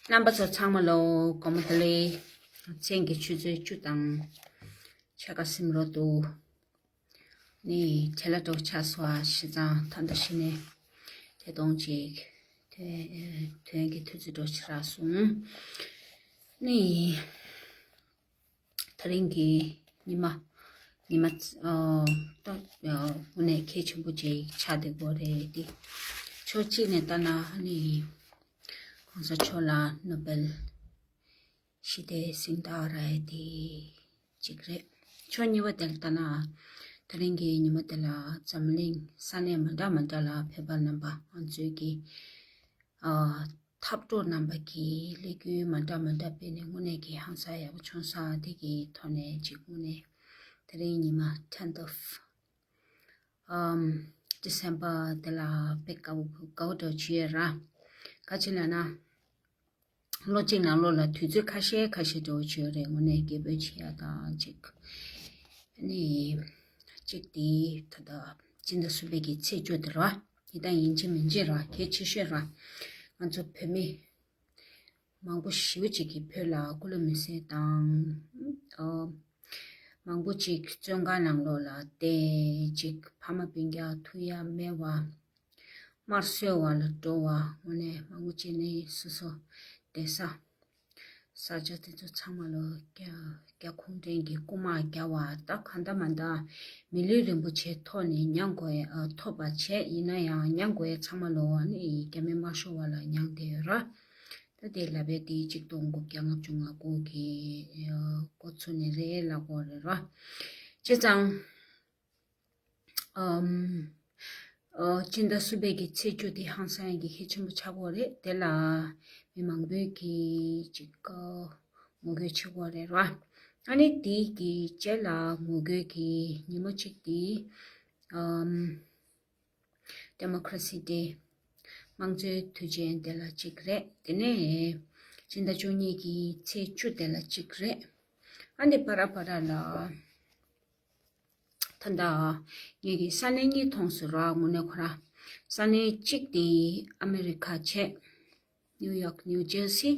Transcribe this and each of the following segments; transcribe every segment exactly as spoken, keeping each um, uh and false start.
རྣམ་པ་ཚོ་ཚང་མ་ལོ་དགོང་མོ་བདེ་ལེགས། མཚན་གྱི་ཆུ་ཚོད་བཅུ་དང་ཕྱེད་ཀ་ཟིན་རོགས་འདུག་ནི་བྲེལ་ལ་འགྲོ་ཆགས་སོ་ཨ། ཤི་ཙང་ད་ལྟ་ཤི་ནས་དེ་གཏོང་ཅིག་དོན་དོན་གྱི་དུས་ཚོད་འགྲོ་ཆགས་སོང་། ནི་ད་རིང་གི་ཉི་མ་ཉི་མ་ཨ་ཏོ་ཨ་དངོས་གནས་གལ་ཆེན་པོ་ཅིག་ཆགས་བསྡད་ཀྱི་ཡོད་རེད་དེ། ཕྱོགས་གཅིག་ནས་ལྟ་ན་ནི་གོང་ས་མཆོག་ལ་ནོ་བེལ་ཞི་བདེའི་གཟེངས་རྟགས་རག་ཡ་དེ་གཅིག་རེད། ཕྱོགས་གཉིས་པ་དེ་ལ་ལྟ་ན་ད་རིང་གི་ཉི་མ་དེ་ལ་འཛམ་གླིང་ས་གནས་མ་འདྲ་མ་འདྲ་ལ་བོད་པ་རྣམ་པ་ང་ཚོའི་གི་ཨ་འཐབ་གྲོགས་རྣམ་པ་གི་ལས་འགུལ་མ་འདྲ་མ་འདྲ་སྤེལ་ནས་དངོས་གནས་ཀྱི་ཧང་སང་ཡག་པོ་བྱུང་ས་དེ་གི་ཐོག་ནས་གཅིག་དངོས་གནས་ད་རིང་ཉི་མ་tenth of um December དེ་ལ་དཔེ་དགའ་པོ་དགའ་པོ་འདྲ་བྱུང་ཡོད་ར། ག་ཅི་ལབ་ན། ལོ་གཅིག་ནང་ལོགས་ལ་དུས་ཚོད་ཁ་ཤས་ཁ་ཤས་འདྲ་བོ་བྱས་རེད། དངོས་གནས་སྐད་འབོད་བྱེད་ཡ་དང་གཅིག་ནི་གཅིག་དེ་ད་ལྟ་སྤྱི་ཟླ་གསུམ་པའི་གི་ཚེས་བཅུ་དེ་ར། ཡིན་ད་ཡིན་གཅིག་མིན་གཅིག་ར་གལ་ཆེ་ཤོས་ར། ང་ཚོ་བོད་མི་མང་པོ་ཞེ་པོ་ཅིག་གིས་བོད་ལ་སྐུ་ལུས་མེར་སྲེག་བཏང་། ཨོ། མང་པོ་ཅིག་བཙོན་ཁང་ནང་ལོགས་ལ་བསྡད་ཅིག་ཕ་མ་སྤུན་ཀྱག་ཐུག་ཡ་མེད་པ། དམར་གསོད་པ་ལ་འགྲོ་བ། དངོས་གནས་མང་པོ་ཅིག་ནི་སོ་སོ་བསྡད་ས་ས་ཆ་དེ་ཚོ་ཚང་མ་ལོ་རྒྱ་རྒྱ་གུང་ཁྲན་གྱི་རྐུ་མ་རྒྱག་པ་ད་གང་ལྟར་མ་ལྟར་མི་ལུས་རིན་པོ་ཆེ་ཐོག་ནས་མྱང་དགོས་ཡ་ཨ་ཐོབ་པ་བྱས་ཡིན་ན་ཡང་མྱང་དགོས་ཡ་ཚང་མ་ལོ་ཨ་ནི་རྒྱ་མི་དམར་ཤོག་པ་ལ་མྱང་བསྡད་ཡོད་ར། ད་དེ་ལབ་པའི་དེ་གཅིག་སྟོང་དགུ་བརྒྱ་ལྔ་བཅུ་ང་དགུ་གི་འགོ་ཚུགས་ནས་རེད་ལབ་དགོས་རེད་ར། བྱས་ཙང་། ཨམ། ཨོ། སྤྱི་ཟླ་གསུམ་པའི་གི་ཚེས་བཅུ་དེ་ཧང་སང་ཡ་གི་གལ་ཆེན་པོ་ཆགས་ཀྱི་ཡོད་རེད། དེ་ལ་མི་མང་པོས་གི་ཅིག་ངོ་རྒོལ་བྱེད་ཀྱི་ཡོད་རེད་ར། ཨ་ནི་དེའི་གི་རྗེས་ལ་ངོ་རྒོལ་གི་ཉིན་མོ་གཅིག་དེ་ཨམ། Democracy Day དམངས་གཙོའི་དུས་ཆེན་དེ་ལ་གཅིག་རེད། དེ་ནས་སྤྱི་ཟླ་བཅུ་གཉིས་ཀྱི་ཚེས་བཅུ་དེ་ལ་གཅིག་རེད། ཨ་ནི་བར་བར་ལ་ད་ལྟ་ངེད་ཀྱི་ས་གནས་གཉིས་མཐོང་སོང་ར། དངོས་གནས་ཁོ་ར་ས་གནས་གཅིག་དེ་ཨ་མེ་རི་ཁ་བྱས། ནིའུ་ཡོག་ནིའུ་ཇར་སི།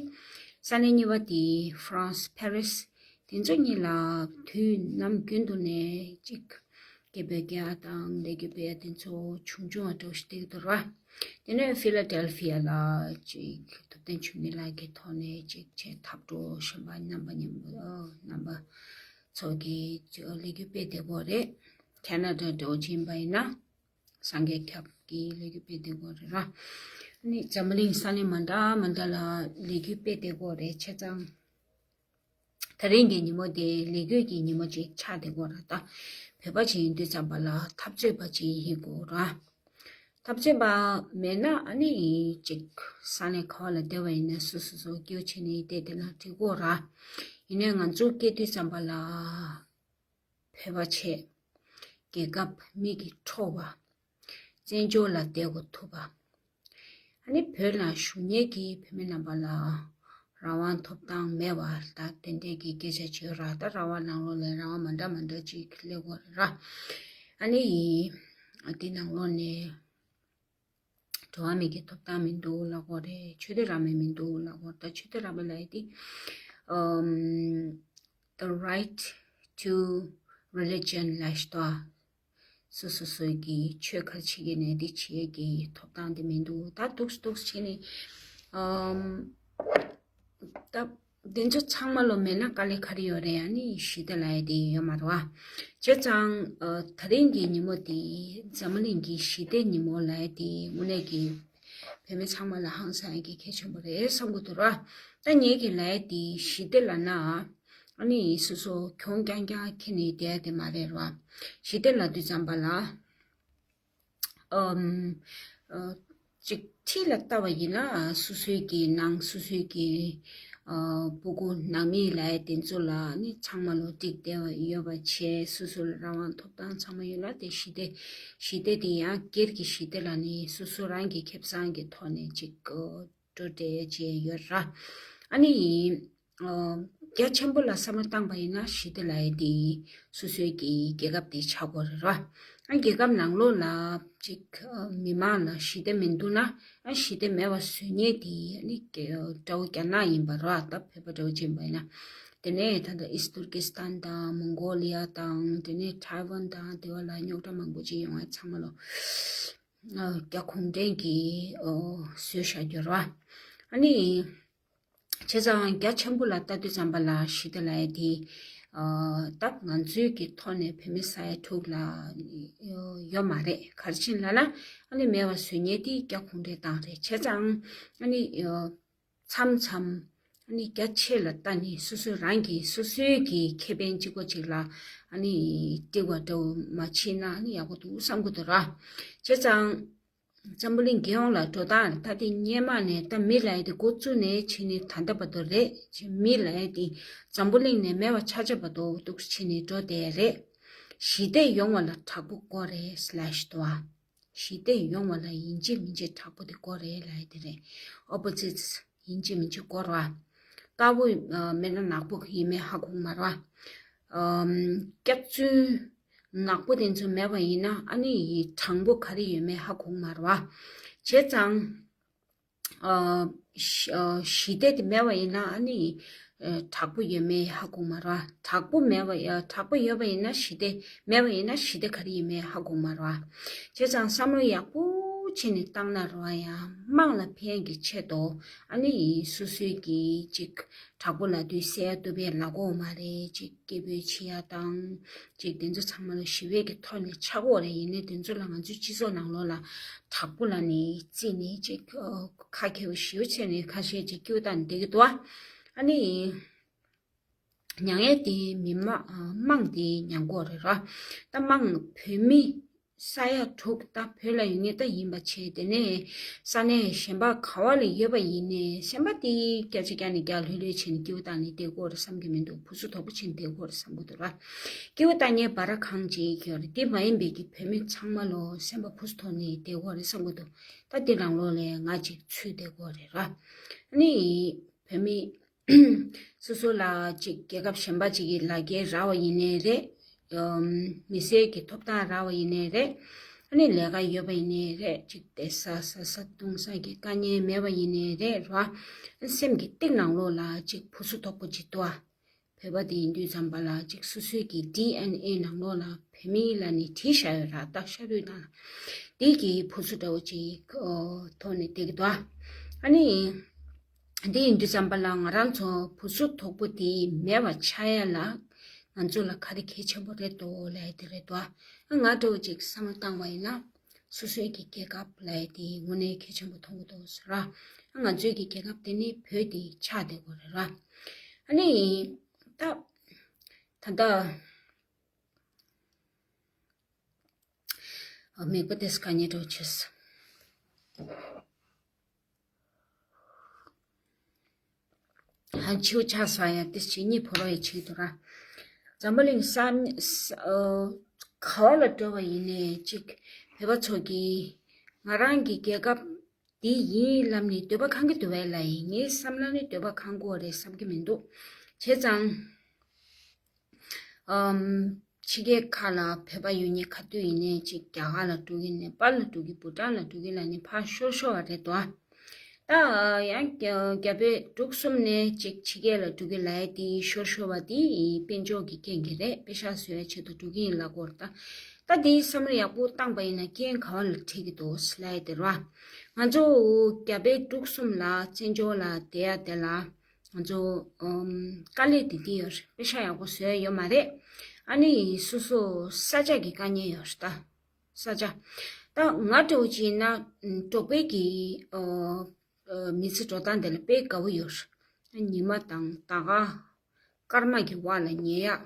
ས་གནས་གཉིས་པ་དེ་ཧྥ་རན་སི་ཕ་རི་སི། དེ་ཚོ་གཉིས་ལ་དུས་ནམ་རྒྱུན་དུ་ནས་གཅིག་སྐད་འབོད་རྒྱག་དང་ལས་འགུལ་སྤེལ་ཡ་དེ་ཚོ་ཆུང་ཆུང་བ་འགྲོ་ཞིག་བསྡད་འདུག་ར། དེ་ནས་ཕི་ལ་ཌེལ་ཕི་ཡ་ལ་གཅིག་ཐུབ་བསྟན་ཆོས་ཉིད་ལགས་ཀྱི་ཐོག་ནས་གཅིག་བྱས་འཐབ་གྲོགས་གཞན་པ་རྣམ་པ་མཉམ་པོ་རྣམ་པ་ཚོ་གིས་ལས་འགུལ་སྤེལ་བསྡད་ཀྱི་ཡོད་རེད། ཁེ་ན་ཌ་འགྲོ་བཞིན་པ་ཡིན་ན། སངས་རྒྱས་ཁྱབ་ཀྱི་ལས་འགུལ་སྤེལ་བསྡད་ཀྱི་ཡོད་རེད་ར། ཨ་ནི་འཛམ་བུ་གླིང་ས་གནས་མ་འདྲ་མ་འདྲ་ལ་ལས་འགུལ་སྤེལ་བསྡད་ཀྱི་ཡོད་རེད། བྱས་ཙང་ད་རིང་གི་ཉིན་མོ་དེ་ལས་འགུལ་གྱི་ཉིན་མོ་ཅིག་ཆགས་བསྡད་ཀྱི་ཡོད་རེད། ད་བོད་པ་ཅིག་ཡིན་དུས་ཙམ་པ་ལ་འཐབ་རྩོད་པ་ཅིག་ཡིན་དགོས་ར། འཐབ་རྩོད་པ་མེད་ན་ཨ་ནི་ཅིག་ས་གནས་ག་བ་ལ་བསྡད་པ་ཡིན་ན་སོ་སོ་སོ་སྐྱིད་པོ་བྱས་ནས་བསྡད་བསྡད་ན་འགྲིག་གི་ཡོད་ར། ཡིན་ནའི་ང་ཚོ་སྐྱེས་དུས་ཙམ་པ་ལ། བོད་པ་བྱས། རྒྱལ་ཁབ་མིག་གིས་འཕྲོག་པ། བཙན་བྱོལ་ལ་བསྡད་དགོས་ཐུག་པ། ཨ་ནི་བོད་ནང་བཞུགས་མཁན་གྱི་བོད་མི་རྣམ་པ་ལ་རང་དབང་ཐོབ་ཐང་མེད་པ་ད་དེ་འདྲས་ཀྱི་སྐད་ཆ་བྱེད་ར། ད་རང་དབང་ནང་ལོགས་ལ་རང་དབང་མ་འདྲ་མ་འདྲ་ཅིག་སླེབས་ཀྱི་ཡོད་ར། ཨ་ནི་ཡིན། འདི་ནང་ལོགས་ནས། འགྲོ་བ་མིའི་གི་ཐོབ་ཐང་མི་འདུག་ལབ་ཀྱི་ཡོད་རེད། ཆོས་དད་རང་མོས་མི་འདུག་ལབ་ཀྱི་ཡོད་རེད། ད་ཆོས་དད་རང་མོས་ལབ་ཡ་དེ་ཨམ། The right to religion ལབ་ཤག་ད། སོ་སོ་སོའི་གི་ཆོས་ག་རེ་བྱེད་ཀྱི་ནས་དེ་བྱེད་ཀྱི་ཐོབ་ཐང་དེ་མི་འདུག་ད་འདུག་སེ་འདུག་སེ་བྱས་ནས་ཨམ། ད་དེ་ཚོ་ཚང་མ་ལོ་མེད་ན་དཀའ་ལས་ག་རེ་ཡོད་རེད། ཨ་ནི་ཞི་བདེ་ལབ་ཡ་དེ་ཡོད་མ་རེད་བ། བྱས་ཙང་ཨ་ད་རིང་གི་ཉིན་མོ་དེ་འཛམ་གླིང་གི་ཞི་བདེ་ཉིན་མོ་ལབ་ཡ་དེ་དངོས་གནས་ཀྱི་བོད་མི་ཚང་མ་ལ་ཧང་སང་ཡ་གི་གལ་ཆེན་པོ་རེད་བསམ་གྱི་འདུག་ར། ད་ངེད་ཀྱི་ལབ་ཡ་དེ་ཞི་བདེ་ལབ་ན་ཨ་ནི་སོ་སོ་གྱོང་རྐྱང་རྐྱང་འཁྱེར་ནས་བསྡད་ཡ་དེ་མ་རེད་ར། ཞི་བདེ་ལབ་དུས་ཙམ་པ་ལ། ཨམ། ཨ། ཅིག་ཕྱི་ལ་ལྟ་བ་ཡིན་ན་སོ་སོའི་གི་ནང་སོ་སོའི་གི་ཨ། སྤུ་གུ་ནང་མི་ལབ་ཡ་དེ་ཚོ་ལ་ནི་ཚང་མ་ལོ་འགྲིག་བསྡད་པ་ཡོད་པ་བྱས། སོ་སོ་ལ་རང་དབང་ཐོབ་ཐང་ཚང་མ་ཡོད་ལ། དེ་ཞི་བདེ་ཞི་བདེ་དེ་ཡང་སྒེར་གྱི་ཞི་བདེ་ལ་ནི་སོ་སོ་རང་གི་ཁེ་བཟང་གི་ཐོག་ནས་ཅིག་འགྲོ་བསྡད་བྱས་ཡོད་ར། ཨ་ནི་ཡིན། ཨ། རྒྱ་ཆེན་པོ་ལ་བསམ་བློ་བཏང་པ་ཡིན་ན་ཞི་བདེ་ལབ་ཡ་དེ་སོ་སོའི་གི་རྒྱལ་ཁབ་དེ་ཆགས་དགོས་རེད་ར། ཨ་རྒྱལ་ཁབ་ནང་ལོགས་ལ་ཅིག་མི་མང་ལ་ཞི་བདེ་མི་འདུག་ན་ཨ་ཞི་བདེ་མེད་པ་བཟོ་མཁན་དེ་ཨ་ནི་དགྲ་བོ་རྒྱ་ནག་ཡིན་པ་ར། ད་བོད་པ་འདྲ་བོ་ཅིག་ཡིན་པ་ཡིན་ན། དེ་ནས་ད་ལྟ་ཨིས་ཏུར་ཀི་སི་ཐན་དང་མོང་གོ་ལི་ཡ་དང་དེ་ནས་ཐའེ་ཝན་དང་དེ་བ་ལ་རྙོག་དྲ་མང་པོ་ཅིག་ཡོང་བ་ཚང་མ་ལོ། རྒྱ་གུང་ཁྲན་གྱིས་བཟོས་བཞག་རྒྱུ་ར། ཨ་ནི། བྱས་ཙང་རྒྱ་ཆེན་པོ་ལ་ལྟ་དུས་ཙམ་པ་ལ་ཞི་བདེ་ལབ་ཡ་དེ། ད་ང་ཚོའི་གི་ཐོག་ནས་བོད་མི་ས་ཡ་དྲུག་ལ་ཡོད་མ་རེད། ག་རེ་བྱས་ནས་ལབ་ན་ཨ་ནི་མེད་པ་བཟོ་མཁན་དེ་རྒྱ་གུང་ཁྲན་ཏང་རེད། བྱས་ཙང་ཨ་ནི། མཚམས་མཚམས་ཨ་ནི་རྒྱ་ཆེ་ལ་ལྟ་ནས་སོ་སོ་རང་གི་སོ་སོའི་གི་ཁེ་ཕན་གཅིག་པོ་གཅིག་ལ་ཨ་ནི་སྤྲེལ་བ་འདྲ་བོ་མ་བྱེད་ན་ཨ་ནི་ཡག་པོ་འདུག་བསམ་གི་འདུག་ར། བྱས་ཙང་། འཛམ་བུ་གླིང་རྒྱལ་ཡོངས་ལ་འགྲོ་སྟངས་ད་ལྟ་སྔོན་མ་ནས་ད་མི་ལབ་ཡ་དེ་འགོ་བཙུགས་ནས་ཕྱིན་ནས་ད་ལྟ་བར་དུ་རེད། ཅེས་མི་ལབ་ཡ་དེ་འཛམ་བུ་གླིང་ནས་མེད་པ་ཆགས་ཆགས་བར་དུ་འདུག་ཕྱིན་ནས་འགྲོ་བསྡད་ཡ་རེད། ཞི་བདེ་ཡོང་བ་ལ་དྲག་པོ་དགོས་རེད་ལབ་ཞིག་འདུག་ཨ། ཞི་བདེ་ཡོང་བ་ལ་ཡིན་གཅིག་མིན་གཅིག་དྲག་པོ་དེ་དགོས་རེད་ལབ་ཡ་དེ་རེད། ཨོ་པོ་ཛིཊ་ཡིན་གཅིག་མིན་གཅིག་དགོས་རེད་བ། དཀར་པོ་མེད་ན་ནག་པོ་ཡིན་མིན་ཧ་གོ་གི་མ་རེད་བ། སྐྱག་རྫུན་ནག་པོ་དེ་ཚོ་མེད་པ་ཡིན་ན་ཨ་ནི་དྲང་པོ་ག་རེ་ཡོད་མེད་ཧ་གོ་གི་མ་རེད་བ། བྱས་ཙང་། ཞི་བདེ་དེ་མེད་པ་ཡིན་ན་ཨ་ནི། དྲག་པོ་ཡོད་མེད་ཧ་གོ་མ་རེད་བ། དྲག་པོ་མེད་པ་ཡ་དྲག་པོ་ཡོད་པ་ཡིན་ན་ཞི་བདེ་མེད་པ་ཡིན་ན་ཞི་བདེ་ག་རེ་ཡིན་མེད་ཧ་གོ་མ་རེད་བ། བྱས་ཙང་བསམ་བློ་ཡག་པོ་བྱས་ནས་བཏང་ན་རེད་བ། ཡང་དམངས་ལ་ཕན་གྱི་ཆེད་དུ་ཨ་ནི་སོ་སོའི་གི་ཅིག་དྲག་པོ་ལབ་དུས་བསད་ཡ་གཏུབ་པའི་ལབ་དགོས་མ་རེད། ཅིག་སྐད་འབོད་བྱེད་ཡ་དང་ཅིག་དེ་ཚོ་ཚང་མ་ལ་ཞི་བའི་གི་ཐོག་ནས་ཆགས་དགོས་རེད། ཡིན་ནའི་དེ་ཚོ་ལ་ང་ཚོའི་སྤྱི་ཚོགས་ནང་ལོགས་ལ་དྲག་པོ་ལབ་ནས་རྩིས་ནས་ཅིག་ཁ་མཁས་པོ་ཞེ་པོ་བྱས་ནས་ཁ་ཤས་ཅིག་སྐྱིད་པོ་བཏང་ནས་བསྡད་ཀྱི་འདུག་ཨ། ཨ་ནི། མྱང་ཡས་དེ་མི་མ་དམངས་དེ་མྱང་གོ་རེད་ར། ད་དམངས་བོད་མི་ས་ཡ་དྲུག་ད་བོད་ལ་ཡོད་ངེས་ད་ཡིན་པ་བྱས། དེ་ནས་ས་གནས་གཞན་པ་ག་བ་ལ་ཡོད་པ་ཡིན་ནའི་གཞན་པ་དེ་སྐད་ཆ་རྒྱག་ནས་རྒྱག་ལྷོད་ལྷོད་བྱས་ནས་སྐྱིད་པོ་བཏང་ནས་བསྡད་གོ་རེད་བསམ་གྱི་མི་འདུག་བུ་སུ་དོག་པོ་བྱས་ནས་བསྡད་གོ་རེད་བསམ་གྱི་འདུག་ར། སྐྱིད་པོ་བཏང་ངེས་བ་ར་གང་ཅིག་ཡོད་རེད། དེ་མ་ཡིན་པའི་གི་བོད་མི་ཚང་མ་ལོ་སེམས་པ་བུ་སུ་དོག་ནས་བསྡད་གོ་རེད་བསམ་གྱི་འདུག་ད་དེ་རང་ལོ་ལས་ང་ཅིག་ཚུད་བསྡད་གོ་རེད་ར། ཨ་ནི་བོད་མི། སོ་སོ་ལ་ཅིག་རྒྱལ་ཁབ་གཞན་པ་ཅིག་གི་ལག་འཁྱེར་རག་པ་ཡིན་ནའི་རེད། མི་སེར་གྱི་ཐོབ་ཐང་རག་པ་ཡིན་ནའི་རེད། ཨ་ནི་ལས་ཀ་ཡོད་པ་ཡིན་ནའི་རེད། ཅིག་བསྡད་ས་ཟ་ས་འཐུང་ས་ཀྱི་དཀའ་ངལ་མེད་པ་ཡིན་ནའི་རེད་ར། སེམས་ཀྱི་གཏིང་ནང་ལོགས་ལ་ཅིག་བུ་སུ་དོག་པོ་ཅིག་འདུག་ཨ། བོད་པ་དེ་ཡིན་དུས་ཙམ་པ་ལ་ཅིག་སོ་སོའི་གི་ཌི་ཨེན་ཨེ་ནང་ལོགས་ལ་བོད་མི་ལབ་ནས་བྲིས་བཞག་ཡོད་ར། ད་ཤ་རུས་ནང་དེ་གི་བུ་སུ་འདྲ་བོ་ཅིག་ཐོག་ནས་བསྡད་ཀྱི་འདུག་ཨ། ཨ་ནི། འདི་ཡིན་དུས་ཙམ་པ་ལ་ང་རང་ཚོ་བུ་སུ་དོག་པོ་དེ་མེད་པ་ཆགས་ཡ་ལ་ང་ཚོ་ལ་ག་རེ་གལ་ཆེན་པོ་རེད་འདུག་ལབ་ཡ་དེ་རེད་འདུག་ཨ། ང་འདྲ་བོ་ཅིག་བསམ་བློ་བཏང་བ་ཡིན་ན་སོ་སོའི་གི་རྒྱལ་ཁབ་ལབ་ཡ་དེ་དངོས་གནས་གལ་ཆེན་པོ་མཐོང་གི་འདུག་ཟེར་ར། ང་ཚོའི་གི་རྒྱལ་ཁབ་དེ་ནི་བོད་དེ་ཆགས་བསྡད་དགོས་རེད་ར། ཨ་ནི་ད་ད་ལྟ། མིག་པ་དེ་སྐད་ཉེ་འགྲོ་ཆེས། ཧན་ཆིའུ་ཆ་ས་ཡ་དེ་ཆེ་གཉིས་ཕོ་རོ་ཡ་ཆེ་དུ་ར། འཛམ་བུ་གླིང་ས་ས་ཨོ་ག་བ་ལ་འགྲོ་བ་ཡིན་ནའི་གཅིག་བོད་པ་ཚོ་གིས་ང་རང་གི་རྒྱལ་ཁབ་འདི་ཡིན་ལབ་ནས་འདོད་པ་ཁེངས་ཀྱི་འདུག་བས་ལ་ཡིན། ངའི་བསམ་བློ་ནི་འདོད་པ་ཁེངས་དགོས་རེད་བསམ་གྱི་མི་འདུག་བྱས་ཙང་། ཨམ། ཕྱི་རྒྱལ་ཁག་ལ་བོད་པ་ཡོད་མཁན་ག་དུས་ཡིན་ནའི་ཅིག་རྒྱ་གར་ལ་འགྲོ་གི་ནས་པཱ་ལ་འགྲོ་གི་བྷུ་ཊན་ལ་འགྲོ་གི་ལ་ནི་ཕར་ཤོར་ཤོར་བ་རེད་དོ། ད་ཡང་རྒྱ་བོད་འབྲུག་གསུམ་ནས་ཅིག་ཕྱི་རྒྱལ་ལ་འགྲོ་གི་ལ་ཡ་དེ་ཤོར་ཤོར་བ་དེ་དཔལ་འབྱོར་གྱི་རྐྱེན་གྱིས་རེད། པེ་ཤག་བཟོ་ཡ་ཆེད་དུ་འགྲོ་གི་ཡིན་ལབ་གོ་རེད། ད་ད་དེའི་བསམ་བློ་ཡག་པོ་བཏང་པ་ཡིན་ན་རྐྱེན་ག་བ་ལ་འཕྲད་ཀྱི་འདུག་ལབ་ཡ་དེ་རེད་བ། ང་ཚོ་རྒྱ་བོད་འབྲུག་གསུམ་ལ་བཙན་བྱོལ་ལ་བསྡད་ཡ་དེ་ལ། ང་ཚོ་ཨམ། དཀའ་ལས་དེ་དེ་ཡོད་རེད། པེ་ཤག་ཡག་པོ་བཟོས་ཡོད་མ་རེད། ཨ་ནི་སོ་སོ་ས་ཆ་གི་དཀའ་ངལ་ཡོད་རེད་ད། ས་ཆ། ད་ང་འདྲ་བོ་ཅིག་ཡིན་ན་འབྲོག་པའི་གི་ཨོ། ཨོ། མི་ཚེ་འགྲོ་སྟངས་དེ་ལ་དཔེ་དགའ་བོ་ཡོད་རེད། ཉི་མ་དང་ཟླ་བ། སྐར་མ་གི་བར་ལ་ཉལ་ཡག་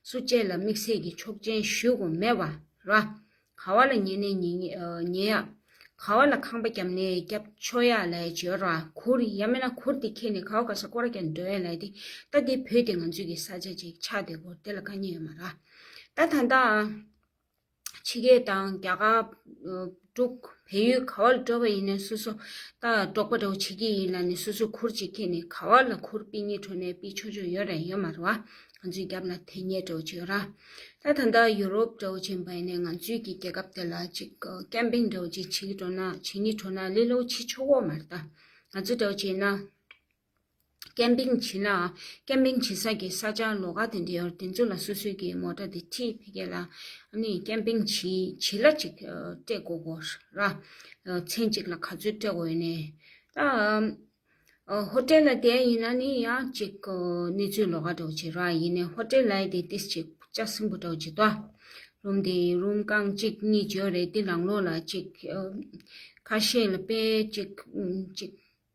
སུ་གཅིག་ལ་དམིགས་བསལ་གྱི་ཆོག་མཆན་ཞུ་དགོས་མེད་པ་ར། ག་བ་ལ་ཉལ་ནས་ཉལ་ཉལ་ཡག་ག་བ་ལ་ཁང་པ་བརྒྱབ་ནས་བརྒྱབ་ཆོག་ཡག་ལ་ཡ་བྱོས་ར། གུར་ཡང་མིན་ན་གུར་དེ་ཁྱེར་ནས་ག་བ་ག་ས་སྐོར་ར་རྒྱག་འགྲོ་ཡག་ལ་ཡ་དེ། ད་དེ་བོད་དེ་ང་ཚོའི་གི་ས་ཆ་ཅིག་ཆགས་བསྡད་གོ་དེ་ལ་དཀའ་ངལ་ཡོད་མ་ར། ད་ད་ད། ཕྱི་ ཕྱི་རྒྱལ་དང་རྒྱ་གར་འབྲུག་བལ་ཡུལ་ག་བ་ལ་འགྲོ་བ་ཡིན་ན་སོ་སོ་ད་འབྲོག་པ་འདྲ་བོ་བྱེད་ཀྱི་ཡིན་ལབ་ནས་སོ་སོ་ཁུར་ཅིག་ཁྱེར་ནས་ག་བ་ལ་ཁུར་པིག་ཉིག་འགྲོ་ནས་པིག་ཆོག་ཆོག་ཡོད་རེད་ཡོད་མ་རེད་བ། ང་ཚོའི་རྒྱབ་ལ་དེ་ཉེ་འདྲ་བོ་ཅིག་ཡོད་ར། ད་ད་ལྟ་ཡུ་རོབ་འདྲ་བོ་ཅིག་ཡིན་པ་ཡིན་ནས་ང་ཚོའི་གི་རྒྱལ་ཁབ་དེ་ལ་ཅིག་ཀེམ་པིང་འདྲ་བོ་ཅིག་བྱེད་ཀྱི་འགྲོ་ན་བྱེད་ཉིག་འགྲོ་ན་ལི་ལོ་བྱེད་ཆོག་གོ་མ་རེད་ད། ང་ཚོ་འདྲ་བོ་ཅིག་ཡིན་ན། ཀེམ་པིང་བྱེད་ན། ཀེམ་པིང་བྱེད་ས་གི་ས་ཆ་ལོགས་ཀ་དེ་འདྲ་ཡོད་རེད། དེ་ཚོ་ལ་སོ་སོའི་གི་མོ་ཊ་དེ་ཁྲིད་ཕ་གི་ལ། ཨ་ནི་ཀེམ་པིང་བྱེད་བྱེད་ལ་ཅིག་སྤྲད་དགོས་དགོས་ར། མཚན་གཅིག་ལ་ག་ཚོད་སྤྲད་དགོས་ཡོད་ནས། ད། ཧོ་ཊེལ་ལ་བསྡད་ཡིན་ན་ནི་ཡང་ཅིག་གནས་ཚུལ་ལོགས་ཀ་འདྲ་བོ་ཅིག་ར་ཡིན་ནས་ཧོ་ཊེལ་ལ་དེ་ཏིས་ཅིག་ཅ་སིང་པོ་འདྲ་བོ་ཅིག་ཏོ། རུམ་དེ་རུམ་རྐང་གཅིག་གཉིས་ཅིག་ཡོད་རེད། དེ་ནང་ལོགས་ལ་ཅིག་ཁ་ཤས་ལ་དཔེ་ཅིག་ཅིག་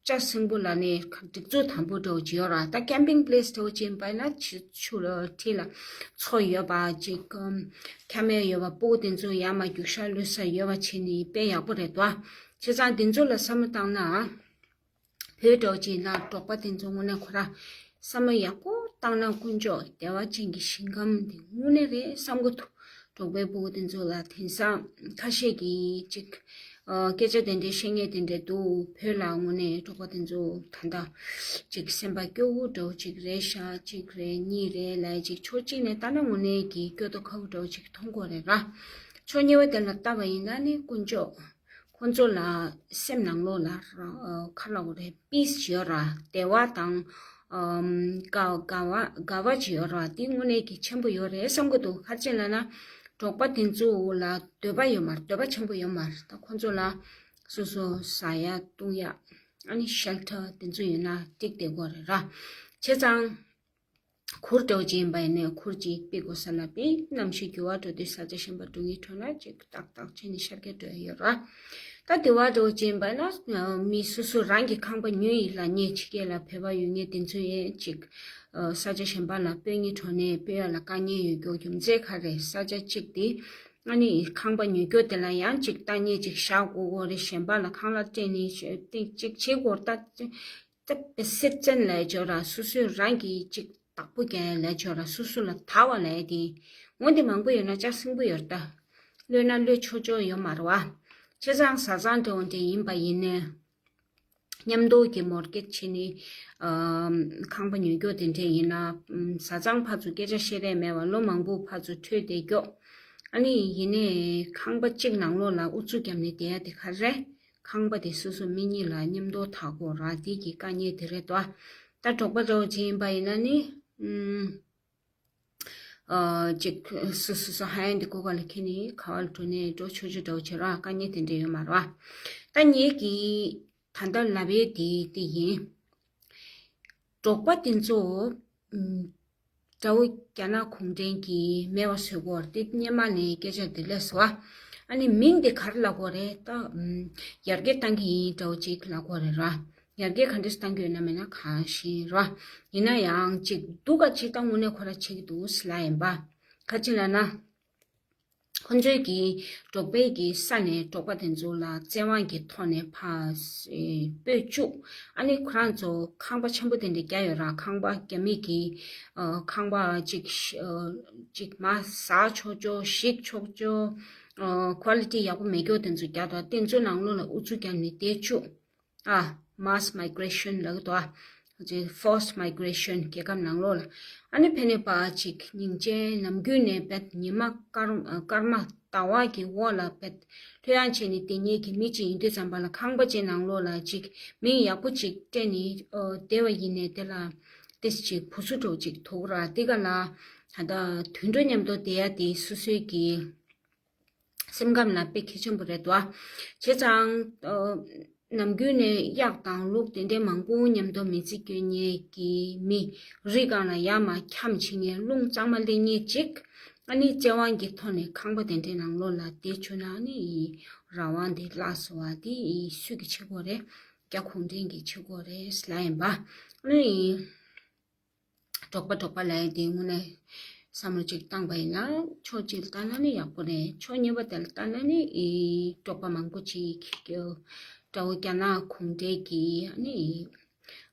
ཅ་སིང་པོ་ལ་ནི་སྒྲིག་འཛུགས་དམ་པོ་འདྲ་བོ་ཅིག་ཡོད་ར། ད་ཀེམ་པིང་པི་ལེ་སི་འདྲ་བོ་ཅིག་ཡིན་པ་ན་ཆུ་ཆུ་ལ་ཁྲི་ལ་མཚོ་ཡོད་པ་ཅིག་ཁ་མལ་ཡོད་པ་སྤུ་གུ་དེ་ཚོ་ཡར་མར་རྒྱུག་ཤར་གློད་ས་ཡོད་པ་བྱས་ནི་དཔེ་ཡག་པོ་རེད་དོ། བྱས་ཙང་དེ་ཚོ་ལ་བསམ་བློ་བཏང་ན། བོད་འདྲ་བོ་ཅིག་ཡིན་ན་འབྲོག་པ་དེ་ཚོ་དངོས་གནས་ཁོ་ར་བསམ་བློ་ཡག་པོ་བཏང་ན་དཀོན་མཆོག་བདེ་བ་ཅན་གྱི་ཞིང་ཁམས་དེ་དངོས་གནས་རེད་བསམ་གྱི་འདུག་འབྲོག་པའི་སྤུ་གུ་དེ་ཚོ་ལ་དེང་སང་ཁ་ཤས་ཀྱིས་ཅིག་ཨ། སྐད་ཆ་དེ་འདྲའི་བཤད་མཁན་དེ་འདྲ་འདུག་བོད་ལ་དངོས་གནས་འབྲོག་པ་དེ་ཚོ་ད་ལྟ་ཅིག་སེམས་པ་སྐྱོ་བོ་འདྲ་བོ་ཅིག་རེད་ཤག་གཅིག་རེད་གཉིས་རེད་ལབ་ཅིག་ཕྱོགས་གཅིག་ནས་ལྟ་ན་དངོས་གནས་ཀྱི་སྐྱོ་དོ་ཁ་བོ་འདྲ་བོ་ཅིག་མཐོང་གི་ཡོད་རེད་ར། ཕྱོགས་གཉིས་པ་དེ་ལ་ལྟ་བ་ཡིན་ན་ནི་དཀོན་མཆོག་ཁོ་ཚོ་ལ་སེམས་ནང་ལོགས་ལ་ར་ཨ། ག་རེ་ལབ་དགོས་རེད། པིས་ཡོད་ར། བདེ་བ་དང་ཨམ། དགའ་དགའ་བ་དགའ་བ་ཅིག་ཡོད་ར། དེ་དངོས་གནས་ཀྱི་ཆེན་པོ་ཡོད་རེད་བསམ་གྱི་འདུག་ག་རེ་བྱས་ལབ་ན། འབྲོག་པ་དེ་ཚོ་ལ་འདོད་པ་ཡོད་མ་རེད། འདོད་པ་ཆེན་པོ་ཡོད་མ་རེད། ད་ཁོ་ཚོ་ལ་སོ་སོ་ཟ་ཡ་བཏུང་ཡ་ཨ་ནི་ཤེལ་ཊར་དེ་ཚོ་ཡོད་ན་འགྲིག་བསྡད་ཀྱི་ཡོད་རེད་ར། བྱས་ཙང་། གུར་འདྲ་བོ་ཅིག་ཡིན་པ་ཡིན་ནའི་གུར་ཅིག་ཕུབ་དགོས་ས་ལ་ཕུབ། གནམ་གཤིས་འགྱུར་བ་འགྲོ་དུས་ས་ཆ་གཞན་པ་འགྲོ་གི་འགྲོ་ན་ཅིག་ཏག་ཏག་བྱས་ནས་ཤར་གྱི་འགྲོ་ཡ་ཡོད་ར། ད་དེ་བ་འདྲ་བོ་ཅིག་ཡིན་པ་ན་མི་སོ་སོ་རང་གི་ཁང་པ་ཉོས་ཡིན་ལབ་མཁན་ཕྱི་རྒྱལ་ལ་བོད་པ་ཡོད་མཁན་དེ་ཚོ་ཡིན་ཅིག་ས་ཆ་གཞན་པ་ལ་སྤོ་སྙིང་བྲོ་ནས་སྤོ་ཡ་ལ་དཀའ་ངལ་ཡོད་རྒྱུ་རྒྱུ་མཚན་ག་རེ། ས་ཆ་གཅིག་དེ་ཨ་ནི་ཁང་པ་ཉོ་རྒྱུ་དེ་ལ་ཡང་ཅིག་ལྟ་མཁན་ཅིག་བཞག་དགོས་ཀྱི་རེད། གཞན་པ་ལ་ཁང་གླ་སྤྲད་ནས་ཅིག་བྱེད་དགོས་ད། ད་བེ་སེད་ཅན་ལས་ཆོག་ར། སོ་སོས་རང་གིས་ཅིག་བདག་པོ་རྒྱག་ཡ་ལས་ཆོག་ར། སོ་སོ་ལ་དར་བ་ལས་དེ་ངོ་དེ་མང་པོ་ཡོད་ན་ལྕགས་སྲིན་པོ་ཡོད་ད། གློད་ན་གློད་ཆོག་ཆོག་ཡོད་མ་རེད་བ། བྱས་ཙང་བཟའ་ཚང་འདྲ་བོ་འདྲ་ཡིན་པ་ཡིན་ནའི་མཉམ་དུ་གི་མོར་གེ་ཇི་བྱས་ནས་ཨམ། ཁང་པ་ཉོ་རྒྱུ་དེ་འདྲ་ཡིན་ན་ཨམ། བཟའ་ཚང་ཕར་ཚུར་སྐད་ཆ་བཤད་རེས་མེད་པ་ལོ་མང་པོ་ཕར་ཚུར་འཕྲོད་བསྡད་རྒྱུ། ཨ་ནི་ཡིན་ནའི་ཁང་པ་གཅིག་ནང་ལོགས་ལ་ཨུ་ཚུགས་བརྒྱབ་ནས་བསྡད་ཡ་དེ་ག་རེ་རེད། ཁང་པ་དེ་སོ་སོ་མི་གཉིས་ལ་མཉམ་དུ་དར་དགོས་ར། དེ་གི་དཀའ་ངལ་དེ་རེད་དོ། ད་འབྲོག་པ་འདྲ་བོ་ཅིག་ཡིན་པ་ཡིན་ན་ནི། ཨུམ། ཨ། ཅིག་སོ་སོ་སོ་ཧ་ཡང་དེ་གོ་ག་ལ་ཁྱེར་ནས་ག་བ་ལ་འགྲོ་ནས་འགྲོ་ཆོག་ཆོག་འདྲ་བོ་བྱེད་ར། དཀའ་ངལ་དེ་འདྲ་ཡོད་མ་རེད་བ། ད་ངེད་ཀྱི་ད་ལྟ་ལབ་ཡས་དེ་དེ་ཡིན། འབྲོག་པ་དེ་ཚོ། ཨུམ། དགྲ་བོ་རྒྱ་ནག་གུང་ཁྲན་གྱིས་མེད་པ་བཟོ་དགོས་རེད། དེ་སྔོན་མ་ནས་སྐད་ཆ་དེ་སླེབས་སོང་བ། ཨ་ནི་མིང་དེ་ག་རེ་ལབ་དགོས་རེད་ད། ཨུམ། ཡར་རྒྱས་བཏང་གི་ཡིན་འདྲ་བོ་ཅིག་ལབ་དགོས་རེད་ར། ཡར་རྒྱས་ག་འདྲས་བཏང་གི་ཡོད་ན་མེད་ན་གང་ཤེས་ར། ཡིན་ན་ཡང་ཅིག་སྡུག་ག་ཅིག་ད་དངོས་གནས་ཁོ་ར་བྱེད་ཀྱི་འདུག་ཟེར་ལབ་ཡིན་པ། ག་ཅི་ལབ་ན། ཁོ་ཚོའི་གི་འབྲོག་པའི་གི་ས་ནས་འབྲོག་པ་དེ་ཚོ་ལ་བཙན་དབང་གི་ཐོག་ནས་ཕར་སྤོས་བཅུག་ཨ་ནི་ཁོ་རང་ཚོ་ཁང་པ་ཆེན་པོ་དེ་འདྲ་རྒྱག་ཡོད་ར། ཁང་པ་རྒྱ་མི་གི་ཨ། ཁང་པ་ཅིག་ཨ། ཅིག་མར་ཟག་ཆོག་ཆོག་ཞིག་ཆོག་ཆོག་ཨ། ཀོ་ལི་ཊི་ཡག་པོ་མེད་རྒྱུ་དེ་ཚོ་རྒྱག་དང་། དེ་ཚོ་ནང་ལོགས་ལ་ཨུ་ཚུགས་རྒྱག་ནས་བསྡད་བཅུག་ཨ། མཱས་མའི་གྷི་རེ་ཤན་ལབ་ཀྱི་འདུག་ཨ། ཅིག་ཕོར་སི་མའི་གྷི་རེ་ཤན་རྒྱལ་ཁབ་ནང་ལོགས་ལ། ཨ་ནི་ཕ་ནས་ཕར་ཅིག་ཉིན་མཚན་ནམ་རྒྱུན་ནས་བེད་ཉི་མ་སྐར་སྐར་མ་ཟླ་བ་གི་འོག་ལ་བེད་ལྷོད་ཡངས་བྱས་ནས་བསྡད་མཁན་གྱི་མི་ཅིག་ཡིན་དུས་ཙམ་པ་ལ་ཁང་པ་ཅིག་ནང་ལོགས་ལ་ཅིག་མིང་ཡག་པོ་ཅིག་སྤྲད་ནས་ཨོ་བསྡད་པ་ཡིན་ནའི་དེ་ལ་ཏོག་ཙམ་ཅིག་བུ་ཚུགས་འདྲ་བོ་ཅིག་ཐོབ་ར། དེ་ག་ལ་ད་ལྟ་དུད་འགྲོ་མཉམ་དུ་བསྡད་ཡ་དེ་སོ་སོའི་གི་སེམས་ཁམས་ལ་དཔེ་གལ་ཆེན་པོ་རེད་དོ། བྱས་ཙང་ཨ། ནམ་རྒྱུན་ནས་གཡག་དང་ལུག་དེ་འདྲའི་མང་པོ་མཉམ་དུ་མི་ཚེ་སྐྱོལ་མཁན་གྱི་མི་རི་སྒང་ལ་ཡར་མར་འཁྱམས་བྱེད་མཁན་རླུང་གཙང་མ་ལེན་མཁན་ཅིག་ཨ་ནི་བཙན་དབང་གི་ཐོག་ནས་ཁང་པ་དེ་འདྲའི་ནང་ལོགས་ལ་བསྡད་བཅུག་ན་ཨ་ནི་རང་དབང་དེ་བརླག་སོང་བ་དེ་སུས་ཀྱི་བྱེད་དགོས་རེད། རྒྱ་གུང་ཁྲན་གྱིས་བྱེད་དགོས་རེད་ལབ་ཡིན་པ། ཨ་ནི། འབྲོག་པ་འབྲོག་པ་ལབ་ཡ་དེ་དངོས་གནས་བསམ་བློ་ཅིག་བཏང་པ་ཡིན་ན་ཕྱོགས་གཅིག་ལ་ལྟ་ན་ནི་ཡག་པོ་རེད། ཕྱོགས་གཉིས་པ་དེ་ལ་ལྟ་ན་ནི་ཨི་འབྲོག་པ་མང་པོ་ཅིག་གི་དགྲ་བོ་རྒྱ་ནག་གུང་ཁྲན་གྱིས་ནི་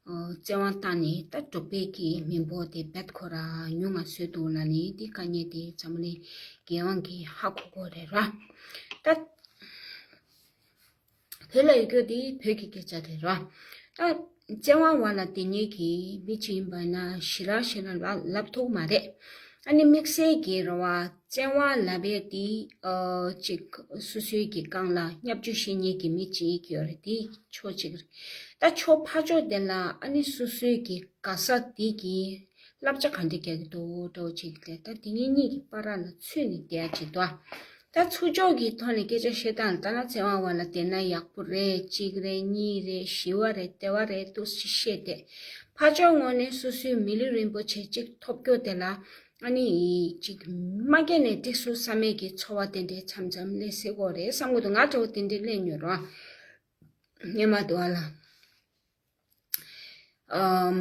བཙན་དབང་བཏང་ནས་ད་འབྲོག་པའི་གི་མི་འབོར་དེ་རྦད་ཁོ་ར་ཉུང་ང་བཟོས་འདུག་ལབ་ནས་དེ་དཀའ་ངལ་དེ་འཛམ་བུ་གླིང་རྒྱལ་ཡོངས་ཀྱིས་ཧ་གོ་གོ་རེད་ར། ད་བོད་ལ་ཡོད་རྒྱུ་དེ་བོད་ཀྱི་སྐད་ཆ་རེད་ར། ད་བཙན་དབང་འོག་ལ་བསྡད་མཁན་གྱི་མི་གཅིག་ཡིན་པ་ན་ཞེ་དྲག་ཞེ་དྲག་ལབ་ལབ་ཐུབ་མ་རེད། ཨ་ནི་དམིགས་བསལ་གྱི་རེད་བ། བཙན་དབང་ལབ་པའི་དེ་ཨ་ཅིག་སོ་སོའི་གི་སྒང་ལ་བརྙས་བཅོས་བྱེད་མཁན་གྱི་མི་གཅིག་ཡོད་རེད། དེ་ཕྱོགས་གཅིག་རེད། ད་ཕྱོགས་ཕར་ཕྱོགས་དེ་ལ་ཨ་ནི་སོ་སོའི་གི་ག་ས་དེ་གི་བསླབ་བྱ་ག་འདྲ་རྒྱག་གི་འདུག་འདྲ་བོ་ཅིག་རེད། ད་དེ་གཉིས་གཉིས་ཀྱི་བར་ལ་ཚུད་ནས་བསྡད་ཡ་ཅིག་འདུག་ད་ཚུར་ཕྱོགས་ཀྱི་ཐོག་ནས་སྐད་ཆ་བཤད་སྟངས་ལ་ལྟ་ན་བཙན་དབང་འོག་ལ་བསྡད་ན་ཡག་པོ་རེད། གཅིག་རེད། གཉིས་རེད། ཞི་བ་རེད། བདེ་བ་རེད་འདུག་ཅིག་བཤད་དེ། ཕར་ཕྱོགས་ངོས་ནས་སོ་སོའི་མི་ལུས་རིན་པོ་ཆེ་གཅིག་ཐོབ་རྒྱུ་དེ་ལ་ཨ་ནི་གཅིག་མ་སྐྱེས་ནས་འགྲིག་སོང་བསམ་མེད་ཀྱི་ཚོར་བ་དེ་འདྲའི་མཚམས་མཚམས་སླེབས་སྲིད་ཀྱི་རེད་བསམ་གྱི་འདུག་ང་འདྲ་བོ་དེ་འདྲའི་སླེབས་མྱོང་ར། སྔོན་མ་དུ་བ་ལ། ཨམ།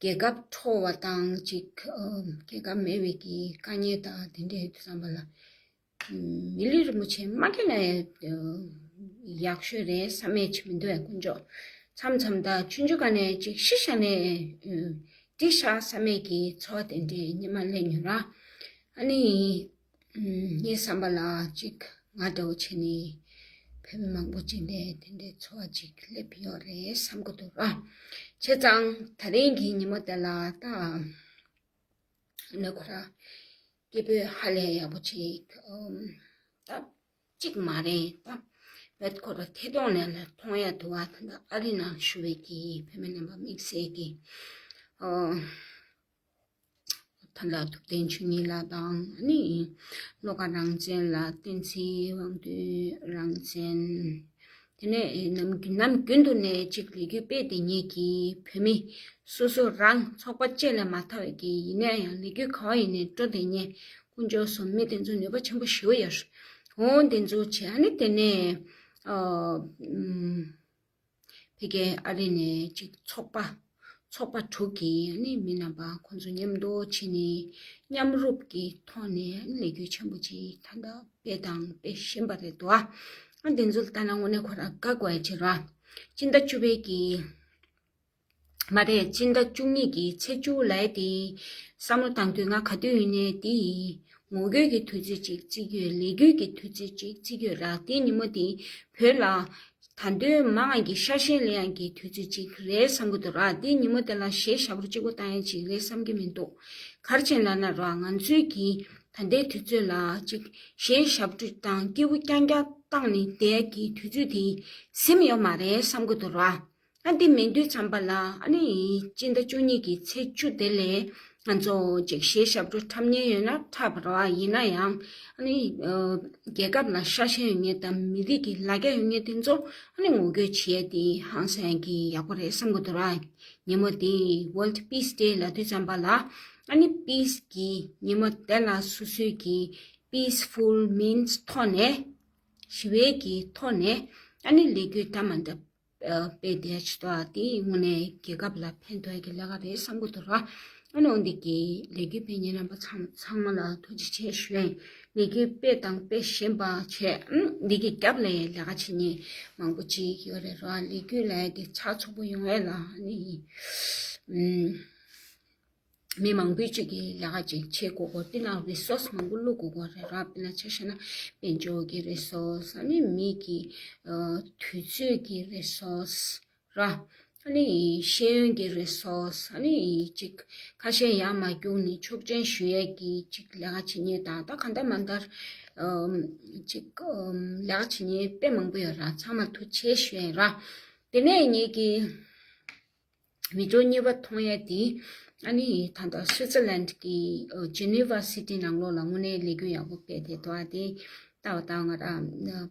རྒྱལ་ཁབ་འཕྲོག་པ་དང་ཅིག་ཨམ། རྒྱལ་ཁབ་མེད་པའི་གི་དཀའ་ངལ་དང་དེ་འདྲའི་ཡོད་དུས་ཙམ་པ་ལ། ཨམ། མི་ལུས་རིན་པོ་ཆེ་མ་སྐྱེས་ན་ཡག་ཤོས་རེད་བསམ་མེད་ཅིག་མི་འདུག་ཨེ་དཀོན་མཆོག་མཚམས་མཚམས་ད་ཆུང་ཆུང་ག་ནས་ཅིག་ཤི་ཤ་ནས་འགྲིག་ཤག་བསམ་མེད་ཀྱི་ཚོར་བ་དེ་འདྲའི་སྔོན་མ་སླེབས་མྱོང་ར། ཨ་ནི། ངའི་བསམ་པ་ལ་ཅིག་ང་འདྲ་བོ་བྱས་ནས་བོད་མི་མང་པོ་ཅིག་ལ་དེ་འདྲའི་ཚོར་བ་ཅིག་སླེབས་ཡོད་རེད་བསམ་གྱི་འདུག་ར། བྱས་ཙང་ད་རིང་གི་ཉིན་མོ་དེ་ལ་ད་ནི་ཁོ་ར་སྐད་འབོད་ཧ་ལས་ཡག་པོ་ཅིག་ཨམ། ད་ཅིག་མ་རེད། ད་བོད་ཁོ་ར་ཐད་གཏོང་ནས་ལ་མཐོང་ཡ་འདུག་བ། ད་ལྟ་ཨ་རི་ནང་བཞུགས་པའི་གི་བོད་མི་རྣམ་པ་དམིགས་བསལ་གྱི་ཨ། ད་ལྟ་ཐུབ་བསྟན་ཆོས་ཉིད་ལགས་དང་ཨ་ནི་བློ་དགའ་རང་བཙན་ལགས། བསྟན་འཛིན་དབང་འདུས་རང་བཙན། དེ་ནས་ནམ་ནམ་རྒྱུན་དུ་ནས་ཅིག་ལས་འགུལ་སྤེལ་བསྡད་མཁན་གྱི་བོད་མི་སོ་སོ་རང་ཚོགས་པ་བཅས་ལས་མ་ཐར་བའི་གི་ཡིན་ན་ཡང་ལས་འགུལ་ག་བ་ཡིན་ནའི་འགྲོ་བསྡད་མཁན་དཀོན་མཆོག་གསུམ་མི་དེ་ཚོ་ནུས་པ་ཆེན་པོ་ཞེ་པོ་ཡོད་རེད། འོ་དེ་ཚོ་བྱས་ཨ་ནི་དེ་ནས་ཨ། ཨམ། ཕ་གིའི་ཨ་རི་ནས་ཅིག་ཚོགས་པ། ཚོགས་པ་དྲུག་གི་ནི་མི་རྣམ་པ་ཁོང་ཚོ་མཉམ་དུ་ཕྱིན་ནས་མཉམ་རུབ་ཀྱི་ཐོག་ནས་ལས་འགུལ་ཆེན་པོ་ཅིག་ད་ལྟ་སྤེལ་དང་སྤེལ་བཞིན་པ་རེད་འདུག་ཨ་དེ་ཚོ་ལ་ལྟ་ན་དངོས་གནས་ཁོ་རང་དགའ་དགོས་ཡ་ཅིག་ར། སྤྱི་ཟླ་བཅུ་པའི་གི་མ་རེད། སྤྱི་ཟླ་བཅུ་གཉིས་ཀྱི་ཚེས་བཅུ་ལ་དེ་བསམ་བློ་བཏང་དུས་ང་ག་དུས་ཡིན་ནའི་དེ་ངོ་རྒོལ་གྱི་དུས་ཚོད་ཅིག་བརྩི་གི་ཡོད། ལས་འགུལ་གྱི་དུས་ཚོད་ཅིག་བརྩི་གི་ཡོད་ར། དེ་ཉིན་མོ་དེ་བོད་ལ་ད་དུང་མང་ང་གི་ཤ་ཞེན་ལེན་ཡག་གི་དུས་ཚོད་ཅིག་རེད་བསམ་གི་འདུག་ར། དེ་ཉིན་མོ་དེ་ལ་གཞས་ཞབས་བྲོ་གཅིག་པོ་བཏང་ཡག་ཅིག་རེད་བསམ་གི་མི་འདུག་ག་རེ་བྱས་ལབ་ན་ར། ང་ཚོའི་གི་ད་ལྟའི་དུས་ཚོད་ལ་ཅིག་གཞས་ཞབས་བྲོ་དང་སྐྱིད་པོ་རྐྱང་རྐྱང་བཏང་ནས་བསྡད་ཡག་གི་དུས་ཚོད་དེ་ཟིན་ཡོད་མ་རེད་བསམ་གི་འདུག་ར། ཨ་འདི་མིན་དུས་ཙམ་པ་ལ་ཨ་ནི་སྤྱི་ཟླ་བཅུ་གཉིས་ཀྱི་ཚེས་བཅུ་དེ་ལས་ང་ཚོ་ཅིག་གཞས་ཞབས་བྲོ་འཁྲབ་མཁན་ཡོད་ན་འཁྲབ་རོགས། ཡིན་ན་ཡང་ཨ་ནི་ཨ་རྒྱལ་ཁབ་ལ་ཤ་ཞེན་ཡོད་མཁན་དང་མི་རིགས་ཀྱི་ལ་རྒྱ་ཡོད་མཁན་དེ་ཚོ་ཨ་ནི་ངོ་རྒོལ་བྱེད་ཡ་དེ་ཧང་སང་གི་ཡག་པོ་རེད་བསམ་གི་འདུག་ར། ཉིན་མོ་དེ་World Peace Day ལབ་དུས་ཙམ་པ་ལ་ཨ་ནི་peace གི་ཉིན་མོ་དེ་ལ་སོ་སོའི་གི་peaceful means ཐོག་ནས་ཞི་བའི་གི་ཐོག་ནས་ཨ་ནི་ལས་འགུལ་འདྲ་མ་འདྲ་སྤེལ་བསྡད་ཡ་ཅིག་འདུག་ཨ་དེ་དངོས་གནས་རྒྱལ་ཁབ་ལ་ཕན་ཐོགས་ཡ་གི་ལས་ཀ་རེད་བསམ་གི་འདུག་ར། ཨ་ནི་འོ་འདི་གི་ལས་འགུལ་སྤེལ་མཁན་རྣམ་པ་ཚང་ཚང་མ་ལ་ཐུགས་རྗེ་ཆེ་ཞུ་ཡ་ཡིན། ལས་འགུལ་སྤེལ་དང་སྤེལ་བཞིན་པ་བྱས། ཨ་འདི་གི་རྒྱབ་ལ་ཡ་ལས་ཀ་བྱེད་མཁན་མང་པོ་ཅིག་ཡོད་རེད་ར། ལས་འགུལ་ལབ་ཡ་དེ་ཆ་ཚུགས་པོ་ཡོང་ཡ་ལ་ཨ་ནི་ཨམ། མི་མང་པོ་ཅིག་གིས་ལས་ཀ་ཅིག་བྱེད་དགོས་ཀྱི་ཡོད། དེ་ལ་resource མང་པོ་བླུག་དགོས་ཀྱི་ཡོད་རེད་ར། དཔེར་ན་ཆ་བཞག་ན་དཔལ་འབྱོར་གྱི་resource ཨ་ནི་མི་གི་ཨ་དུས་ཚོད་ཀྱི་resource ར། ཨ་ནི་ཤེས་ཡོན་གྱི་resource ཨ་ནི་ཅིག་ཁ་ཤས་ཡར་མར་རྒྱུགས་ནས་ཆོག་མཆན་ཞུ་ཡས་ཀྱི་ཅིག་ལས་ཀ་བྱེད་མཁན་དང་། ད་གང་ལྟར་མ་ལྟར་ཨམ་ཅིག་ཨམ་ལས་ཀ་བྱེད་མཁན་དཔེ་མང་པོ་ཡོད་ར། ཚང་མ་ཐུགས་རྗེ་ཆེ་ཞུ་ཡ་ཡིན་ར། དེ་ནས་ངེད་ཀྱི་མི་གྲངས་གཉིས་པ་མཐོང་ཡ་དེ་ཨ་ནི་ད་ལྟ་སུའི་ཙི་ལན་གྱི་ཨ་Geneva City ནང་ལོགས་ལ་དངོས་གནས་ལས་འགུལ་ཡག་པོ་སྤེལ་བསྡད་འདུག་ཨ་དེ་ལྟ་བ་ལྟ་ང་རང་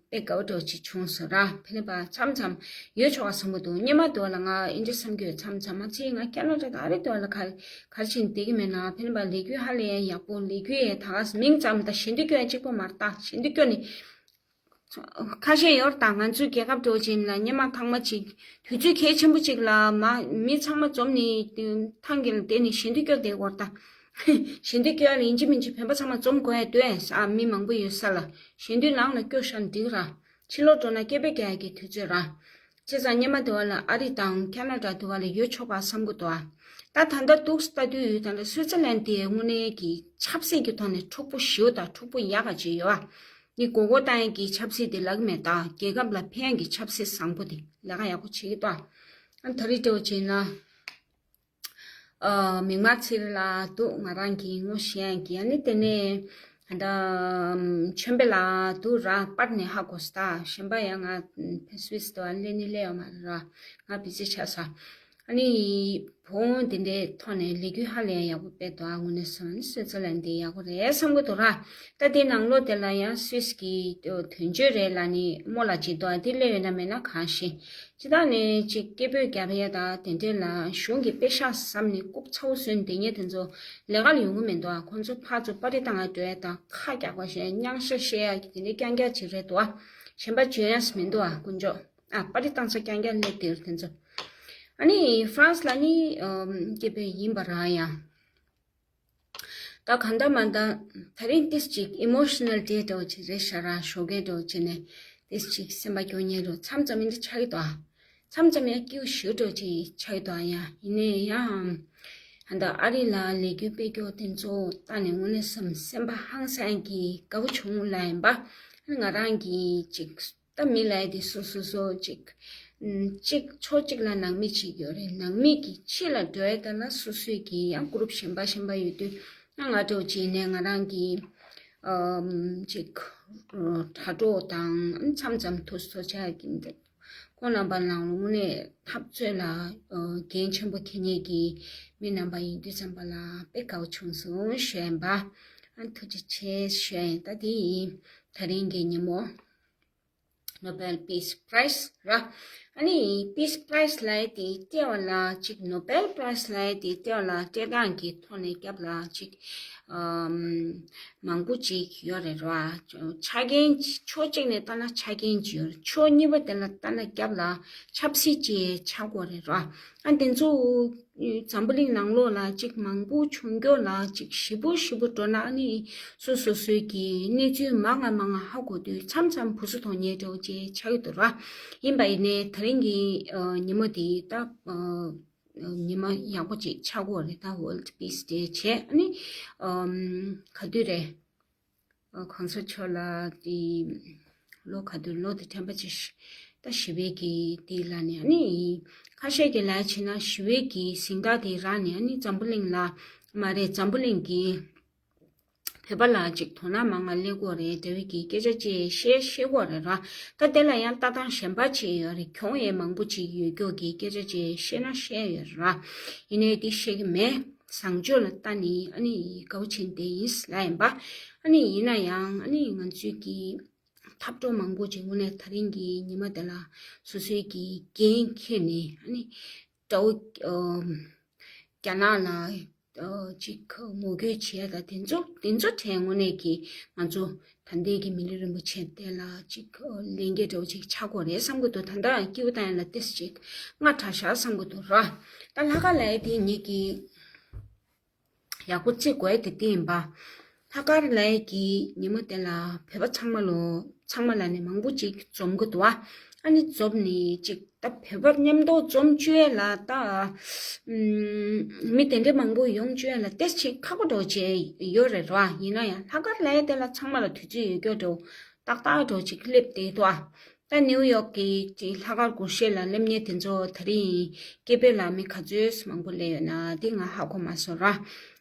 དཔེ་དགའ་པོ་འདྲ་བོ་ཅིག་བྱུང་སོང་ར། ཕན་པ་མཚམས་མཚམས་ཡོད་ཆོག་པ་བསམ་གྱི་འདུག་སྔོན་མ་དུས་ལ་ང་ཨིན་ཇི་བསམ་གྱི་ཡོད། མཚམས་མཚམས་མ་ཚད་ང་ཁེ་ན་ཌ་དང་ཨ་རི་དུས་ལ་ག་ག་རེ་བྱས་ནས་བསྡད་ཀྱི་མེད་ན། ཕན་པ་ལས་འགུལ་ཧ་ལས་ཡག་པོ། ལས་འགུལ་ཡ་ད་ག་མིང་ཙམ་ད་ཞལ་འདོན་སྐྱོན་ཡ་གཅིག་པོ་མ་རེད། ད་ཞལ་འདོན་སྐྱོན་ནི་ཁ་ཤས་ཡོད་རེད། ད་ང་ཚོའི་རྒྱལ་ཁབ་འདྲ་བོ་ཅིག་ལ་སྔོན་མ་ཐེངས་མ་ཅིག་དུས་ཚོད་གལ་ཆེན་པོ་ཅིག་ལ་མ་མི་ཚང་མ་འཛོམས་ནས་ཐང་གི་ལ་བསྡད་ནས་ཞལ་འདོན་སྐྱོར་བསྡད་ཡོད་རེད། ད་ཞལ་འདོན་སྐྱོར་ལ་ཡིན་གཅིག་མིན་གཅིག་བོད་པ་ཚང་མ་འཛོམས་དགོས་ཡ་འདུག་ཨེ། ས་མི་མང་པོ་ཡོད་ས་ལ་ཞལ་འདོན་ནང་ལ་སྐྱོར་བཞག་ན་འགྲིག་ར། ཕྱི་ལོགས་འགྲོ་ན་སྐད་འབོད་རྒྱག་ཡ་གི་དུས་ཚོད་ར། བྱས་ཙང་སྔོན་མ་དེ་བ་ལ་ཨ་རི་དང་ཁེ་ན་ཌ་དེ་བ་ལ་ཡོད་ཆོག་པ་བསམ་གི་འདུག་ཨ། ད་ད་ལྟ་འདུག་ལྟ་དུས་ད་ལྟ་སུའི་ཙི་ལན་དེ་དངོས་གནས་ཀྱི་ཆབ་སྲིད་ཀྱི་ཐོག་ནས་འཁྲུག་པོ་ཞེ་པོ་དང་འཁྲུག་པོ་ཡག་ག་ཅིག་ཡོད་ཨ། ནི་མགོ་སྐོར་བཏང་ཡག་གི་ཆབ་སྲིད་དེ་ལབ་མེད། ད་རྒྱལ་ཁབ་ལ་ཕན་ཡག་གི་ཆབ་སྲིད་བཟང་པོ་དེ་ལས་ཀ་ཡག་པོ་བྱེད་ཀྱི་འདུག་ཨ། ཨ་ད་རེས་འདྲ་བོ་བྱས་ན། ཨ་མིག་དམར་ཚེ་རིང་ལགས་འདུག་ང་རང་གི་ངོ་ཤེས་ཡག་གི། ཨ་ནི་དེ་ནས་ད་ཆོས་འཕེལ་ལགས་འདུག་ར། པར་ནས་ཧ་གོ་སོང་། ད་གཞན་པ་ཡང་ང་ཕེ་སི་བྷི་སི་དུ་ཨ་ལེ་ནི་ལེ་ཡོད་མ་རེད་ར། ང་བི་ཟི་ཆགས་སོང་། ཨ་ནི་བོང་དེ་འདྲའི་ཐོག་ནས་ལས་འགུལ་ཧ་ལས་ཡག་པོ་སྤེལ་འདུག་ཨ། དངོས་གནས་སོང་ནི་སུའི་ཙི་ལན་དེ་ཡག་པོ་རེད་བསམ་གི་འདུག་ར། ད་དེ་ནང་ལོགས་དེ་ལ་ཡང་སུད་སི་གི་དོན་གཅོད་རེད་ལ་ནི་རྨོ་ལགས་ཅིག་འདུག་ཨ། དེ་སླེབས་ཡོད་ན་མེད་ན་གང་ཤེས། སྤྱིར་བཏང་ནས་ཅིག་སྐད་འབོད་རྒྱབ་ཡ་ད་དེ་འདྲས་ལ་གཞུང་གི་པེ་ཤག་བསམ་ནས་ལྐུགས་ཚ་བོ་བཟོས་ནས་སྡོད་མཁན་དེ་ཚོ་ལས་ཀ་ལ་ཡོང་གི་མི་འདུག་ཨ། ཁོང་ཚོ་ཕར་ཚུར་པར་རིས་བཏང་ང་འགྲོ་ཡ་དང་ཁ་རྒྱག་པ་བྱས་རྨྱང་ཤ་བཤད་ཡ་གི་དེ་འདྲས་རྐྱང་རྐྱང་ཅིག་རེད་འདུག་ཨ། གཞན་པ་འཇོན་ཡ་མི་འདུག་ཨ། དཀོན་མཆོག་ཨ་པར་རིས་བཏང་ས་རྐྱང་རྐྱང་སླེབས་བསྡད་ཡོད་རེད་དེ་ཚོ། ཨ་ནི་ཧྥ་རན་སི་ལ་ནི་ཨམ་སྐད་འབོད་ཡིན་པ་རང་ཡང་། ད་གང་ལྟར་མ་ལྟར་ད་རིང་ཏིས་ཅིག་ཨི་མོ་ཤི་ནལ་ཌེ་འདྲ་བོ་ཅིག་རེད་ཤག་ར། ཞོགས་ཀས་འདྲ་བོ་ཅིག་ནས་ཏིས་ཅིག་སེམས་པ་སྐྱོ་ཉེན་འདྲ་བོ་མཚམས་མཚམས་ཡིན་འདྲ་ཆགས་ཀྱི་འདུག་ཨ། མཚམས་མཚམས་ཡང་སྐྱིད་པོ་ཞེ་པོ་འདྲ་བོ་ཅིག་ཆགས་ཀྱི་འདུག་ཨ། ཡང་ཡིན་ནའི་ཡང་ཨ་ད་ཨ་རི་ལ་ལས་འགུལ་སྤེལ་རྒྱུ་དེ་ཚོ་ལྟ་ནས་དངོས་གནས་སེམས་སེམས་པ་ཧང་སང་གི་དགའ་པོ་བྱུང་ལ་ཡིན་པ། ང་རང་གི་ཅིག་ད་མི་ལ་ཡ་དེ་སོ་སོ་སོ་ཅིག་ཅིག་ཕྱོགས་གཅིག་ལ་ནང་མི་ཅིག་ཡོད་རེད། ནང་མི་གི་ཕྱི་ལ་འགྲོ་ཡ་ད་ལ་སོ་སོའི་གི་ཡང་གུ་རུབ་གཞན་པ་གཞན་པ་ཡོད་དུས་ང་ང་འདྲ་བོ་ཅིག་ནས་ང་རང་གི་ཨམ་ཅིག་དྲ་གྲོགས་དང་མཚམས་མཚམས་དུས་ཚོད་ཆགས་ཀྱི་འདུག་ཁོང་རྣམ་པ་ནང་ལོགས་ནས་འཐབ་རྩོད་ལ་འགན་ཆེན་པོ་འཁྱེར་མཁན་གྱི་མི་རྣམ་པ་ཡིན་དུས་ཙམ་པ་ལ་དཔེ་དགའ་བོ་བྱུང་སོང་ཞུ་ཡིན་པ། ཨ་ཐུགས་རྗེ་ཆེ་ཞུ་ཡིན། ད་དེ་ཡིན་ད་རིང་གི་ཉིན་མོ། Nobel Peace Prize ར། ཨ་ནི་Peace Prize ལབ་ཡ་དེ་སྤྲད་པ་ལ་ཅིག Nobel Prize ལབ་ཡ་དེ་སྤྲད་པ་ལ་སྤྲད་སྟངས་ཀྱི་ཐོག་ནས་རྒྱབ་ལ་ཅིག་ཨམ་མང་པོ་ཅིག་ཡོད་རེད་ར། ཆ་རྐྱེན་ཕྱོགས་གཅིག་ནས་ལྟ་ན་ཆ་རྐྱེན་ཅིག་ཡོད་རེད། ཕྱོགས་གཉིས་པ་དེ་ལ་ལྟ་ན་རྒྱབ་ལ་ཆབ་སྲིད་ཅིག་ཆགས་དགོས་རེད་ར། ཨ་དེ་ཚོ་འཛམ་བུ་གླིང་ནང་ལོགས་ལ་ཅིག་མང་པོ་བྱུང་རྒྱུ་ལ་ཅིག་ཞིབ་པོ་ཞིབ་པོ་འགྲོ་ན་ཨ་ནི་སོ་སོ་སོའི་གི་གནས་ཚུལ་མང་ང་མང་ང་ཧ་གོ་དུས་མཚམས་མཚམས་བུ་སུ་མཐོང་ཉེ་འདྲ་བོ་ཅིག་ཆགས་ཀྱི་འདུག་ར། ཡིན་པ་ཡིན་ནའི་ད་རིང་གི་ཉིན་མོ་དེ་ད་ཉི་མ་ཡག་པོ་ཅིག་ཆགས་ཀྱི་ཡོད་རེད། ད་World Peace Day བྱས་ཨ་ནི་ག་དུས་རེད། གོང་ས་མཆོག་ལ་དེ་ལོ་ག་དུས་ལོ་དེ་དྲན་པ་ཆེ་ཤོས་ད་ཞི་བའི་གི་དེ་ལ་ནས་ཨ་ནི་ཁ་ཤས་ཀྱི་ལ་བྱས་ན་ཞི་བའི་གི་གཟེངས་རྟགས་དེ་རག་ནས་ཨ་ནི་འཛམ་བུ་གླིང་ལ་མ་རེད། འཛམ་བུ་གླིང་གི་བོད་པ་ལ་ཅིག་དོ་སྣང་མང་ང་སླེབས་ཀྱི་ཡོད་རེད་འདྲ་བའི་གི་སྐད་ཆ་ཅིག་བཤད་ཤེས་ཀྱི་ཡོད་རེད་ར། ད་དེ་ལ་ཡང་ལྟ་སྟངས་གཞན་པ་ཅིག་ཡོད་རེད། གྱོང་ཡང་མང་པོ་ཅིག་ཡོད་རྒྱུ་གི་སྐད་ཆ་ཅིག་བཤད་ན་བཤད་ཡོད་རེད་ར། ཡིན་ནའི་དེ་བཤད་ཀྱི་མེད། བཟང་སྤྱོད་ལ་ལྟ་ནི་ཨ་ནི་དགའ་བོ་བྱེད་བསྡད་ཡིན་ལབ་ཡིན་པ། ཨ་ནི་ཡིན་ན་ཡང་ཨ་ནི་ང་ཚོའི་གི་འཐབ་གྲོགས་མང་པོ་ཅིག་དངོས་གནས་ད་རིང་གི་ཉི་མ་དེ་ལ་སོ་སོའི་གི་འགན་འཁྱེར་ནས་ཨ་ནི་དགྲ་བོ་ཨ་རྒྱ་ནག་ལ་ཨ་ཅིག་ངོ་རྒོལ་བྱེད་ཡ་ད་དེ་ཚོ་དེ་ཚོ་གྲས་དངོས་གནས་གི་ང་ཚོ་ད་ལྟའི་གི་མི་ལུས་རིན་པོ་ཆེ་དེ་ལ་ཅིག་ལན་འགེབས་འདྲ་བོ་ཅིག་ཆགས་ཀྱི་ཡོད་རེད་བསམ་གྱི་འདུག་ད་ལྟ་སྐྱིད་པོ་བཏང་ཡ་ལ་ཏོག་ཙམ་ཅིག་སྔ་དྲགས་ཤག་བསམ་གྱི་འདུག་ར། ད་ལྷག་དཀར་ལབ་ཡ་དེ་ངེད་ཀྱི་ཡག་པོ་བརྩི་དགོས་ཡ་དེ་དེ་ཡིན་པ། ལྷག་དཀར་ལབ་ཡ་གི་ཉིན་མོ་དེ་ལ་བོད་པ་ཚང་མ་ལོ་ཚང་མ་ལ་ནི་མང་པོ་ཅིག་འཛོམས་གྱི་འདུག་ཨ། ཨ་ནི་འཛོམས་ནི་ཅིག་ད་བོད་པ་མཉམ་དུ་འཛོམས་བཅུག་ཡ་ལ་ད་ཨམ་མི་དེ་འདྲ་མང་པོ་ཡོང་བཅུག་ཡ་ལ་ཏོག་ཙམ་ཁག་པོ་འདྲ་བོ་ཅིག་ཡོད་རེད་ར། ཡིན་ན་ཡང་ལྷག་དཀར་ལབ་ཡ་དེ་ལ་ཚང་མ་ལ་དུས་ཚོད་ཡོད་རྒྱུ་འདྲ་བོ་ཏག་ཏག་འདྲ་བོ་ཅིག་སླེབས་བསྡད་འདུག་ཨ། ད་ནིའུ་ཡོག་གི་ཅིག་ལྷག་དཀར་སྒོར་གཞས་ལ་སླེབས་མཁན་དེ་ཚོ་ད་རིང་སྐད་འབོད་ལ་མི་ག་ཚོད་མང་པོ་སླེབས་ཡོད་ན་དེ་ང་ཧ་གོ་མ་སོང་ར།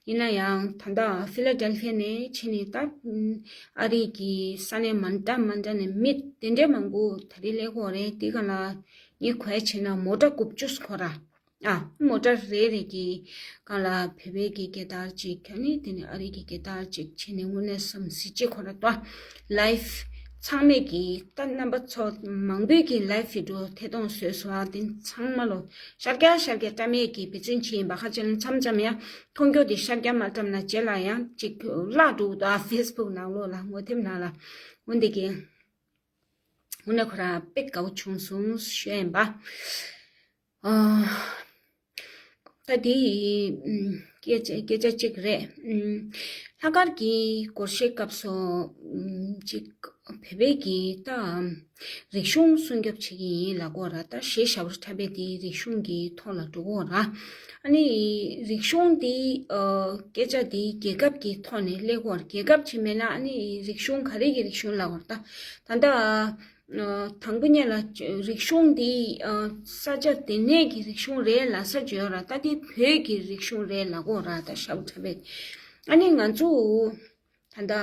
ཡིན་ན་ཡང་ད་ལྟ་ཕི་ལ་ཌེལ་ཕི་ཡ་ནས་ཕྱིན་ནས་ད་ཨ་རི་གི་ས་གནས་མ་འདྲ་མ་འདྲ་ནས་མི་དེ་འདྲའི་མང་པོ་ད་རིང་སླེབས་ཀྱི་ཡོད་རེད། དེ་ག་ལ་ངས་གོ་ཡ་བྱས་ན་མོ་ཊ་དགུ་བཅུ་ཁོ་ར། ཨ་མོ་ཊ་རེ་རེ་གི་སྒང་ལ་བོད་པའི་གི་རྒྱལ་དར་གཅིག་ཨ་ནི་དེ་ནས་ཨ་རི་གི་རྒྱལ་དར་གཅིག་བྱས་ནས་དངོས་གནས་སེམས་གཟི་བརྗིད་ཁོ་ར་ཏོ། ལའིབ་ཚང་མས་གི་ད་རྣམ་པ་ཚོ་མང་པོས་གི་ལའིབ་བི་ཌི་ཡོ་ཐད་གཏོང་བཟོས་སོང་། ཨ་དེ་ཚང་མ་ལོ་ཤར་རྒྱག་ཤར་རྒྱག་བཀྲམ་ཡས་གི་འབད་བརྩོན་བྱས་ཡིན་པ། ཁ་ཅིག་ལ་མཚམས་མཚམས་ཡང་མཐོང་རྒྱུ་དེ་ཤར་རྒྱག་མ་བཀྲམ་ན་རྗེས་ལ་ཡང་གཅིག་བརླག་འགྲོ་གི་འདུག་ཨ་ཕེ་སི་བུག་ནང་ལོགས་ལ་ངོ་དེབ་ནང་ལ་འོན་ཏེ་གི་དངོས་གནས་ཁོ་རང་དཔེ་དགའ་བོ་བྱུང་སོང་ཞུ་ཡ་ཡིན་པ། ཨ་ད་དེ་ཨམ་ སྐད་ཆ་སྐད་ཆ་གཅིག་རེད། ཨུམ། ལྷག་དཀར་གྱི་སྒོར་གཞས་སྐབས་སུ་ཨུམ་གཅིག་བོད་པའི་གི་ད་རིག་གཞུང་སྲུང་སྐྱོབ་བྱེད་ཀྱི་ཡིན་ལབ་ཀྱི་ཡོད་ར། ད་གཞས་ཞབས་བྲོ་འཁྲབ་པའི་དེ་རིག་གཞུང་གི་ཐོག་ལ་འགྲོ་གི་ཡོད་ར། ཨ་ནི་རིག་གཞུང་དེ་ཨ་སྐད་ཆ་དེ་རྒྱལ་ཁབ་ཀྱི་ཐོག་ནས་སླེབས་ཀྱི་ཡོད་ར། རྒྱལ་ཁབ་ཅིག་མེད་ན་ཨ་ནི་རིག་གཞུང་ག་རེ་གི་རིག་གཞུང་ལབ་ཀྱི་ཡོད་ར། ད་ད་ལྟ་ཨ་དང་པོ་ཉིད་ལ་རིག་གཞུང་འདི་ཨ་ས་ཆ་དེ་ནས་ཀྱི་རིག་གཞུང་རེད་ལབ་ས་བརྗོད་ཡོད་ར། ད་དེ་བོད་ཀྱི་རིག་གཞུང་རེད་ལབ་ཀྱི་ཡོད་ར། ད་ཞབས་བྲོ་འཁྲབ་པའི་ཨ་ནི་ང་ཚོ་ད་ལྟ་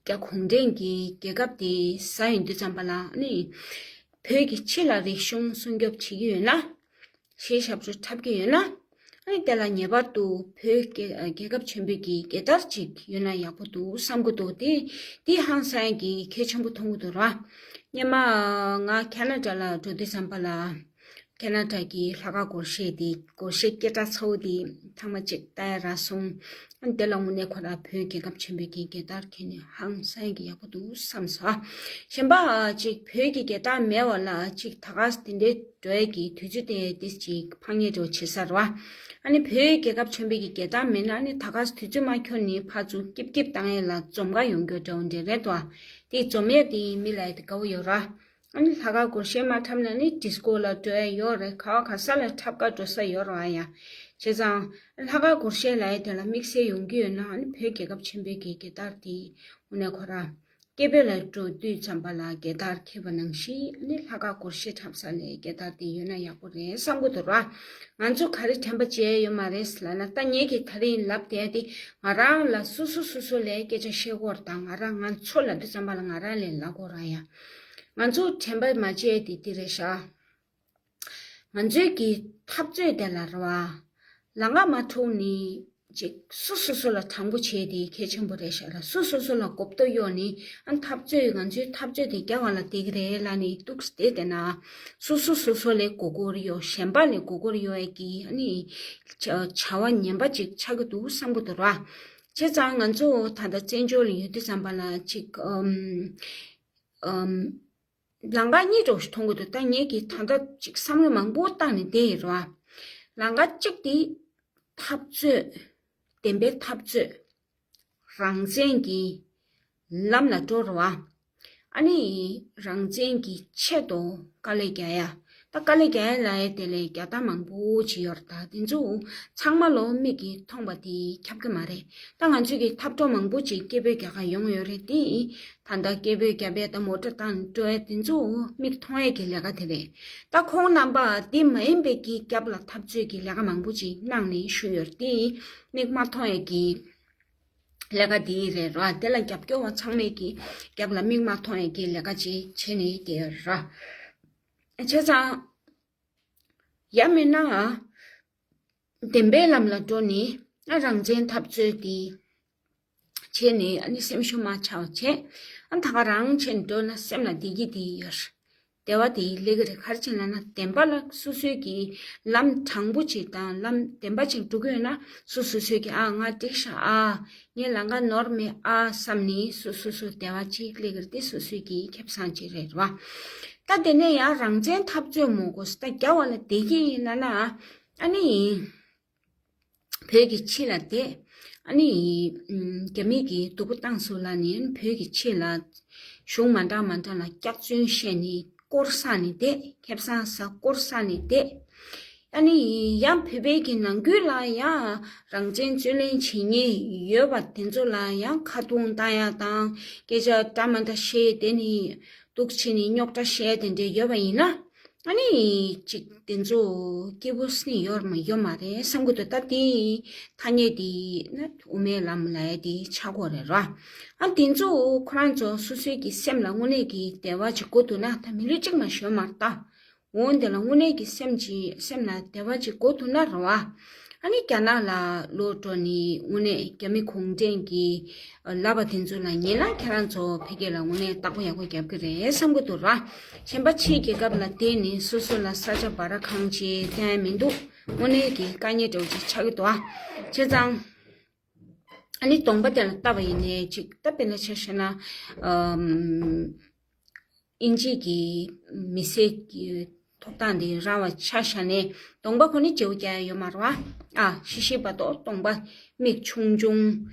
རྒྱ་གུང་ཁྲན་གྱི་རྒྱལ་ཁབ་དེ་ཟ་ཡོང་དུས་ཙམ་པ་ལ་ཨ་ནི་བོད་ཀྱི་ཕྱི་ལ་རིག་གཞུང་སྲུང་སྐྱོབ་བྱེད་ཀྱི་ཡོད་ན། གཞས་ཞབས་བྲོ་འཁྲབ་ཀྱི་ཡོད་ན། ཨ་ནི་དེ་ལ་ངེས་པར་དུ་བོད་རྒྱལ་རྒྱལ་ཁབ་ཆེན་པོའི་གི་རྒྱལ་དར་ཅིག་ཡོད་ན་ཡག་པོ་འདུག་བསམ་གྱི་འདུག་དེ་དེ་ཧང་སང་གི་གལ་ཆེན་པོ་མཐོང་གི་འདུག་ར། སྔོན་མ་ང་ཁེ་ན་ཌ་ལ་འགྲོ་དུས་ཙམ་པ་ལ། ཁེ་ན་ཌ་གི་ལྷག་དཀར་སྒོར་གཞས་དེ་སྒོར་གཞས་སྐད་གྲགས་ཚ་བོ་དེ་ཐེངས་མ་གཅིག་ལྟ་ཡ་རག་སོང་། ཨ་ནི་དེ་ལ་དངོས་གནས་ཁོ་རང་བོད་རྒྱལ་ཁབ་ཆེན་པོའི་གི་རྒྱལ་དར་འཁྱེར་ནས་ཧང་སང་གི་ཡག་པོ་འདུག་བསམ་སོང་། གཞན་པ་ཅིག་བོད་ཀྱི་རྒྱལ་དར་མེད་པ་ལ་ཅིག་ད་ག་སེ་དེ་འདྲའི་འགྲོ་ཡས་ཀྱི་དུས་ཚོད་དེ་ཏོག་ཙམ་ཕངས་ཡས་འདྲ་བོ་བྱེད་ས་རེད་བ། ཨ་ནི་བོད་རྒྱལ་ཁབ་ཆེན་པོའི་གི་རྒྱལ་དར་མེད་ན་ཨ་ནི་ད་ག་སེ་དུས་ཚོད་མ་འཁྱོལ་ནས་ཕར་ཚུར་སྐྱིབ་སྐྱིབ་བཏང་ཡས་ལ་འཛོམས་དཀའ་ཡོང་རྒྱུ་འདྲ་བོ་འདྲ་རེད་དོ། དེ་འཛོམས་ཡས་དེ་མི་ལ་ཡ་དེ་དགའ་བོ་ཡོད་ར། ཨ་ནི་ལྷག་དཀར་སྒོར་གཞས་མ་འཁྲབ་ན་ནི་ཌི་སི་ཀོ་ལ་འགྲོ་ཡ་ཡོད་རེད། ག་བ་ག་ས་ལ་འཁྲབ་ག་འགྲོ་ས་ཡོད་རེད་བ་ཡ། བྱས་ཙང་ལྷག་དཀར་སྒོར་གཞས་ལབ་ཡ་དེ་ལ་དམིགས་བསལ་ཡོང་གི་ཡོད་ན་ཨ་ནི་བོད་རྒྱལ་ཁབ་ཆེན་པོའི་གི་རྒྱལ་དར་དེ་དངོས་གནས་ཁོ་རང་སྐྱེ་བོད་ལ་འགྲོ་དུས་ཙམ་པ་ལ་རྒྱལ་དར་འཁྱེར་བ་ནང་བཞིན་ཨ་ནི་ལྷག་དཀར་སྒོར་གཞས་འཁྲབ་ས་ལ་རྒྱལ་དར་དེ་ཡོད་ན་ཡག་པོ་རེད་བསམ་གྱི་འདུག་ར། ང་ཚོ་ག་རེ་དྲན་པ་བརྗེད་ཡོད་མ་རེད་ལབ་ན་ད་ངེད་ཀྱིས་ད་རིང་ལབ་བསྡད་དེ་ང་རང་ལ་སོ་སོ་སོ་སོ་ལ་སྐད་ཆ་བཤད་དགོས་རེད། ད་ང་རང་ང་ཚོ་ལབ་དུས་ཙམ་པ་ལ་ང་རང་ལ་ལབ་དགོས་རེད་ཡ། ང་ཚོ་དྲན་པ་མ་བརྗེད་དེ་འདི་རེད་ཤག་ང་ཚོའི་གི་འཐབ་རྩོད་དེ་ལ་རེད་བ། ལམ་ཁ་མ་འཁྲུག་ནི་ཅིག་སོ་སོ་སོ་ལ་དྲང་པོ་བྱས་དེ་གལ་ཆེན་པོ་རེད་ཤག་ལ། སོ་སོ་སོ་ལ་གོ་རྟོགས་ཡོད་ནི་ཨ་འཐབ་རྩོད་ང་ཚོའི་འཐབ་རྩོད་དེ་རྒྱལ་བ་ལ་བསྡད་ཀྱི་རེད་ལབ་ནི་འདུག་སེ་བསྡད་བསྡད་ན་སོ་སོ་སོ་སོ་ལ་མགོ་སྐོར་ཡོད། གཞན་པ་ལ་མགོ་སྐོར་ཡོད་ཡས་ཀྱི་ཨ་ནི་བྱ་བྱ་བ་ངན་པ་ཅིག་ཆགས་ཀྱི་འདུག་བསམ་གྱི་འདུག་ར། བྱས་ཙང་ང་ཚོ་ད་ལྟ་བཙན་བྱོལ་ལ་ཡོད་དུས་ཙམ་པ་ལ་ཅིག་ཨམ། ཨམ། ལམ་ཁ་གཉིས་འདྲ་བོ་ཞིག་མཐོང་གི་འདུག་ད་ངེད་ཀྱིས་ད་ལྟ་ཅིག་བསམ་བློ་མང་པོ་བཏང་ནས་བསྡད་ཡོད་རེད་བ། ལམ་ཁ་གཅིག་དེ་འཐབ་རྩོད། བདེན་པའི་འཐབ་རྩོད། རང་བཙན་གྱི་ལམ་ལ་འགྲོ་རེད་བ། ཨ་ནི་རང་བཙན་གྱི་ཆེད་དུ་དཀའ་ལས་རྒྱག་ཡ། ད་དཀའ་ལས་རྒྱག་ཡ་ལབ་ཡ་དེ་ལས་རྒྱག་སྟངས་མང་པོ་ཅིག་ཡོད་རེད། ད་དེ་ཚོ་ཚང་མ་ལོ་མིག་གིས་མཐོང་བ་དེ་ཁྱབ་ཀྱི་མ་རེད། ད་ང་ཚོས་ཀྱི་འཐབ་གྲོགས་མང་པོ་ཅིག་སྐད་འབོད་རྒྱག་ག་ཡོང་ཡོད་རེད་དེ། ད་ལྟ་སྐད་འབོད་རྒྱབ་ཡས་དང་མོ་ཊ་བཏང་འགྲོ་ཡས་དེ་ཚོ་མིག་མཐོང་ཡས་ཀྱི་ལས་ཀ་དེ་རེད། ད་ཁོང་རྣམ་པ་དེ་མ་ཡིན་པའི་གི་རྒྱབ་ལ་འཐབ་རྩོད་ཀྱི་ལས་ཀ་མང་པོ་ཅིག་གནང་ནས་བཞུགས་ཡོད་དེ། མིག་མ་མཐོང་ཡས་ཀྱི་ལས་ཀ་དེ་རེད་ར། དེ་ལ་རྒྱབ་སྐྱོར་བ་ཚང་མས་ཀྱི་རྒྱབ་ལ་མིག་མ་མཐོང་ཡས་ཀྱི་ལས་ཀ་ཅིག་བྱས་ནས་བསྡད་ཡོད་ར། བྱས་ཙང་ཡང་མིན་ན་བདེན་པའི་ལམ་ལ་འགྲོ་ནས་རང་བཙན་འཐབ་རྩོད་དེ་བྱས་ནས་ཨ་ནི་སེམས་ཤུགས་མ་ཆག་པ་བྱས། ཨ་ད་ག་རང་བྱས་ནས་འགྲོ་ན་སེམས་ལ་བདེ་སྐྱིད་དེ་ཡོད། བདེ་བ་དེ་སླེབས་ཀྱི་རེད། ག་རེ་བྱས་ལབ་ན་བདེན་པ་ལ་སོ་སོའི་གི་ལམ་དྲང་པོ་ཅིག་དང་ལམ་བདེན་པ་ཅིག་འགྲོ་གི་ཡོད་ན་སོ་སོ་སོའི་གི་ཨ་ང་འགྲིག་ཤག་ཨ་ངའི་ལམ་ཁ་ནོར་མེད་ཨ་བསམ་ནས་སོ་སོ་སོ་བདེ་བ་ཅིག་སླེབས་ཀྱི་རེད། དེ་སོ་སོའི་གི་ཁེ་བཟང་ཅིག་རེད་བ། ད་དེ་ནས་ཡང་རང་བཙན་འཐབ་རྩོད་མོ་གོ་ད་རྒྱ་བ་ལ་བསྡད་ཀྱི་ཡིན་ལབ་ན་ཨ་ནི། བོད་ཀྱི་ཕྱི་ལ་བསྡད། ཨ་ནི། ཨམ། རྒྱ་མི་གིས་སྡུག་པོ་བཏང་སོང་ལབ་ནས་བོད་ཀྱི་ཕྱི་ལ་གཞུང་མ་འདྲ་མ་འདྲ་ལ་སྐྱག་རྫུན་བཤད་ནས་སྐོར་བསགས་ནས་བསྡད། ཁེ་བཟང་ཟ་སྐོར་བསགས་ནས་བསྡད། ཨ་ནི་ཡང་བོད་པའི་གི་ནང་ཁུལ་ལ་ཡང་རང་བཙན་རྩོད་ལེན་བྱེད་མཁན་ཡོད་པ་དེ་ཚོ་ལ་ཡང་ཁ་རྡུང་བཏང་ཡ་དང་སྐད་ཆ་འདྲ་མ་འདྲ་བཤད་དེ་ནི་སྡུག་བྱས་ནས་རྙོག་དྲ་བཤད་དེ་འདྲ་ཡོད་པ་ཡིན་ན། ཨ་ནི་ཅིག་དེ་ཚོ་སྐྱིད་པོ་སེ་ཡོད་མ་ཡོད་མ་རེད་བསམ་གྱི་འདུག་ད་དེ་ཐ་སྙད་དེ་ན་དབུ་མའི་ལམ་ལབ་ཡ་དེ་ཆགས་ཀྱི་ཡོད་རེད་ར། ཨ་དེ་ཚོ་ཁོ་རང་ཚོ་སོ་སོའི་གི་སེམས་ལ་དངོས་གནས་ཀྱི་བདེ་བ་ཅིག་དགོས་འདུག་ན་ད་མི་ལུས་གཅིག་མ་ཞོན་མ་རེད་ད། འོན་ཏེ་ལ་དངོས་གནས་ཀྱི་སེམས་ཀྱི་སེམས་ལ་བདེ་བ་ཅིག་དགོས་འདུག་ན་རེད་བ། ཨ་ནི་རྒྱ་ནག་ལ་ལོག་འགྲོ་ནི་དངོས་གནས་རྒྱ་མི་གུང་ཁྲན་གྱི་ལབ་པ་དེ་ཚོ་ལ་ཉན་ན་ཁྱེད་རང་ཚོ་ཕ་གི་ལ་དངོས་གནས་བདག་པོ་ཡག་པོ་རྒྱབ་ཀྱི་རེད་བསམ་གྱི་འདུག་ར། གཞན་པ་ཕྱིའི་རྒྱལ་ཁབ་ལ་བསྡད་ནས་སོ་སོ་ལ་ས་ཆ་སྦ་ར་གང་ཅི་བསྟན་མི་འདུག་དངོས་གནས་ཀྱི་དཀའ་ངལ་འདྲ་བོ་ཅིག་ཆགས་ཀྱི་འདུག་ཨ། བྱས་ཙང་། ཨ་ནི་གདོང་པ་དེ་ལ་བལྟས་པ་ཡིན་ནའི་ཅིག་ད་དཔེར་ན་ཆ་བཞག་ན། ཨམ། དབྱིན་ཇི་གི་མི་སེར་གྱི་ ཐོབ་ཐང་འདི་རག་པ་ཆ་བཞག་ནས་གདོང་པ་ཁོ་ནི་བརྗེ་པོ་རྒྱག་ཡ་ཡོད་མ་རེད་བ། ཨ་ཤི་ཤི་བར་དུ་གདོང་པ་མིག་ཆུང་ཆུང་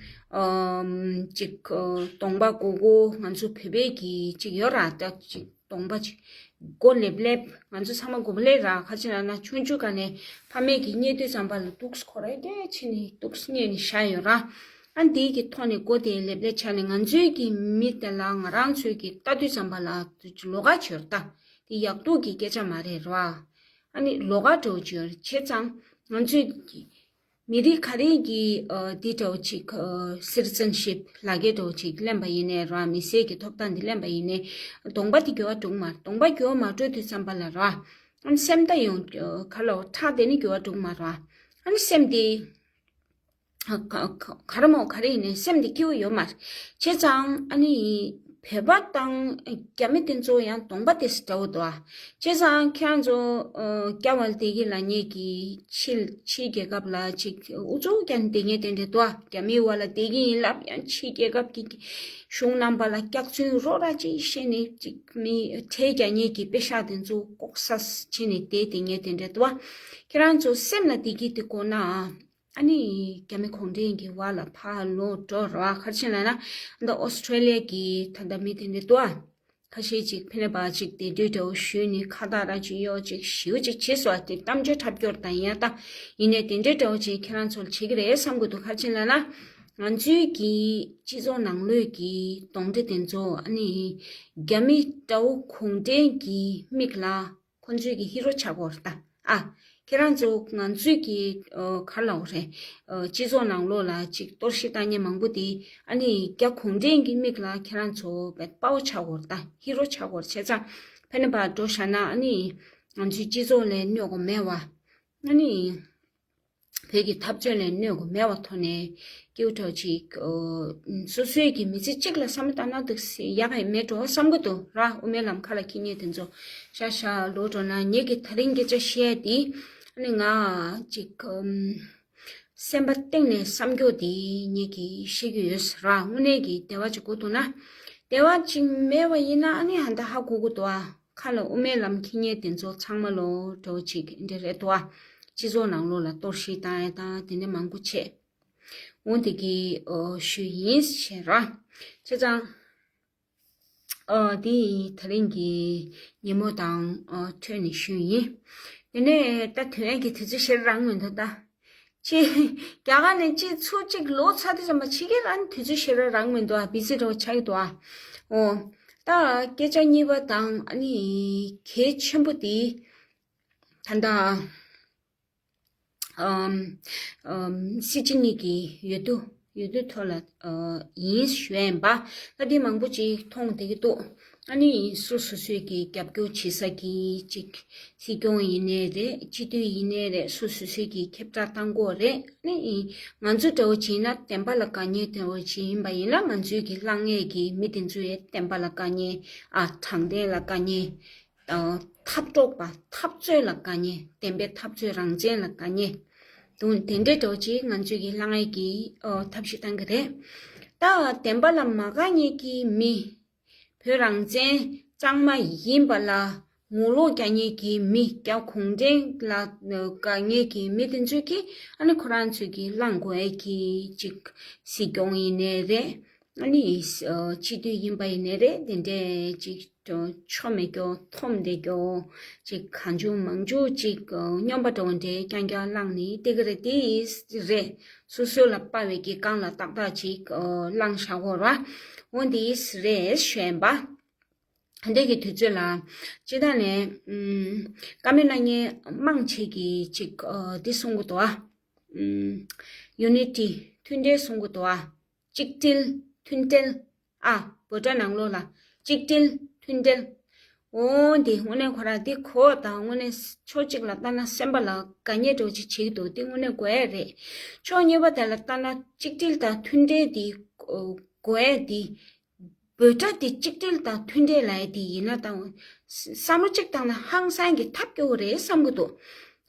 ཨམ་ཅིག་གདོང་པ་མགོ་སྐོར་ང་ཚོ་བོད་པའི་གི་ཅིག་ཡོད་ར། ད་ཅིག་གདོང་པ་ཅིག་མགོ་ལེབ་ལེབ། ང་ཚོ་ཚང་མ་མགོ་ལེབ་ར། ཁ་ཅིག་ལབ་ན་ཆུང་ཆུང་ག་ནས་ཕ་མས་གི་རྙེད་དུས་ཙམ་པ་ལ་འདུག་སེ་ཁོ་ར་སྐད་ཕྱིན་ནས་འདུག་སེ་རྙེད་ནས་བཞག་ཡོད་ར། ཨ་འདིའི་གི་ཐོག་ནས་མགོ་དེ་ལེབ་ལེབ་ཆགས་ནས་ང་ཚོའི་གི་མི་དེ་ལ་ང་རང་ཚོའི་གི་ལྟ་དུས་ཙམ་པ་ལ་ལོགས་ཀ་བྱོས་ར། ད་དེ་ཡག་སྡུག་གི་སྐད་ཆ་མ་རེད་ར། ཨ་ནི་ལོགས་ཀ་འདྲ་བོ་ཅིག་ཡོད་རེད། བྱས་ཙང་ང་ཚོས་མི་རིགས་ག་རེ་གི་ཨ་དེ་འདྲ་བོ་ཅིག་ཨ་སི་ཊི་ཟན་ཤིབ་ལག་འཁྱེར་འདྲ་བོ་ཅིག་ལེན་པ་ཡིན་ནའི་ར། མི་སེར་གྱི་ཐོབ་ཐང་འདི་ལེན་པ་ཡིན་ནའི་གདོང་པ་དེ་འགྱུར་བ་འགྲོ་གི་མ་རེད། གདོང་པ་འགྱུར་བ་མ་འགྲོ་དུས་ཙམ་པ་ལ་ར། ཨ་ནི་སེམས་ད་ཡང་ཨ་ག་ལ་ཁྲག་དེ་ནི་འགྱུར་བ་འགྲོ་གི་མ་རེད། ཨ་ནི་སེམས་དེ་ག་ག་ག་རེ་མོ་ག་རེ་ཡིན་ནའི་སེམས་དེ་སྐྱིད་པོ་ཡོད་མ་རེད། བྱས་ཙང་ཨ་ནི་བོད་པ་དང་རྒྱ་མི་དེ་ཚོ་ཡང་གདོང་པ་དེ་འདྲ་བོ་འདུག་ཨ། བྱས་ཙང་ཁྱེད་རང་ཚོ་ཨ་རྒྱ་བལ་བསྡད་ཀྱི་ལབ་མཁན་གྱི་ཕྱི་ཕྱི་རྒྱལ་ཁབ་ལ་ཅིག་ཨུ་ཚུགས་རྒྱག་བསྡད་མཁན་དེ་འདྲ་འདུག་ཨ། རྒྱ་མིའི་འོག་ལ་བསྡད་ཀྱི་ཡིན་ལབ་ཡང་ཕྱི་རྒྱལ་ཁབ་ཀྱི་གཞུང་རྣམ་པ་ལ་སྐྱག་རྫུན་རོ་ར་ཅིག་བཤད་ནས་ཅིག་མི་ཁྲལ་རྒྱག་མཁན་གྱི་པེ་ཤག་དེ་ཚོ་ལྐོག་ཟ་བྱས་ནས་བསྡད་བསྡད་མཁན་དེ་འདྲ་འདུག་ཨ། ཁྱེད་རང་ཚོ་སེམས་ལ་བསྡད་ཀྱི་དེ་གོ་ན་ཨ། ཨ་ནི་རྒྱ་མི་གུང་ཁྲན་གྱི་འོག་ལ་ཕར་ལོག་འགྲོ་ར། ག་རེ་བྱས་ལབ་ན་འདི་ཨོ་སི་ཀྲེ་ལི་ཡ་གི་ད་ལྟ་མི་དེ་འདྲ་འདུག་ཨ། ཁ་ཤས་ཅིག་ཕི་ནེ་པ་ཅིག་དེ་འདྲ་འདྲ་བོ་ཞུས་ནས་ཁ་བཏགས་ར་ཅིག་གཡོག་ཅིག་ཞེ་པོ་ཅིག་བྱས་སོང་། དེ་གཏམ་བརྗོད་ཁྱབ་སྐྱོར་དང་ཡང་ད་ཡིན་ནའི་དེ་འདྲ་འདྲ་བོ་ཅིག་ཁྱེད་རང་ཚོར་བྱེད་ཀྱི་རེད་བསམ་གྱི་འདུག་ག་རེ་བྱས་ལབ་ན་ང་ཚོའི་གི་སྤྱི་ཚོགས་ནང་ལོགས་ཀྱི་གདོན་འདྲེ་དེ་ཚོ་ཨ་ནི་རྒྱ་མི་འདྲ་བོ་གུང་ཁྲན་གྱི་མིག་ལ་ཁོ་ཚོས་ཀྱི་ཧི་རོ་ཆགས་ཀྱི་ཡོད་རེད་ད། ཨ། ཁྱེད་རང་ཚོ་ང་ཚོས་ཀྱི་ཨ་ག་རེ་ལབ་དགོས་རེད། ཨ་སྤྱི་ཚོགས་ནང་ལོགས་ལ་ཅིག་གཏོར་བཤིག་བཏང་མཁན་མང་པོ་དེ་ཨ་ནི་རྒྱ་གུང་ཁྲན་གྱི་མིག་ལ་ཁྱེད་རང་ཚོ་དཔའ་བོ་ཆགས་ཀྱི་ཡོད་རེད་ད། ཧི་རོ་ཆགས་ཀྱི་ཡོད་རེད། བྱས་ཙང་ཕི་ནེ་པ་འགྲོ་བཞག་ན་ཨ་ནི་ང་ཚོའི་སྤྱི་ཚོགས་ལ་གནོད་ཀྱི་མེད་པ། ཨ་ནི་བོད་ཀྱི་འཐབ་རྩོད་ལ་གནོད་ཀྱི་མེད་པའི་ཐོག་ནས་སྐྱིད་པོ་ཅིག་ཨོ། སོ་སོའི་གི་མི་ཚེ་གཅིག་ལ་བསམ་བློ་བཏང་ན་འདུག་སེ་ཡག་ག་མེད་འགྲོ་བསམ་གྱི་འདུག་ར། དབུ་མའི་ལམ་ཁ་ལ་འཁྱེར་མཁན་དེ་ཚོ་ཤ་ཤ་ལོག་འགྲོ་ན། ངེད་ཀྱི་ད་རིང་སྐད་ཆ་བཤད་དེ་ཨ་ནི་ང་ཅིག་ཨམ། སེམས་པ་གཏིང་ནས་བསམ་རྒྱུ་དེ་ངེད་ཀྱིས་བཤད་ཀྱི་ཡོད་ར། དངོས་གནས་ཀྱི་བདེ་བ་ཅིག་དགོས་འདུག་ན། བདེ་བ་ཅིག་མེད་པ་ཡིན་ན་ཨ་ནི་ཧ་ད་ཧ་གོ་གི་འདུག་ཨ། ཁ་ལ་དབུ་མའི་ལམ་འཁྱེར་མཁན་དེ་ཚོ་ཚང་མ་ལོ་འདྲ་བོ་ཅིག་འདི་རེད་འདུག་ཨ། སྤྱི་ཚོགས་ནང་ལོགས་ལ་གཏོར་བཤིག་བཏང་ཡ་དང་དེ་འདྲ་མང་པོ་བྱས། འོ་དེ་གི་ཨོ་ཞུས་ཡིན་ཞེས་ར། བྱས་ཙང་ཨོ་དེ་ད་རིང་གི་ཉིན་མོ་དང་ཨོ་འཕྲོས་ནས་ཞུས་ཡིན། དེ་ནས་ད་དུས་ཡུན་གྱི་དུས་ཚོད་ཞེ་དྲག་རིང་མི་འདུག་ད། ཅེ། རྒྱ་གར་ནས་ཅེ་ཚུར་ཅིག་ལོག་ཚར་དུས་ཙམ་པ་ཕྱི་རྒྱལ་ལ་ནི་དུས་ཚོད་ཞེ་དྲག་རིང་མི་འདུག་ཨ། བི་ཟི་འདྲ་བོ་ཆགས་ཀྱི་འདུག་ཨ། འོ། ད་སྐད་ཆ་གཉིས་པ་དང་ཨ་ནི་གལ་ཆེན་པོ་དེ་ད་ལྟ་ཨམ་ཨམ་སྲིད་སྤྱི་གཉིས་ཀྱི་འོས་བསྡུ་འོས་བསྡུ་ཐོག་ལ་ཨ་ཡིན་ཞུ་ཡ་ཡིན་པ། ད་དེ་མང་པོ་ཅིག་མཐོང་བསྡད་ཀྱི་འདུག་ཨ་ནི་སོ་སོ་སོའི་གི་རྒྱབ་སྐྱོར་བྱེད་ས་གི་ཅིག་སྲིད་སྐྱོང་ཡིན་ནའི་རེད། སྤྱི་འཐུས་ཡིན་ནའི་རེད། སོ་སོ་སོའི་གི་ཁྱབ་བསྒྲགས་བཏང་གི་ཡོད་རེད། ཨ་ནི་ང་ཚོ་འདྲ་བོ་བྱས་ན་བདེན་པ་ལ་དགའ་མཁན་འདྲ་བོ་ཅིག་ཡིན་པ་ཡིན་ན་ང་ཚོའི་གི་གླ་རྔན་གི་མི་དེ་ཚོ་ཡི་བདེན་པ་ལ་དགའ་མཁན། ཨ་དྲང་བདེན་ལ་དགའ་མཁན། ཨ་འཐབ་གྲོགས་པ་འཐབ་རྩོད་ལ་དགའ་མཁན། བདེན་པའི་འཐབ་རྩོད་རང་བཙན་ལ་དགའ་མཁན་དུ་དེ་འདྲའི་འདྲ་བོ་ཅིག་ང་ཚོའི་གི་གླ་རྔན་གི་ཨོ་ཐབས་ཤེས་བཏང་གི་རེད། ད་བདེན་པ་ལ་མ་དགའ་མཁན་གྱི་མི། བོད་རང་བཙན་གཙང་མ་ཡིན་པ་ལ་ངོ་ལོག་རྒྱག་མཁན་གྱི་མི། རྒྱ་གུང་ཁྲན་ལ་དགའ་མཁན་གྱི་མི་དེ་ཚོས་ཀྱིས་ཨ་ནི་ཁོ་རང་ཚོས་ཀྱིས་བླང་དགོས་ཀྱི་ཅིག་སྲིད་སྐྱོང་ཡིན་ནའི་རེད། ཨ་ནི་ཨ་སྤྱི་འཐུས་ཡིན་པ་ཡིན་ནའི་རེད། དེ་འདྲའི་ཅིག་ཆོ་མེད་རྒྱུ་འཐོམ་བསྡད་རྒྱུ་ཅིག་གང་བྱུང་མང་བྱུང་ཅིག་སྨྱོན་པ་འདྲ་བོ་འདྲའི་རྐྱང་རྐྱང་བླངས་ནས་བསྡད་ཀྱི་རེད། དེ་རེད། སོ་སོ་ལ་དཔའ་བའི་གི་རྐང་ལ་ཏག་ཏག་ཅིག་བླངས་བཞག་དགོས་ར། འོ་འདི་རེད་ཞུ་ཡིན་པ། འདི་གི་དུས་ཚོད་ལ་སྤྱི་བཏང་ནས་ཨམ་བཀའ་མོལ་གནང་མཁན་མང་ཆེ་གིས་ཅིག་ཨ་འདི་གསུང་གི་འདུག་ཨ། ཨམ་ཡུ་ནི་ཊི་མཐུན་སྒྲིལ་གསུང་གི་འདུག་ཨ། གཅིག་སྒྲིལ་མཐུན་སྒྲིལ། ཨ་བོད་སྒྲ་ནང་ལོགས་ལ་གཅིག་སྒྲིལ་མཐུན་སྒྲིལ། འོ་འདི་དངོས་གནས་ཁོ་རང་འདི་གོ་དང་དངོས་གནས་ཕྱོགས་གཅིག་ལ་ལྟ་ན་སེམས་པ་ལ་དགའ་ཉེ་འདྲ་བོ་ཅིག་བྱེད་ཀྱི་འདུག་འདི་དངོས་གནས་དགོས་ཡ་རེད། ཕྱོགས་གཉིས་པ་དེ་ལ་ལྟ་ན་གཅིག་སྒྲིལ་དང་མཐུན་སྒྲིལ་འདི་དགོས་ཡ་འདི། བོད་སྒྲ་འདི་གཅིག་སྒྲིལ་དང་མཐུན་སྒྲིལ་ལབ་ཡ་འདི་ཡིན་ན་ད་བསམ་བློ་གཅིག་བཏང་ན་ཧང་སང་གི་ཐབས་སྐྱོ་བོ་རེད་བསམ་གྱི་འདུག་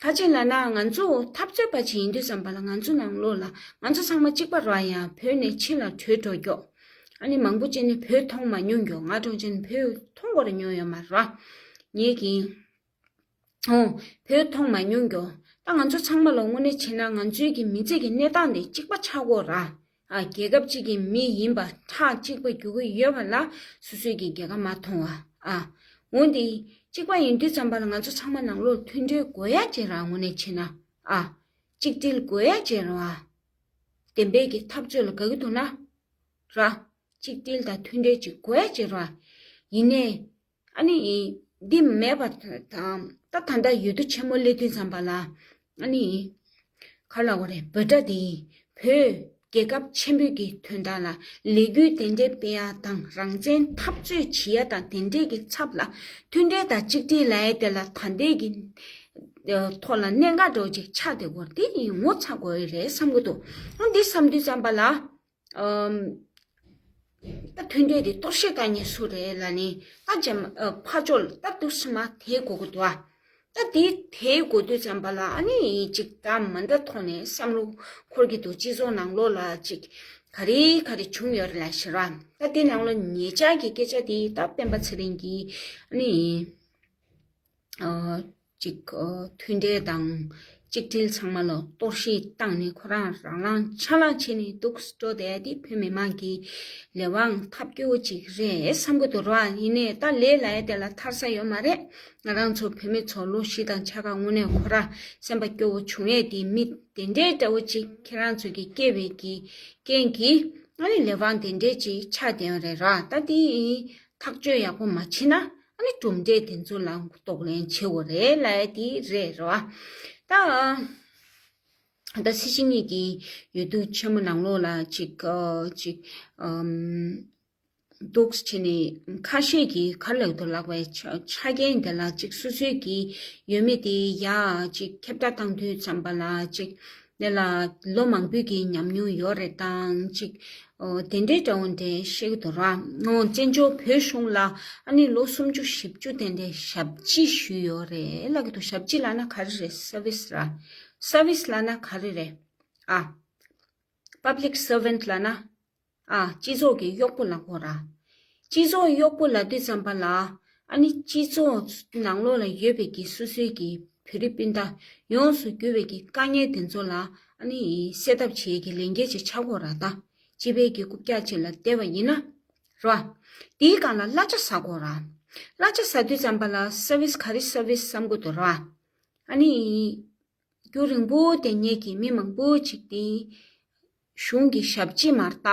ག་ཅི་ལབ་ན་ང་ཚོ་འཐབ་རྩོད་པ་ཅིག་ཡིན་དུས་ཙམ་པ་ལ་ང་ཚོ་ནང་ལོགས་ལ་ང་ཚོ་ཚང་མ་གཅིག་པ་རེད་ཡ། བོད་ནས་ཕྱི་ལ་བྲོས་འགྲོ་རྒྱུ། ཨ་ནི་མང་པོ་ཅིག་ནི་བོད་མཐོང་མ་མྱོང་རྒྱུ། ང་འདྲ་བོ་ཅིག་ནི་བོད་མཐོང་བར་མྱོང་ཡོད་མ་རེད། ངེད་ཀྱིས་ ཨོ། བོད་མཐོང་མ་མྱོང་གྱོ། ད་ང་ཚོ་ཚང་མ་ལ་དངོས་གནས་བྱས་ན་ང་ཚོའི་གི་མི་ཚེ་གི་གནས་སྟངས་དེ་གཅིག་པ་ཆགས་དགོས་ར། ཨ། རྒྱལ་ཁབ་གཅིག་གི་མི་ཡིན་པ་ཁྲག་གཅིག་པ་རྒྱུག་གི་ཡོད་པ་ལ་སོ་སོའི་གི་རྒྱལ་ཁ་མ་མཐོང་བ། ཨ། འོན་ཏེ་གཅིག་པ་ཡིན་དུས་ཙམ་པ་ལ་ང་ཚོ་ཚང་མ་ནང་ལོགས་མཐུན་སྒྲིལ་དགོས་ཡ་བྱེད་ར། དངོས་གནས་བྱས་ན། ཨ། གཅིག་སྒྲིལ་དགོས་ཡ་བྱེད་ར། བདེན་པའི་གི་འཐབ་རྩོད་ལ་དགའ་གི་འདུག་ན། ར། གཅིག་སྒྲིལ་དང་མཐུན་སྒྲིལ་ཅིག་དགོས་ཡ་བྱེད་ར། ཡིན་ནའི། ཨ་ནི། འདི་མེད་པ་དང་། ད་ད་ལྟ་འོས་བསྡུ་ཆེན་མོ་སླེབས་དུས་ཙམ་པ་ལ། ཨ་ནི། ག་ལ་བ་རེད། འབོད་སྒྲ་དེ། བོད་རྒྱལ་ཁབ་ཆེན་པོའི་གི་དོན་དག་ལ་ལས་འགུལ་དེ་འདྲའི་སྤེལ་ཡ་དང་རང་བཙན་འཐབ་རྩོད་བྱེད་ཡ་དང་དེ་འདྲའི་གི་ཚབ་ལ་མཐུན་སྒྲིལ་དང་གཅིག་སྒྲིལ་ལབ་ཡ་དེ་ལ་ད་ལྟའི་གི་ཐོག་ལ་གནད་འགག་འདྲ་བོ་ཅིག་ཆགས་བསྡད་ཡོད་རེད། དེ་ཡིན་ངོ་ཚ་དགོས་ཡ་རེད་བསམ་གི་འདུག་ཨ། འདི་བསམ་དུས་ཙམ་པ་ལ། ཨམ། ད་མཐུན་སྒྲིལ་དེ་གཏོར་བཤིག་བཏང་མཁན་སུ་རེད་ལབ་ནས་ད་ཅེམ་ཨ་ཕར་ཕྱོགས་ལ་ད་འདུག་སེ་མར་དེད་དགོས་ཀྱི་འདུག་ཨ། ད་དེ་དེད་དགོས་དུས་ཙམ་པ་ལ་ཨ་ནི་ཅིག་ད་མ་འདྲ་ཐོག་ནས་བསམ་བློ་འཁོར་གྱི་འདུག་སྤྱི་ཚོགས་ནང་ལོགས་ལ་ཅིག་ག་རེ་ག་རེ་བྱུང་ཡོད་རེད་ལབ་ཤེས་ར། ད་དེ་ནང་ལོགས་ཉེ་ཆར་གྱི་སྐད་ཆ་དེ་ད་སྤེན་པ་ཚེ་རིང་གིས་ཨ་ནི། ཨ། ཅིག་ཨ། མཐུན་སྒྲིལ་དང་གཅིག་སྒྲིལ་ཚང་མ་ལ་གཏོར་བཤིག་བཏང་ནས་ཁོ་རང་རང་ལངས་ཆ་ལངས་བྱས་ནས་འདུག་སེ་འགྲོ་བསྡད་དེ་བོད་མི་མང་གི་ལས་དབང་འཐབ་རྒྱུ་ཅིག་རེད་བསམ་གྱི་འདུག་ར། ཡིན་ནའི་ད་ལས་ལབ་ཡ་དེ་ལ་ཐར་ས་ཡོད་མ་རེད། ང་རང་ཚོ་བོད་མི་ཚོ་ལོ་བཞི་དང་ཕྱེད་ཀ་སྔོན་ནས་ཁོ་ར་སེམས་པ་སྐྱོ་བོ་བྱུང་ཡས་དེ་མི་དེ་འདྲའི་འདྲ་བོ་ཅིག་ཁྱེད་རང་ཚོ་གི་སྐྱེས་པའི་གི་རྐྱེན་གྱིས་ཨ་ནི་ལས་དབང་དེ་འདྲའི་ཅིག་ཆགས་བསྡད་ཡོད་རེད་ར། ད་དེ་ཐག་གཅོད་ཡག་པོ་མ་བྱེད་ན། ཨ་ནི་གྲུབ་འབྲས་དེ་ཚོ་ལ་གདོང་ལེན་བྱེད་དགོས་རེད་ལབ་ཡ་དེ་རེད་རོ། ཨ། ད་ད་སྲིད་སྤྱི་གཉིས་ཀྱི་འོས་བསྡུ་ཆེན་མོ་ནང་ལོགས་ལ་ཅིག་ཨ་ཅིག་ཨམ། འདུག་སེ་བྱས་ནས་ཁ་ཤས་ཀྱིས་ག་རེ་ལབ་འདུག་ལབ་པའི་ཆ་ཆ་རྐྱེན་དེ་ལ་ཅིག་སོ་སོའི་གི་འོས་མི་དེ་ཡ་ཅིག་ཁྱབ་བསྒྲགས་བཏང་དུས་ཙམ་པ་ལ་ཅིག་དེ་ལ་ལོ་མང་པོའི་གི་ཉམས་མྱོང་ཡོད་རེད་དང་ཅིག་ཨོ། དེ་འདྲའི་འདྲ་བོ་འདྲ་བཤད་ཀྱི་འདུག་ར། ཨོ། བཙན་བྱོལ་བོད་གཞུང་ལ་ཨ་ནི་ལོ་སུམ་ཅུ་བཞི་བཅུ་དེ་འདྲའི་ཞབས་ཕྱི་ཞུས་ཡོད་རེད་ལབ་ཀྱི་འདུག་ཞབས་ཕྱི་ལབ་ན་ག་རེ་རེད། སར་བིས་ར། སར་བིས་ལབ་ན་ག་རེ་རེད། ཨ། པབ་ལིག་སར་ཝན་ཊི་ལབ་ན། ཨ། སྤྱི་ཚོགས་ཀྱི་གཡོག་པོ་ལབ་དགོས་ར། སྤྱི་ཚོགས་གཡོག་པོ་ལབ་དུས་ཙམ་པ་ལ། ཨ་ནི་སྤྱི་ཚོགས་ནང་ལོགས་ལ་ཡོད་པའི་གི་སོ་སོའི་གི་བོད་རིགས་སྤུན་ཟླ་ཡོངས་སུ་གྱུར་པའི་གི་དཀའ་ངལ་དེ་ཚོ་ལ་ཨ་ནི་སེལ་ཐབས་བྱེད་ཀྱི་ལས་འགན་ཅིག་ཆགས་དགོས་ར། ད་སྤྱི་པའི་གི་རྐུབ་བཀྱག་ཅིག་ལ་བལྟས་པ་ཡིན་ན་ར། དེའི་སྒང་ལ་གླ་ཆ་ཟ་དགོས་ར། གླ་ཆ་ཟ་དུས་ཙམ་པ་ལ་སར་བིས་ག་རེ་སར་བིས་བསམ་དགོས་འདུག་ར། ཨ་ནི་རྒྱུན་རིང་པོ་བསྡད་མཁན་གྱི་མི་མང་པོ་ཅིག་དེ་གཞུང་གི་ཞབས་ཕྱི་མ་རེད་ད།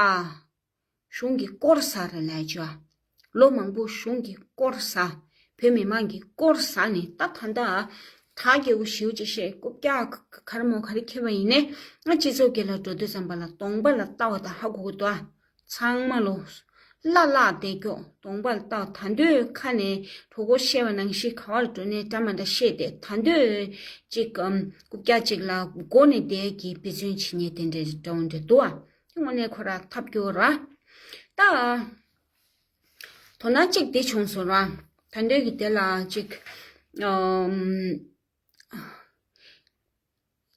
གཞུང་གི་སྐོར་ཟ་རེད་ལབ་བྱས། ལོ་མང་པོ་གཞུང་གི་སྐོར་ཟ། བོད་མི་མང་གི་སྐོར་ཟ་ནས་ད་ད་ལྟ་གྲ་རྒྱས་པོ་ཞེ་པོ་ཅིག་བཤད། རྐུབ་བཀྱག་ག་རེ་མོ་ག་རེ་འཁྱེར་བ་ཡིན་ནའི་ང་སྤྱི་ཚོགས་དཀྱིལ་ལ་འགྲོ་དུས་ཙམ་པ་ལ་གདོང་པ་ལ་ལྟ་བ་དང་ཧ་གོ་གི་འདུག་ཨ། ཚང་མ་ལོ་གླ་བརླག་བསྡད་ཀྱོག་གདོང་པ་ལ་ལྟ་བ། ད་དུང་ཁ་ནས་གྲོགས་པོ་བཤད་པ་ནང་བཞིན་ག་བར་འགྲོ་ནས་འདྲ་མ་འདྲ་བཤད་དེ། ད་དུང་ཅིག་ཨམ། རྐུབ་བཀྱག་ཅིག་ལ་མགོ་ནས་བསྡད་ཀྱི་འབད་བརྩོན་བྱེད་མཁན་དེ་འདྲ་འདྲ་བོ་འདྲ་འདུག་ཨ། དངོས་གནས་ཁོ་ར་ཐབས་སྐྱོ་ར། ད། དོ་སྣང་གཅིག་དེ་བྱུང་སོང་ར། ད་འདོད་ཀྱི་དེ་ལ་ཅིག་ཨམ།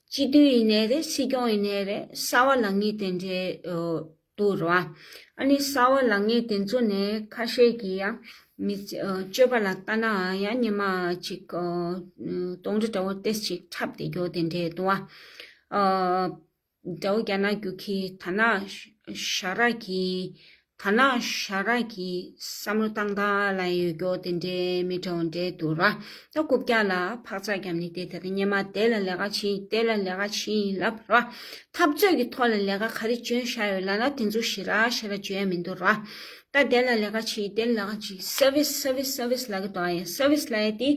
སྤྱི་འཐུས་ཡིན་ནའི་རེད། སྲིད་སྐྱོང་ཡིན་ནའི་རེད། གསར་པ་ལངས་མཁན་དེ་འདྲའི་འདུག་ར། ཨ་ནི་གསར་པ་ལངས་མཁན་དེ་ཚོ་ནས་ཁ་ཤས་ཀྱིས་ཡང་མི་སྤྱོད་པ་ལ་ལྟ་ན་ཡང་སྔོན་མ་ཅིག་གདོང་རིས་འདྲ་བོ་ཏོག་ཙམ་ཅིག་འཁྲབ་བསྡད་ཀྱོག་དེ་འདྲའི་འདུག་ཨ། འདྲ་བོ་རྒྱ་ནག་རྒྱུག་ཁྱི་དར་ནག་ཞ་ར་གི་དར་ནག་ཞ་ར་གི་བསམ་བློ་བཏང་སྟངས་ལ་ཡོད་ཀྱོག་དེ་འདྲའི་མི་འདྲ་བོ་འདྲ་འདུག་ར། ད་རྐུབ་བཀྱག་ལ་འཕག་འཚག་བརྒྱབ་ནས་དེ་དེ་རིང་སྔོན་མ་དེ་ལ་ལས་ཀ་བྱེད། དེ་ལ་ལས་ཀ་བྱེད་ལབ་ར། འཐབ་རྩོད་ཀྱི་ཐོག་ལ་ལས་ཀ་ག་རེ་བྱོན་བཞག་ཡོད་ལབ་ན་དེ་ཚོ་ཞེ་དྲག་ཞེ་དྲག་བྱོན་ཡ་མི་འདུག་ར། ད་དེ་ལ་ལས་ཀ་བྱེད། དེ་ལ་ལས་ཀ་བྱེད། སར་བིས་སར་བིས་སར་བིས་ལབ་ཀྱི་འདུག་ཨ། ཡ་སར་བིས་ལབ་ཡ་དེ་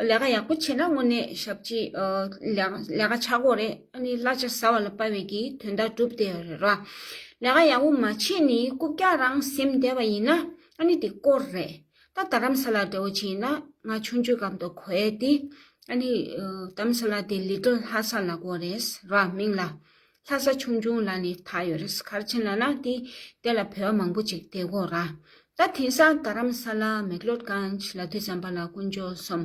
ལས་ཀ་ཡག་པོ་བྱས་ན་དངོས་གནས་ཞབས་ཕྱི་ལས་ཀ་ལས་ཀ་ཆགས་ཀྱོག་རེད། ཨ་ནི་གླ་ཆ་ཟ་བ་ལ་དཔག་པའི་གི་དོན་དག་གྲུབ་བསྡད་ཡོད་རེད་ར། ལས་ཀ་ཡག་པོ་མ་བྱས་ནས་རྐུབ་བཀྱག་རང་ཟིན་བསྡད་པ་ཡིན་ན་ཨ་ནི་དེ་སྐོར་རེད། ད་རྡ་རམ་ས་ལ་འདྲ་བོ་ཅིག་ཡིན་ན་ང་ཆུང་ཆུང་སྐབས་དུ་གོ་ཡས་དེ་ཨ་ནི་རྡ་རམ་ས་ལ་དེ་ལི་ཊལ་ལྷ་ས་ལབ་ཀྱོག་རེད་ར་མིང་ལ། ལྷ་ས་ཆུང་ཆུང་ལབ་ནས་ཐག་ཡོད་རེད། ག་རེ་བྱས་ལབ་ན་དེ་དེ་ལ་བོད་པ་མང་པོ་ཅིག་བསྡད་ཀྱོག་ར། ད་དེང་སང་རྡ་རམ་ས་ལ་མེག་ལོད་གྷན་ཇི་ལབ་དུས་ཙམ་པ་ལ་དཀོན་མཆོག་གསུམ།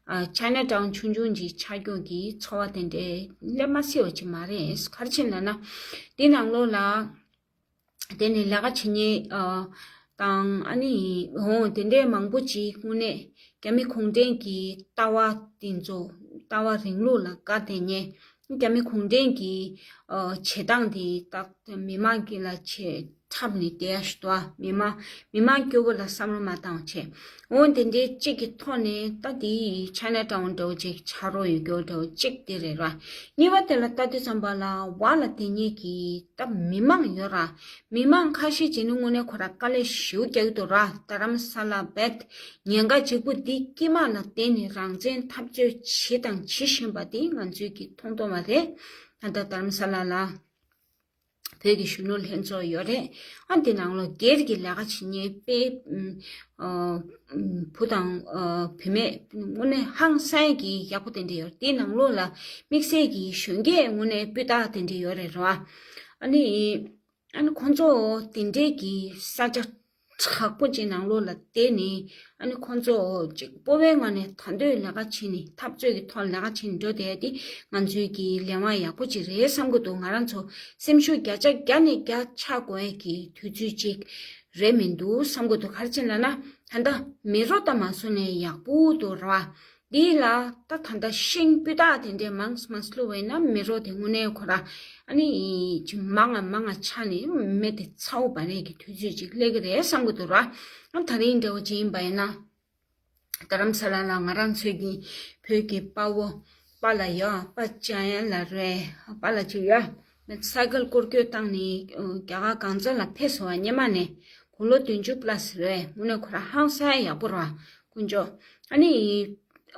ཨ། ཅའི་ན་ཊའུན་ཆུང་ཆུང་ཅིག་ཆགས་ཀྱོག་གི་ཚོར་བ་དེ་འདྲའི་སླེབས་མ་སྲིད་པ་ཅིག་མ་རེད། ག་རེ་བྱས་ལབ་ན་དེ་ནང་ལོགས་ལ། དེ་ནས་ལས་ཀ་བྱེད་མཁན་ཨ། ད་ དང་། ཨ་ནི་འོ་དེ་འདྲའི་མང་པོ་ཅིག་དངོས་གནས་རྒྱ་མི་གུང་ཁྲན་གྱི་ལྟ་བ་དེ་ཚོ། ལྟ་བ་རིང་ལུགས་ལ་དགའ་བསྡད་མཁན། རྒྱ་མི་གུང་ཁྲན་གྱི་ཨ་བྱེད་སྟངས་དེ་ད་མི་མང་གི་ལ་ཆེ་འཁྲབ་ནས་བསྡད་ཡ་ཞིག་འདུག་ཨ། མི་མང་མི་མང་སྐྱོ་བོ་ལ་བསམ་བློ་མ་བཏང་བྱས། འོ་དེ་འདྲའི་གཅིག་གི་ཐོག་ནས་ད་དེའི་ཆ་ན་ཀྲའུན་འདྲ་བོ་ཅིག་ཆ་རོགས་ཡོད་རྒྱུ་འདྲ་བོ་གཅིག་དེ་རེད་ར། གཉིས་པ་དེ་ལ་ལྟ་དུས་ཙམ་པ་ལ་བ་ལ་དེ་ཉིད་ཀྱི་ད་མི་མང་ཡོད་ར། མི་མང་ཁ་ཤས་ཅིག་ནི་དངོས་གནས་ཁོ་ར་དཀའ་ལས་ཞེ་པོ་རྒྱག་གི་འདུག་ར། རྡ་རམ་ས་ལ་བེད་ཉེན་ཁ་གཅིག་པུ་འདི་དཀྱིལ་མ་ལ་བསྡད་ནས་རང་བཙན་འཐབ་རྩོད་བྱེད་དང་བྱེད་བཞིན་པ་དེ་ང་ཚོས་ཀྱིས་མཐོང་མཐོང་བ་རེད། ད་ལྟ་རྡ་རམ་ས་ལ་ལ་བོད་ཀྱི་གཞོན་ནུ་ལྷན་ཚོགས་ཡོད་རེད། ཨ་འདི་ནང་ལོགས་སྒེར་གྱི་ལས་ཀ་བྱེད་མཁན་དཔེ་ཨ་བུ་དང་ཨ་བུད་མེད་དངོས་གནས་ཧང་སང་གི་ཡག་པོ་དེ་འདྲ་ཡོད་རེད། དེའི་ནང་ལོགས་ལ་དམིགས་བསལ་གྱི་གཞོན་སྐྱེས་དངོས་གནས་སྤུས་དག་དེ་འདྲ་ཡོད་རེད་ར། ཨ་ནི། ཨ་ནི་ཁོང་ཚོ་དེ་འདྲས་ཀྱི་ས་ཆ་དྲག་པོ་ཅིག་ནང་ལོགས་ལ་བསྡད་ནས། ཨ་ནི་ཁོང་ཚོ་ཅིག་སྤོབས་པའི་ངང་ནས་ད་འདོད་ལས་ཀ་བྱེད་ནས། འཐབ་རྩོད་ཀྱི་ཐོག་ལས་ཀ་བྱེད་ནས་འགྲོ་བསྡད་དེ་ང་ཚོའི་གི་ལས་དབང་ཡག་པོ་ཅིག་རེད་བསམ་གི་འདུག་ང་རང་ཚོ་སེམས་ཤུགས་བརྒྱ་ཆ་བརྒྱ་ནས་བརྒྱ་ཆག་དགོས་ཡས་ཀྱི་དུས་ཚོད་ཅིག་རེད་མི་འདུག་བསམ་གི་འདུག་ག་རེ་བྱས་ལབ་ན། ད་ལྟ་མེག་ལོར་ད་མ་སོང་ནས་ཡག་པོ་འདུག་ར་བ། འདི་ལ་ད་ད་ལྟ་ཤིང་སྤུས་དག་དེ་འདྲས་མང་མང་བླུགས་པ་ཡིན་ན། མེག་ལོར་དེ་དངོས་གནས་ཁོ་ར་ཨ་ནི་ཅིག་མང་ང་མང་ང་ཆགས་ནས་མེ་དེ་ཚ་པོ་འབར་ཡས་ཀྱི་དུས་ཚོད་ཅིག་སླེབས་ཀྱི་རེད་བསམ་གྱི་འདུག་ར། ཨ་ད་རིང་འདྲ་བོ་ཅིག་ཡིན་པ་ཡིན་ན། རྡ་རམ་ས་ལ་ལ་ང་རང་ཚོའི་གི་བོད་ཀྱི་དཔའ་བོ་པཱ་ལགས་ཡོད། པཱ་ཅཱ་ཡན་ལགས་རེད། པཱ་ལགས་ཅིག་ཡོད། ས་ཀལ་སྐོར་སྐྱོད་བཏང་ནས་རྒྱ་གར་གངས་ལྗོངས་ལ་ཕེབས་སོང་བ། སྔོན་མ་ནས་དགུང་ལོ་བདུན་ཅུ་པ་ལ་སི་རེད། དངོས་གནས་ཁོ་ར་ཧང་སང་ཡག་པོ་ར། དཀོན་མཆོག་ཨ་ནི་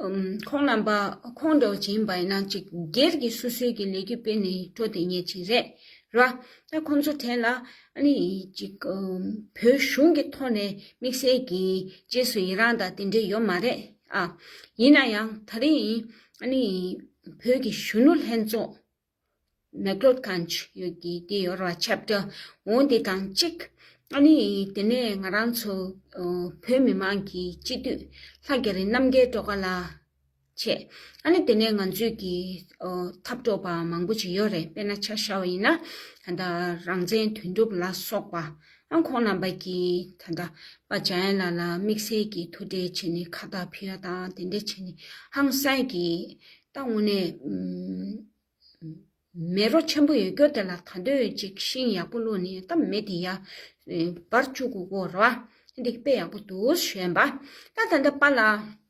ཨམ་ཁོང་རྣམ་པ་ཁོང་འདྲ་བོ་ཅིག་ཡིན་པ་ཡིན་ན་ཅིག་སྒེར་གྱི་སོ་སོའི་གི་ལས་འགུལ་སྤེལ་ནས་འགྲོ་བསྡད་མཁན་ཅིག་རེད་ར། ད་ཁོང་ཚོ་གྲས་ལ་ཨ་ནི་ཅིག་ཨམ་བོད་གཞུང་གི་ཐོག་ནས་དམིགས་བསལ་གྱི་རྗེས་སུ་ཡི་རང་དང་དེ་འདྲས་ཡོད་མ་རེད་ཨ། ཡིན་ན་ཡང་ད་རིང་ཨ་ནི་བོད་ཀྱི་གཞོན་ནུ་ལྷན་ཚོགས། མེག་ལོར་གྷན་ཇི་ཡོད་ཀྱི་དེ་ཡོད་ར། ཆེབ་ཊར་འོ་དེ་དང་གཅིག་ཨ་ནི་དེ་ནས་ང་རང་ཚོ་ཨ་བོད་མི་མང་གི་སྤྱི་འཐུས་ལྷ་རྒྱ་རི་རྣམ་རྒྱལ་སྒྲོལ་དཀར་ལགས་བྱས། ཨ་ནི་དེ་ནས་ང་ཚོའི་གི་ཨ་འཐབ་གྲོགས་པ་མང་པོ་ཅིག་ཡོད་རེད། དཔེར་ན་ཆ་བཞག་པ་ཡིན་ན་ད་ལྟ་རང་བཙན་དོན་གྲུབ་ལ་སོགས་པ། ཨ་ཁོང་རྣམ་པ་གིས་ད་ལྟ་པཱ་ཅཱ་ཡན་ལགས་ལ་དམིགས་བསལ་གྱི་ཐུགས་ཁྲལ་བྱས་ནས་ཁ་བཏགས་ཕུལ་ཡ་དང་དེ་འདྲ་བྱས་ནས་ཧང་སང་གི་ད་དངོས་གནས་ཨམ། མེག་ལོར་ཆེན་པོ་ཡོད་རྒྱུ་དེ་ལ་ད་འདོད་ཅིག་ཤིང་ཡག་པོ་བླུགས་ནས་ད་མེ་དེ་ཡར་འབར་བཅུག་དགོས་ཀྱི་ཡོད་རེད་བ། འདི་དཔེ་ཡག་པོ་འདུག་ཞུས་པ། ད་ད་ལྟ་པཱ་ལགས་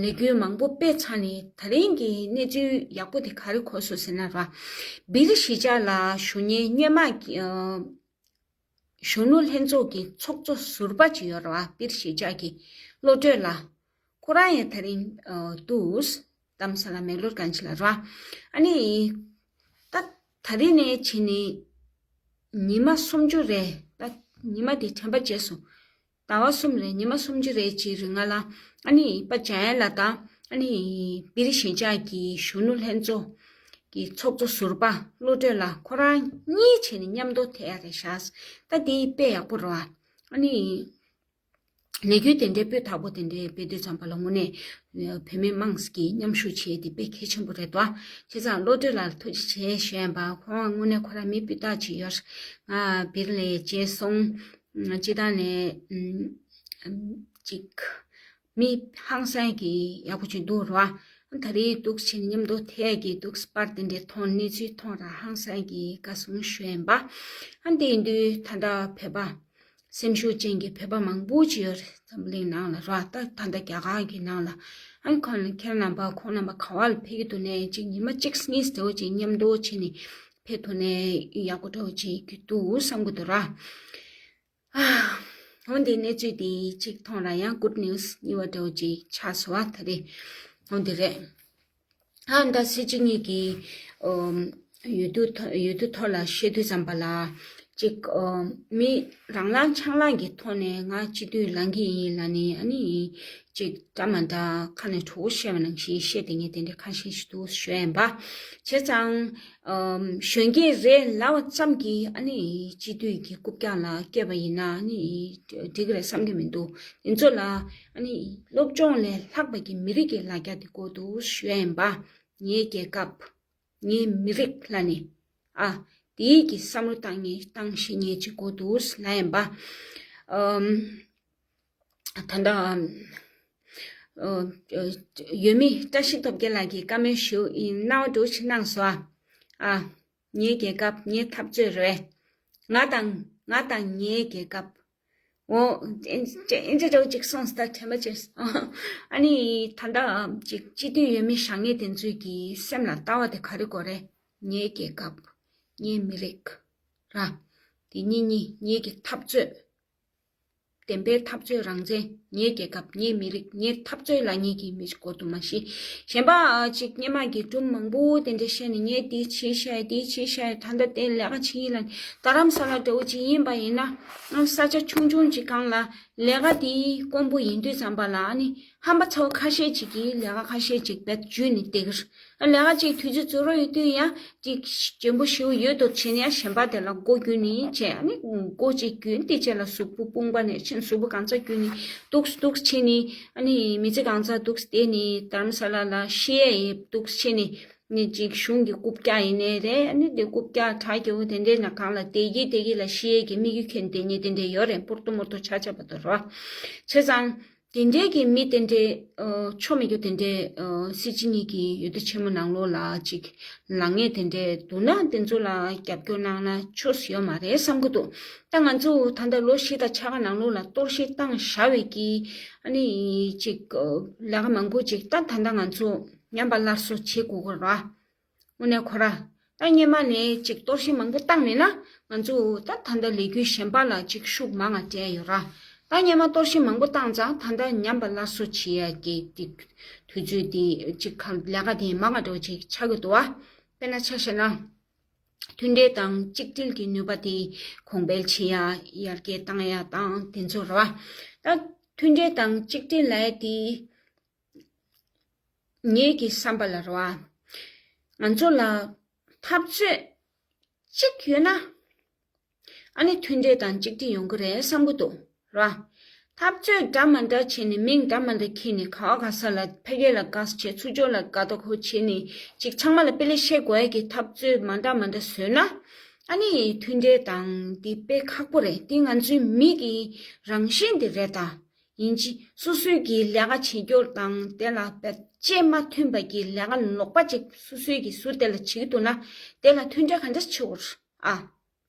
ལས་འགུལ་མང་པོ་སྤེལ་ཚར་ནས་ད་རིང་གི་གནས་ཚུལ་ཡག་པོ་དེ་ག་རེ་གོ་སོང་ཟེར་ན་ར། སྦིར་གཞིས་ཆགས་ལ་བཞུགས་མཁན་སྔོན་མ་གི་གཞོན་ནུ་ལྷན་ཚོགས་ཀྱི་ཚོགས་གཙོ་ཟུར་པ་ཅིག་ཡོད་རེད་བ། སྦིར་གཞིས་ཆགས་ཀྱི་བློ་གྲོས་ལགས། ཁོ་རང་ཡང་ད་རིང་ཨ་འདུག་རྡ་རམ་ས་ལ་མེག་ལོར་གྷན་ཇི་ལ་རེད་བ། ཨ་ནི་ད་ད་རིང་ནས་བྱས་ནས་ཉི་མ་སུམ་ཅུ་རེ། ད་ཉི་མ་དེ་དྲན་པ་བརྗེད་སོང་། ཟླ་བ་གསུམ་རེ་ཉི་མ་སུམ་ཅུ་རེ་ཅིག་རིང་ལ་ཨ་ནི་པཱ་ཅཱ་ཡན་ལགས་དང་ཨ་ནི་སྦིར་གཞིས་ཆགས་ཀྱི་གཞོན་ནུ་ལྷན་ཚོགས་ཀྱི་ཚོགས་གཙོ་ཟུར་པ་བློ་གྲོས་ལགས་ཁོ་རང་གཉིས་བྱས་ནས་མཉམ་དུ་ཐད་ཡ་རེད་ཤག་ད་དེ་དཔེ་ཡག་པོ་རེད་བ། ཨ་ནི་ལས་འགུལ་དེ་འདྲའི་སྤུས་དག་པོ་དེ་འདྲའི་སྤེལ་དུས་ཙམ་པ་ལ་དངོས་གནས་བོད་མི་མང་གིས་མཉམ་ཞུགས་བྱས་དེ་དཔེ་གལ་ཆེན་པོ་རེད་དོ། བྱས་ཙང་བློ་གྲོས་ལགས་ལ་ཐུགས་རྗེ་ཆེ་ཞུ་ཡིན་པ། ཁོང་དངོས་གནས་ཁོ་རང་མི་སྤུས་དག་ཅིག་ཡོད། ང་སྦིར་ལ་མཇལ་སོང་། སྤྱིར་བཏང་ནས་ཨམ་ཅིག་མི་ཧང་སང་གི་ཡག་པོ་ཅིག་འདུག་ར། ད་རེས་འདུག་བྱས་ནས་མཉམ་དུ་ཐད་ཀྱི་འདུག་པར་དེ་འདྲའི་མཐོང་གནས་ཚུལ་མཐོང་ར་ཧང་སང་གི་དགའ་སོང་ཞུ་ཡིན་པ། ཨ་འདི་ཡིན་དུས་ད་ལྟ་བོད་པ་སེམས་ཤུགས་ཅན་གྱི་བོད་པ་མང་པོ་ཅིག་ཡོད་རེད། འཛམ་གླིང་ནང་ལ་ར། ད་ད་ལྟ་རྒྱ་གར་གྱི་ནང་ལ། ཨ་ཁོང་ལ་ཁྱེད་རྣམ་པ་ཁོང་རྣམ་པ་ག་བ་ལ་ཕེབས་ཀྱི་འདུག་ནས་ཅིག་ཉི་མ་གཅིག་གཉིས་དེ་འོ་ཅིག་མཉམ་དུ་བྱས་ནས་ཕེབས་ཐུབ་ནས་ཡག་པོ་འདྲ་བོ་ཅིག་གི་འདུག་བསམ་གྱི་འདུག་ར། ཨ། འོ་འདི་གནས་ཚུལ་འདི་གཅིག་མཐོང་ར་ཡང་good news གཉིས་པ་འདྲ་བོ་ཅིག་ཆགས་སོང་བ་ད་རེད། འོ་འདི་རེད། ཨ་ད་སྲིད་སྤྱི་གཉིས་ཀྱི་ཨོ་ཡུལ་དུས་ཐོ་ཡུལ་དུས་ཐོག་ལ་བཤད་དུས་ཙམ་པ་ལ་གཅིག་ཨོ་མི་རང་ལངས་ཆང་ལངས་ཀྱི་ཐོག་ནས་ང་སྤྱི་འཐུས་ལངས་ཀྱི་ཡིན་ལབ་ནས་ཨ་ནི་གཅིག་འདྲ་མ་འདྲ་ཁ་ནས་གྲོགས་བཤད་པ་ནང་བཞིན་བཤད་དེ་ངས་དེ་འདྲ་ཁ་ཤས་ཤིག་འདུག་ཞུ་ཡ་ཡིན་པ། བྱས་ཙང་། ཨམ་གཞོན་སྐྱེས་རེད་ལབ་པ་ཙམ་གྱིས་ཨ་ནི་སྤྱི་འཐུས་ཀྱི་རྐུབ་བཀྱག་ལ་སྐྱེས་པ་ཡིན་ན་ཨ་ནི་འགྲིག་གི་རེད་བསམ་གྱི་མི་འདུག་དེ་ཚོ་ལ་ཨ་ནི་སློབ་སྦྱོང་ལས་ལྷག་པ་གི་མི་རིགས་ཀྱི་ལ་རྒྱ་དེ་དགོས་འདུག་ཞུ་ཡ་ཡིན་པ། ངའི་རྒྱལ་ཁབ། ངའི་མི་རིགས་ལ་ནི་ཨ་དེའི་གི་བསམ་བློ་བཏང་ངེས་བཏང་ཤེས་ངེས་ཅིག་དགོས་འདུག་ལབ་ཡ་ཡིན་པ། ཨམ། ད་ལྟ་ཨམ། ཨོ། ཨོ། ཡོད་མི་བཀྲ་ཤིས་སྟོབས་རྒྱལ་ལགས་ཀྱིས་བཀའ་མོལ་ཞུ་ཡིན་གནང་བ་འདྲ་ཞིག་གནང་སོང་ཨ། ཨ། ངའི་རྒྱལ་ཁབ་ངའི་འཐབ་རྩོད་རེད། ང་དང་ང་དང་ངའི་རྒྱལ་ཁབ། འོ། ཨིན་ཨིན་ཅི་འདྲ་ཅིག་སོང་སྟེ་དྲན་པ་བྱས་སོང་། ཨ་ནི་ད་ལྟ་ཅིག་སྤྱི་འཐུས་ཡོད་མི་བཞེངས་མཁན་དེ་ཚོས་ཀྱི་སེམས་ལ་ལྟ་བ་དེ་ག་རེ་དགོས་རེད། ངའི་རྒྱལ་ཁབ། ངའི་མི་རིགས། ར། དེ་གཉིས་གཉིས་ངེད་ཀྱི་འཐབ་རྩོད། བདེན་པའི་འཐབ་རྩོད་རང་བཙན། ངའི་རྒྱལ་ཁབ། ངའི་མི་རིགས། ངའི་འཐབ་རྩོད་ལ་ངེད་ཀྱིས་མི་གོ་འདུག་མ་གཞི། གཞན་པ་ཅིག་སྔོན་མ་གི་སྒྲུང་མང་པོ་དེ་འདྲ་བཤད་ནས་ངས་འདི་བྱས་ཤག་འདི་བྱས་ཤག་ད་ལྟ་དེ་ལས་ཀ་བྱེད་ཡིན་ལ། རྡ་རམ་ས་ལ་འདྲ་བོ་ཅིག་ཡིན་པ་ཡིན་ན། ཨ། ས་ཆ་ཆུང་ཆུང་ཅིག་སྒང་ལ་ལས་ཀ་འདི་དཀོན་པོ་ཡིན་དུས་ཙམ་པ་ལ། ཨ་ནི་ཧམ་པ་ཚ་བོ་ཁ་ཤས་ཅིག་གིས་ལས་ཀ་ཁ་ཤས་ཅིག་བེད་སྤྱོད་ནས་བསྡད་ཀྱི་རེད། ལས་ཀ་ཅིག་དུས་ཚོད་རྫོགས་རོགས་ཡོད་དུས་ཡང་ཅིག་འཇོན་པོ་ཞེ་པོ་ཡོད་དོ་བྱས་ནས་ཡང་གཞན་པ་དེ་ལ་མགོ་གྱོན་ནས་བྱས། ཨ་ནི་མགོ་ཅིག་གྱོན་ཏེ་བྱས་ལ་གཟུགས་པོ་དཔུང་པ་ནས་ཕྱིན། གཟུགས་པོ་གང་ཚ་གྱོན་ནས་འདུག་འདུག་བྱས་ནས། ཨ་ནི་མི་ཚེ་གང་ཚ་འདུག་བསྡད་ནས་རྡ་རམ་ས་ལ་ལ་བཤད་ཡས་འདུག་བྱས་ནས། ནི་ཅིག་གཞུང་གི་རྐུབ་བཀྱག་ཡིན་ནའི་རེད། ཨ་ནི་དེ་རྐུབ་བཀྱག་དྲ་རྒྱ་བོ་དེ་འདྲའི་ནང་སྒང་ལ་བསྡད་ཀྱི་བསྡད་ཀྱི་ལ་བཤད་ཡས་ཀྱི་དམིགས་ཡུལ་འཁྱེར་བསྡད་མཁན་དེ་འདྲ་ཡོད་རེད། སྤུར་ཏོ་མུར་ཏོ་ཆགས་ཆགས་པ་དང་རོ། བྱས་ཙང་། དེ་འདྲའི་གི་མི་དེ་འདྲའི། ཨ། ཆོ་མེད་རྒྱུ་དེ་འདྲའི། ཨ། སྲིད་སྤྱི་གཉིས་ཀྱི་འོས་བསྡུ་ཆེན་མོ་ནང་ལོགས་ལ་ཅིག་ལངས་མཁན་དེ་འདྲའི་འདུག་ན། དེ་ཚོ་ལ་རྒྱབ་སྐྱོར་གནང་ན་ཆོ་ཡོད་མ་རེད་བསམ་གྱི་འདུག་ད་ང་ཚོ་ད་ལྟ་ལོ་བཞི་དང་ཕྱེད་ཀ་ནང་ལོགས་ལ་གཏོར་བཤིག་བཏང་བཞག་པའི་གི། ཨ་ནི་ཅིག་ཨ། ལས་ཀ་མང་པོ་ཅིག་ད་ད་ལྟ་ང་ཚོ་ཉམས་པ་སླར་གསོ་བྱེད་དགོས་ཀྱི་རེད། དངོས་གནས་ཁོ་ར། ད་སྔོན་མ་ནས་ཅིག་གཏོར་བཤིག་མང་པོ་བཏང་མེད་ན། ང་ཚོ་ད་ད་ལྟ་ལས་འགུལ་གཞན་པ་ལ་ཅིག་ཤུགས་མང་ང་སྤྲད་ཡོད་ར། ད་སྔོན་མ་གཏོར་བཤིག་མང་པོ་བཏང་ཙང་ད་ལྟ་ཉམས་པ་སླར་གསོ་བྱེད་ཡ་གི་ཏིག་དུས་ཚོད་དེ་ཅིག་ག་ལས་ཀ་དེ་མང་ང་འགྲོ་ཅིག་ཆགས་ཀྱི་འདུག་བ། དཔེར་ན་ཆ་བཞག་ན། མཐུན་སྒྲིལ་དང་གཅིག་སྒྲིལ་གྱི་ནུས་པ་དེ་གོང་འཕེལ་བྱེད་ཡ། ཡར་རྒྱས་བཏང་ཡ་དང་དེ་ཚོ་ར་བ། ད་མཐུན་སྒྲིལ་དང་གཅིག་སྒྲིལ་ལབ་ཡ་དེ། ངེད་ཀྱི་བསམ་པ་ལ་རེད་བ། ང་ཚོ་ལ་འཐབ་རྩོད་གཅིག་ཡོད་ན། ཨ་ནི་མཐུན་སྒྲིལ་དང་གཅིག་སྒྲིལ་ཡོང་གི་རེད་བསམ་གྱི་འདུག་རེད་བ། འཐབ་རྩོད་འདྲ་མ་འདྲ་བྱས་ནས་མིང་འདྲ་མ་འདྲ་འཁྱེར་ནས་ག་བ་ག་ས་ལ་ཕ་གི་ལ་དགའ་བྱས། ཚུར་ཕྱོགས་ལ་དགའ་དོག་ཁོ་བྱས་ནས་ཅིག་ཚང་མ་ལ་དཔེ་ལེགས་བཤད་དགོས་ཡ་གི་འཐབ་རྩོད་མ་འདྲ་མ་འདྲ་བཟོས་ན། ཨ་ནི་མཐུན་སྒྲིལ་དང་འདི་དཔེ་ཁག་པོ་རེད། འདི་ང་ཚོའི་མི་གི་རང་བཞིན་འདི་རེད་ད། ཡིན་གཅིག་སོ་སོའི་གི་ལས་ཀ་བྱེད་རྒྱུར་དང་དེ་ལ་བེད་སྤྱད་མ་མཐུན་པ་གི་ལས་ཀ་ལོག་པ་ཅིག་སོ་སོའི་གི་ཟུར་དེ་ལ་བྱེད་ཀྱི་འདུག་ན། དེ་ལ་མཐུན་སྒྲིལ་ག་འདྲ་བྱེད་དགོས་ཨ།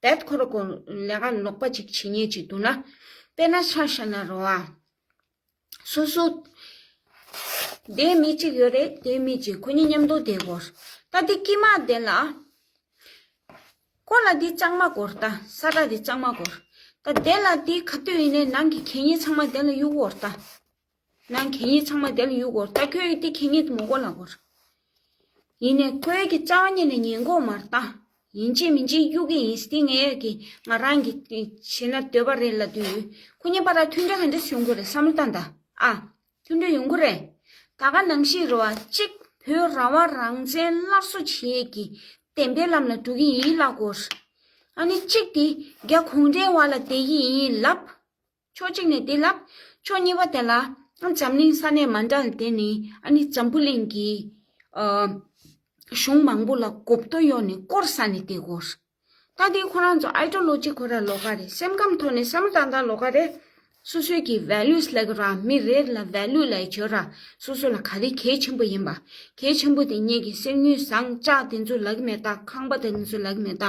བེད་ཁོ་ར་ཁོ་ལས་ཀ་ལོག་པ་ཅིག་བྱེད་ཉེན་ཅིག་འདུག་ན། དཔེར་ན་ཆ་བཞག་ན་རོ་ཨ། སོ་སོ། དེ་མི་གཅིག་ཡོད་རེད། དེ་མི་གཅིག་ཁོ་གཉིས་མཉམ་དུ་བསྡད་དགོས། ད་དེ་དཀྱིལ་མ་དེ་ལ། ཁོ་ལ་འདི་གཙང་མ་དགོས་རེད་ད། ས་ཁྲ་འདི་གཙང་མ་དགོས་རེད་ད། དེ་ལ་འདི་ག་དུས་ཡིན་ནའི་ནང་གི་གད་སྙིགས་ཚང་མ་དེ་ལ་གཡུག་དགོས་རེད་ད། ནང་གད་སྙིགས་ཚང་མ་དེ་ལ་གཡུག་དགོས་རེད་ད། ཁོས་འདི་གད་སྙིགས་མོ་གོ་ལ་དགོས་རེད། ཡིན་ནའི་ཁོའི་གི་རྩ་བ་ཉིད་ནས་ཉན་གོ་མ་རེད་ད། ཡིན་གཅིག་མིན་གཅིག་གཡུག་གི་ཡིན། འདི་ངས་གི་ང་རང་གི་བྱས་ན་འདོད་པ་རེད་ལབ་དུས། ཁོ་གཉིས་བར་ལ་མཐུན་སྒྲིལ་ག་འདྲ་ཡོང་གི་རེད། བསམ་བློ་བཏང་ད་ཨ། མཐུན་སྒྲིལ་ཡོང་གི་རེད། ད་ག་ནང་བཞིན་རེད་བ། གཅིག་བོད་རང་དབང་རང་བཙན་སླར་གསོ་བྱེད་ཀྱི་བདེན་པའི་ལམ་ལ་འགྲོ་གི་ཡིན་ལབ་དགོས། ཨ་ནི་གཅིག་དེ་རྒྱ་གུང་ཁྲན་བར་ལ་བསྡད་ཀྱི་ཡིན་ལབ། ཕྱོགས་གཅིག་ནས་དེ་ལབ། ཕྱོགས་གཉིས་པ་དེ་ལ་འཛམ་གླིང་ས་གནས་མ་འདྲ་ལ་བསྡད་ནས། ཨ་ནི་འཛམ་བུ་གླིང་གི་ཨ་གཞུང་མང་པོ་ལ་མགོ་བཏོག་གཡོགས་ནས་སྐོར་ཟ་ནས་བསྡད་དགོས། ད་དེ་ཁོ་རང་ཚོ་ཨའི་ཌི་ཡོ་ལོ་ཇི་ཁོ་རང་ལོགས་ཀ་རེད། སེམས་ཁམས་ཐོག་ནས་བསམ་བློ་བཏང་སྟངས་ལོགས་ཀ་རེད། སོ་སོའི་གི་ཝེ་ལུས་ལབ་ཀྱི་ར། མི་རེ་ལ་ཝེ་ལུ་ལབ་ཡ་ཅིག་ཡོད་ར། སོ་སོ་ལ་ག་རེ་གལ་ཆེན་པོ་ཡིན་པ། གལ་ཆེན་པོ་དེ་ངེད་ཀྱི་གསེར་དངུལ་ཟངས་ལྕགས་དེ་ཚོ་ལབ་ཀྱི་མེད་ད། ཁང་པ་དེ་ཚོ་ལབ་ཀྱི་མེད་ད།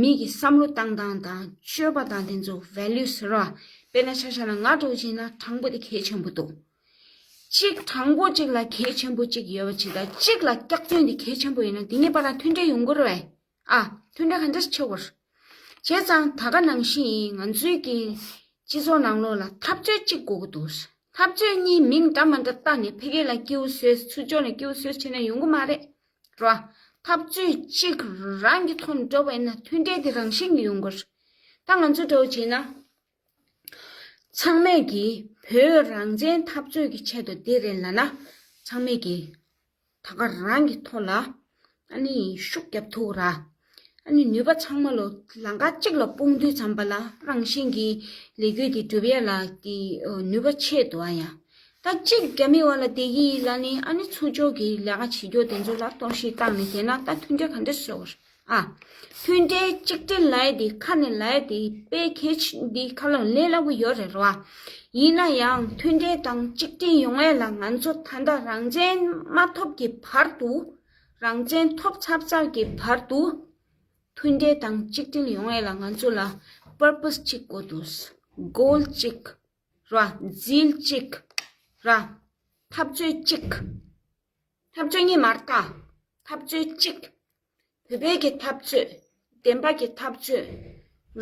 མི་གི་བསམ་བློ་བཏང་སྟངས་དང་སྤྱོད་པ་དང་དེ་ཚོ་ཝེ་ལུས་ཟེར་ར། དཔེར་ན་ཆ་བཞག་ན་ང་འདྲ་བོ་བྱས་ན་དྲང་པོ་དེ་གལ་ཆེན་པོ་འདུག་གཅིག་དྲང་པོ་གཅིག་ལ་གལ་ཆེན་པོ་གཅིག་ཡོད་པ་ཅིག་དང་། གཅིག་ལ་སྐྱག་རྫུན་དེ་གལ་ཆེན་པོ་ཡིན་ན། དེ་གཉིས་བར་ལ་མཐུན་སྒྲིལ་ཡོང་གི་རེད་པས། ཨ། མཐུན་སྒྲིལ་ག་འདྲ་བྱེད་དགོས། བྱས་ཙང་ད་ག་ནང་བཞིན་ང་ཚོའི་གི་སྤྱི་ཚོགས་ནང་ལོགས་ལ་འཐབ་རྩོད་གཅིག་དགོས་ཀྱི་འདུག་འཐབ་རྩོད་གཉིས་མིང་འདྲ་མ་འདྲ་བཏགས་ནས་ཕ་གི་ལ་སྐྱིད་པོ་བཟོས། ཚུར་ཕྱོགས་ནས་སྐྱིད་པོ་བཟོས་བྱས་ན་ཡོང་གི་མ་རེད། ར། འཐབ་རྩོད་གཅིག་རང་གི་ཐོག་ནས་འགྲོ་བ་ཡིན་ན་མཐུན་སྒྲིལ་དེ་རང་བཞིན་གྱིས་ཡོང་གི་རེད། ད་ང་ཚོ་འདྲ་བོ་བྱས་ན། ཚང་མས་ཀྱིས་བོད་རང་བཙན་འཐབ་རྩོད་ཀྱི་ཆེད་དུ་འདི་རེད་ལབ་ན། ཚང་མས་ཀྱིས་ད་ག་རང་གི་ཐོག་ལ་ཨ་ནི་ཤུགས་རྒྱབ་ཐུབ་ར། ཨ་ནི་ནུས་པ་ཚང་མ་ལོ་ལམ་ཁ་གཅིག་ལ་སྤུངས་དུས་ཙམ་པ་ལ་རང་བཞིན་གྱིས་ལས་འགུལ་འདི་སྒྲུབ་ཡ་ལ་གི་ནུས་པ་ཆེ་འདུག་ཨ། ཡ། ད་གཅིག་རྒྱ་མི་བར་ལ་བསྡད་ཀྱི་ཡིན་ལབ་ནི། ཨ་ནི་ཚུར་ཕྱོགས་ཀྱི་ལས་ཀ་བྱེད་རྒྱུ་དེ་ཚོ་ལ་གཏོར་བཤིག་བཏང་ནས་བསྡད་ན་ད་མཐུན་སྒྲིལ་ག་འདྲ་བཟོ་དགོས། ཨ། མཐུན་སྒྲིལ་གཅིག་སྒྲིལ་ལབ་ཡ་དེ་ཁ་ནས་ལབ་ཡ་དེ་དཔེ་གལ་ཆེ་འདི་ཁ་ལོ་ལས་སླ་པོ་ཡོད་རེད་རོ། ཡིན་ན་ཡང་མཐུན་སྒྲིལ་དང་གཅིག་སྒྲིལ་ཡོང་ཡ་ལ་ང་ཚོ་ད་ལྟ་རང་བཙན་མ་ཐོབ་ཀྱི་བར་དུ། རང་བཙན་ཐོབ་ཚར་ཚར་གྱི་བར་དུ། མཐུན་སྒྲིལ་དང་གཅིག་སྒྲིལ་ཡོང་ཡ་ལ་ང་ཚོ་ལ་པར་པོ་སི་གཅིག་དགོས་འདུག་གོལ་གཅིག་ར། ཟིལ་གཅིག་ར། འཐབ་རྩོད་གཅིག་འཐབ་རྩོད་གཉིས་མ་རེད་ད། འཐབ་རྩོད་གཅིག་བོད་པའི་གི་འཐབ་རྩོད། བདེན་པ་གི་འཐབ་རྩོད།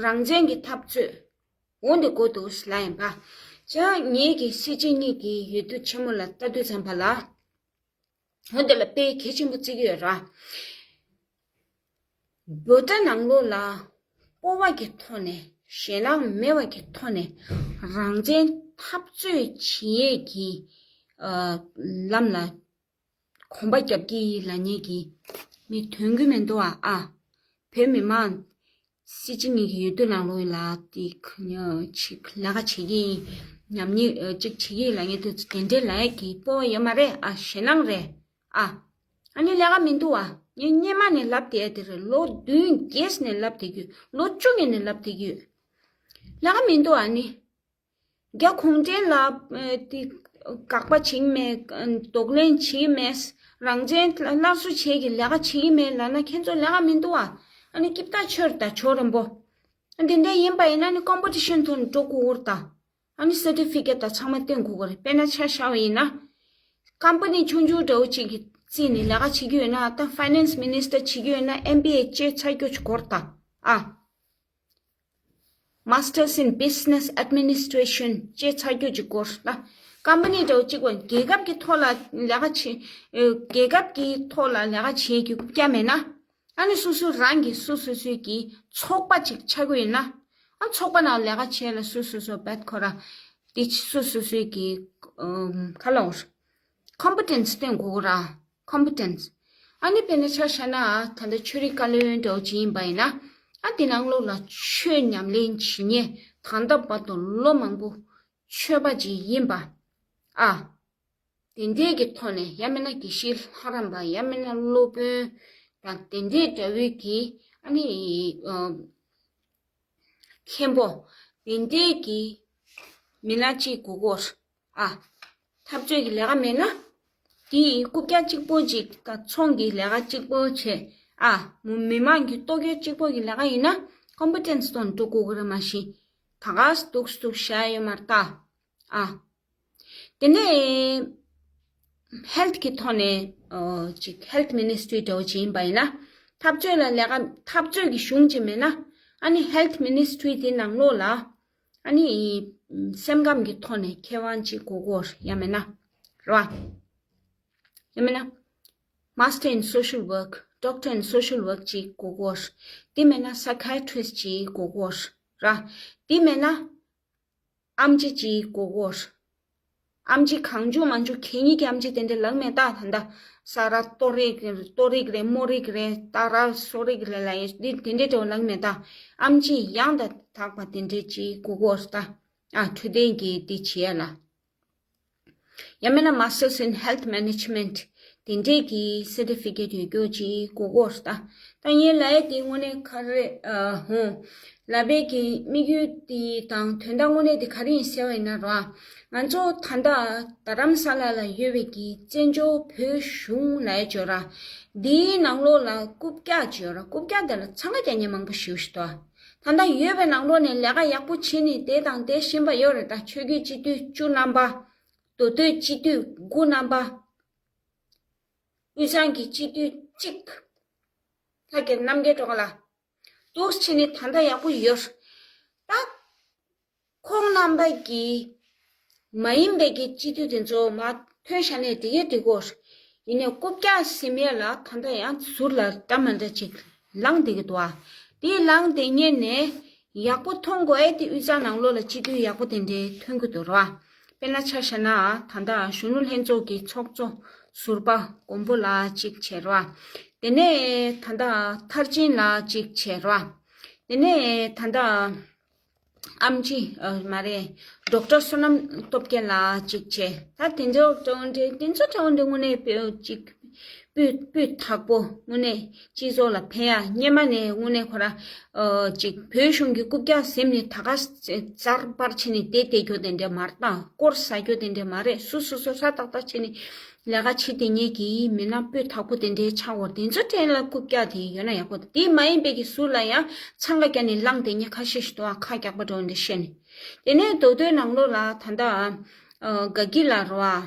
རང་བཙན་གྱི་འཐབ་རྩོད། འོ་འདི་དགོས་འདུག་ལབ་ཡིན་པ། ཅག་ངེད་ཀྱི་སྲིད་སྤྱི་གཉིས་ཀྱི་འོས་བསྡུ་ཆེན་མོ་ལ་ལྟ་དུས་ཙམ་པ་ལ། འོ་འདི་ལ་དཔེ་གལ་ཆེན་པོ་བརྩི་གི་ཡོད་ར། བོད་ད་ནང་ལོགས་ལ་སྤོབས་པ་གི་ཐོག་ནས་ཞེད་སྣང་མེད་པ་གི་ཐོག་ནས་རང་བཙན་འཐབ་རྩོད་བྱེད་ཡས་ཀྱི་ཨ་ལམ་ལ་གོམ་པ་རྒྱབ་ཀྱི་ལབ་མཁན་གྱི་མི་ཐོན་གྱི་མི་འདུག་ཨ། ཨ། བོད་མི་མང་སྲིད་སྤྱི་གཉིས་ཀྱི་འོས་བསྡུ་ནང་ལོགས་ལ་དེ་ཅིག་ལས་ཀ་བྱེད་ཀྱི་ཡིན། ཉམས་ཉེས་ཅིག་བྱེད་ཀྱི་ཡིན་ལབ་མཁན་དེ་ཚོ་དེ་འདྲའི་ལབ་ཡས་ཀྱི་སྤོབས་པ་ཡོད་མ་རེད་ཨ། ཞེད་སྣང་རེད་ཨ། ཨ་ནི་ལས་ཀ་མི་འདུག་ཨ། ངས་སྔོན་མ་ནས་ལབ་བསྡད་དེ་རེད། ལོ་བདུན་བརྒྱད་ནས་ལབ་བསྡད་ཀྱི་ཡོད། ལོ་བཅུ་གི་ནས་ལབ་བསྡད་ཀྱི་ཡོད། ལས་ཀ་མི་འདུག་ཨ་ནི། རྒྱ་གུང་ཁྲན་ལ་ཨ་དེ་དགག་པ་བྱེད་ཀྱི་མེད། གདོང་ལེན་བྱེད་ཀྱི་མེད། རང་བཙན་སླར་གསོ་བྱེད་ཀྱི་ལས་ཀ་བྱེད་ཀྱི་མེད་ལབ་ན་ཁྱེད་ཚོ་ལས་ཀ་མི་འདུག་ཨ། ཨ་ནི་ཀིབ་ཏ་ཆོར་ད་ཆོ་རན་པོ། ཨ་འདི་འདྲ་ཡིན་པ་ཡིན་ན་ནི་ཀོམ་པི་ཊི་ཤན་ཐོག་ནས་འགྲོ་དགོས་ཀྱི་རེད་ད། ཨ་ནི་སར་ཊི་ཕི་ཀེཊ་དང་ཚང་མ་སྟོན་དགོས་ཀྱི་རེད། དཔེར་ན་ཆ་བཞག་པ་ཡིན་ན། ཀམ་པ་ནི་ཆུང་ཆུང་འདྲ་བོ་ཅིག་གི་རྩིས་ནས་ལས་ཀ་བྱེད་ཀྱི་ཡོད་ན་ད་ཕའི་ནན་སི་མི་ནི་སི་ཊར་བྱེད་ཀྱི་ཡོད་ན་ཨེམ་བི་ཨེ་བྱས་ཚར་རྒྱུ་ཅིག་དགོས་རེད་ད། ཨ། Masters in Business Administration བྱས་ཚར་རྒྱུ་ཅིག་དགོས་ལ། ཀམ་པ་ནི་འདྲ་བོ་གཅིག་པ་རྒྱལ་ཁབ་ཀྱི་ཐོག་ལ་ལས་ཀ་བྱེད། ཨེ། རྒྱལ་ཁབ་ཀྱི་ཐོག་ལ་ལས་ཀ་བྱེད་རྒྱུ་རྐུབ་བཀྱག་མེད་ན། ཨ་ནི་སོ་སོ་རང་གི་སོ་སོ་སོའི་གི་ཚོགས་པ་ཅིག་ཆགས་ཀྱི་ཡོད་ན། ཨ་ཚོགས་པ་ནང་ལས་ཀ་བྱེད་ལ་སོ་སོ་སོ་བད་ཁོ་ར། དེ་སོ་སོ་སོའི་གི་ཨམ་ཁ་ལོ། ཀོམ་པི་ཊེན་སི་སྟོན་དགོས་ར། ཀོམ་པི་ཊེན་སི། ཨ་ནི་དཔེར་ན་ཆ་བཞག་ན་ད་ལྟ་ཆོས་རིག་བཀའ་བློན་འདྲ་བོ་ཅིག་ཡིན་པ་ཡིན་ན། ཨ་དེ་ནང་ལོགས་ལ་ཆོས་ཉམས་ལེན་བྱེད་མཁན་ད་ལྟ་བར་དུ་ལོ་མང་པོ་ཆོས་པ་ཅིག་ཡིན་པ། ཨ། དེ་འདྲའི་གི་ཐོག་ནས་ཡང་མིན་ན་དགེ་བཤེས་ལྷ་རམས་པ་ཡང་མིན་ན་སློབ་དཔོན་དང་དེ་འདྲའི་འདྲ་བོའི་གི་ཨ་ནི་ཨ་མཁན་པོ་དེ་འདྲའི་གི་མི་སྣ་གཅིག་དགོས་ཀྱི་ཡོད་རེད་ཨ། འཐབ་རྩོད་ཀྱི་ལས་ཀ་མེད་ན། དེ་རྐུབ་བཀྱག་གཅིག་པོ་ཅིག་དང་ཚོང་གི་ལས་ཀ་གཅིག་པོ་བྱས་ཨ། མི་མང་གི་ལྟོ་གོས་གཅིག་པོ་གི་ལས་ཀ་ཡིན་ན་ཀོམ་པི་ཊེན་སི་ཐོག་ནས་འགྲོ་དགོས་ཀྱི་རེད། མ་གཞི་ད་ག་སྡུག་སྡུག་བྱ་ཡ་ཡོད་མ་རེད་ད་ཨ། དེ་ནས་ཧེལ་ཐི་གི་ཐོག་ནས་ཨོ་ཅིག་ཧེལ་ཐི་མི་ནི་སི་ཊི་རི་འདྲ་བོ་ཅིག་ཡིན་པ་ཡིན་ན། འཐབ་རྩོད་ལ་ལས་ཀ་འཐབ་རྩོད་ཀྱི་གཞུང་ཅིག་མེད་ན། ཨ་ནི་ཧེལ་ཐི་མི་ནི་སི་ཊི་རི་དེ་ནང་ལོགས་ལ་ཨ་ནི་སེམས་ཁམས་ཀྱི་ཐོག་ནས་མཁས་དབང་ཅིག་དགོས་ཀྱི་ཡོད་རེད། ཡང་མེད་ན་རེད་བ། ཡང་མེད་ན་Master in Social Work, Doctor in Social Work ཅིག་དགོས་ཀྱི་ཡོད་རེད། དེ་མེད་ན་Psychiatrist ཅིག་དགོས་ཀྱི་ཡོད་རེད། དེ་མེད་ན། ཨེམ་ཆི་ཅིག་དགོས་ཀྱི་ཡོད་རེད། ཨེམ་ཆི་གང་བྱུང་མང་བྱུང་གད་སྙིགས་ཀྱི་ཨེམ་ཆི་དེ་འདྲ་ལབ་མེད་ད། ད་ལྟ་ས་ར་ལྟོ་རིག་ལྟོ་རིག་རེད། རྨོ་རིག་རེད། སྟག་ར་སོ་རིག་རེད་ལབ་ཡས་འདི་དེ་འདྲའི་འདྲ་བོ་ལབ་མེད་ད། ཨེམ་ཆི་ཡང་དང་དག་པ་དེ་འདྲའི་ཅིག་དགོས་ཀྱི་ཡོད་རེད་ད། ཨ་འཕྲོད་བསྟེན་གྱི་འདི་བྱེད་ཡ་ལ། ཡང་མིན་ན་Masters in Health Management དེ་འདྲས་ཀྱི་སར་ཊི་ཕི་ཀེཊ་ཡོད་རྒྱུ་ཅིག་དགོས་ཀྱི་ཡོད་རེད་ད། ད་ངས་ལབ་ཡ་དེ་དངོས་གནས་ག་རེ་ཨ་ཧོ། ལབ་པའི་གི་དམིགས་ཡུལ་དེ་དང་དོན་དག་དངོས་གནས་དེ་ག་རེ་ཡིན་ཟེར་བ་ཡིན་ན་ར། ང་ཚོ་ད་ལྟ་རྡ་རམ་ས་ལ་ལ་ཡོད་པའི་གི་བཙན་བྱོལ་བོད་གཞུང་ལབ་ཡ་ཅིག་ཡོད་ར། འདིའི་ནང་ལོགས་ལ་རྐུབ་བཀྱག་ཅིག་ཡོད་ར། རྐུབ་བཀྱག་དེ་ལ་འཚང་ཁ་རྒྱག་མཁན་མང་པོ་ཞེ་པོ་ཞིག་འདུག་ད་ལྟ་ཡོད་པའི་ནང་ལོགས་ནས་ལས་ཀ་ཡག་པོ་བྱེད་ནས་བསྡད་དང་བསྡད་བཞིན་པ་ཡོད་རེད་ད། ཆོས་བརྒྱུད་སྤྱི་འཐུས་བཅུ་རྣམ་པ། མདོ་སྟོད་སྤྱི་འཐུས་དགུ་རྣམ་པ། དབུས་གཙང་གི་སྤྱི་འཐུས་གཅིག་ལྷ་རྒྱལ་རྣམ་རྒྱལ་སྒྲོལ་དཀར་ལགས། འདུག་བྱས་ནས་ད་ལྟ་ཡག་པོ་ཡོད་རེད་ད། ཁོང་རྣམ་པ་གི་མ་ཡིན་པའི་གི་སྤྱི་འཐུས་དེ་ཚོ་མར་ཐོན་བཞག་ནས་དེ་གས་འགྲིག་གོ། ཡིན་ནའི་རྐུབ་བཀྱག་ཟེར་མཁན་ལ་ད་ལྟ་ཡང་ཟུར་ལ་འདྲ་མི་འདྲ་ཅིག་ལངས་བསྡད་ཀྱི་འདུག་ཨ། དེ་ལངས་བསྡད་མཁན་ནས་ཡག་པོ་མཐོང་དགོས་ཨེ། དེ་དབུས་གཙང་ནང་ལོགས་ལ་སྤྱི་འཐུས་ཡག་པོ་དེ་འདྲའི་ཐོན་གྱི་འདུག་ར། དཔེར་ན་ཆ་བཞག་ན་ད་ལྟ་གཞོན་ནུ་ལྷན་ཚོགས་ཀྱི་ཚོགས་གཙོ་ཟུར་པ་མགོན་པོ་ལགས་གཅིག་བྱས་ར། དེ་ནས་ད་ལྟ་མཐར་ཕྱིན་ལགས་གཅིག་བྱས་ར། དེ་ནས་ད་ལྟ་ཨེམ་ཆི་ཨ་མ་རེད། ཌོག་ཊར་བསོད་ནམས་སྟོབས་རྒྱལ་ལགས་གཅིག་བྱས། ད་དེ་ཚོ་གྲོང་འདྲེ་དེ་ཚོ་གྲོང་འདྲེ་དངོས་གནས་དཔེ་གཅིག་ སྤུས་སྤུས་དག་པོ་དངོས་གནས་སྤྱི་ཚོགས་ལ་ཕན་ཡ། སྔོན་མ་ནས་དངོས་གནས་ཁོ་རང་ཨ་ཅིག་བོད་གཞུང་གི་རྐུབ་བཀྱག་ཟིན་ནས་ད་ག་ཙར་པར་ཕྱིན་ནས་བསྡད་བསྡད་རྒྱུ་དེ་འདྲ་མ་རེད། ད་སྐོར་ཟ་རྒྱུ་དེ་འདྲ་མ་རེད། སུ་སུ་སུ་ཧྲ་ཏག་ཏག་བྱས་ནས་ལས་ཀ་བྱེད་བསྡད་མཁན་གྱི་མི་སྣ་སྤུས་དག་པོ་དེ་འདྲའི་ཆགས་འོར་དེ་ཚོ་གྲས་ལ་རྐུབ་བཀྱག་དེ་ཡོད་ན་ཡག་པོ། དེ་མ་ཡིན་པའི་གི་ཟུར་ལ་ཡང་འཚང་ཁ་བརྒྱབ་ནས་ལངས་བསྡད་མཁན་ཁ་ཤས་ཤིག་འདུག་ཨ། ཁ་རྒྱག་པ་འདྲ་བོ་འདྲ་བཤད་ནས། དེ་ནས་མདོ་སྟོད་ནང་ལོགས་ལ་ད་ལྟ་ཨ་དགའ་སྐྱིད་ལགས་རེད་བ།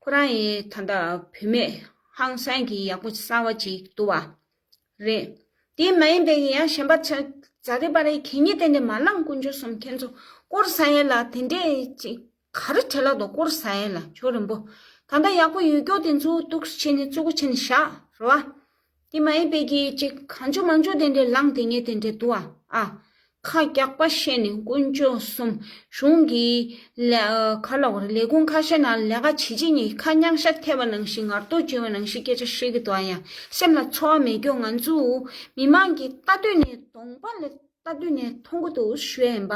ཁོ་རང་ཡིན་ད་ལྟ་བུད་མེད་ཧང་སང་གི་ཡག་པོ་གསར་བ་ཅིག་འདུག་བ། རེད། དེ་མ་ཡིན་པའི་ཡང་གཞན་པ་ཆ་ཛ་རེ་པ་རེ་གད་སྙིགས་དེ་འདྲ་མ་ལངས། དཀོན་མཆོག་གསུམ། ཁྱེད་ཚོ་སྐོར་ཟ་ཡས་ལ་དེ་འདྲས་ཅིག་ག་རེ་བྲེལ་ལ་འདུག་སྐོར་ཟ་ཡས་ལ་ཕྱོགས་རིང་པོ། ད་ལྟ་ཡག་པོ་ཡོད་རྒྱུ་དེ་ཚོ་འདུག་སེ་བྱས་ནས་བཙུགས་བྱས་ནས་བཞག་རེད་བ། དེ་མ་ཡིན་པའི་གི་ཅིག་གང་བྱུང་མང་བྱུང་དེ་འདྲས་ལངས་བསྡད་མཁན་དེ་འདྲས་འདུག་ཨ། ཨ། ཁ་རྒྱག་པ་བཤད་ནས་དཀོན་མཆོག་གསུམ། གཞུང་གི་ལས་ཨ་ག་ལབ་དགོས་རེད། ལས་ཁུངས་ཁ་ཤས་ནང་ལས་ཀ་བྱེད་བྱེད་ནས་ཁ་རྙིང་ཤ་ཐེབས་པ་ནང་བཞིན་ངར་ཏོག་བྱུང་བ་ནང་བཞིན་སྐད་ཆ་བཤད་ཀྱི་འདུག་ཨ། ཡང་སེམས་ལ་ཚོར་བ་མེད་རྒྱུ། ང་ཚོ་མི་མང་གིས་ལྟ་འདོད་ནས་གདོང་པ་ལ་ལྟ་འདོད་ནས་མཐོང་གི་འདུག་ཞུ་ཡ་ཡིན་པ།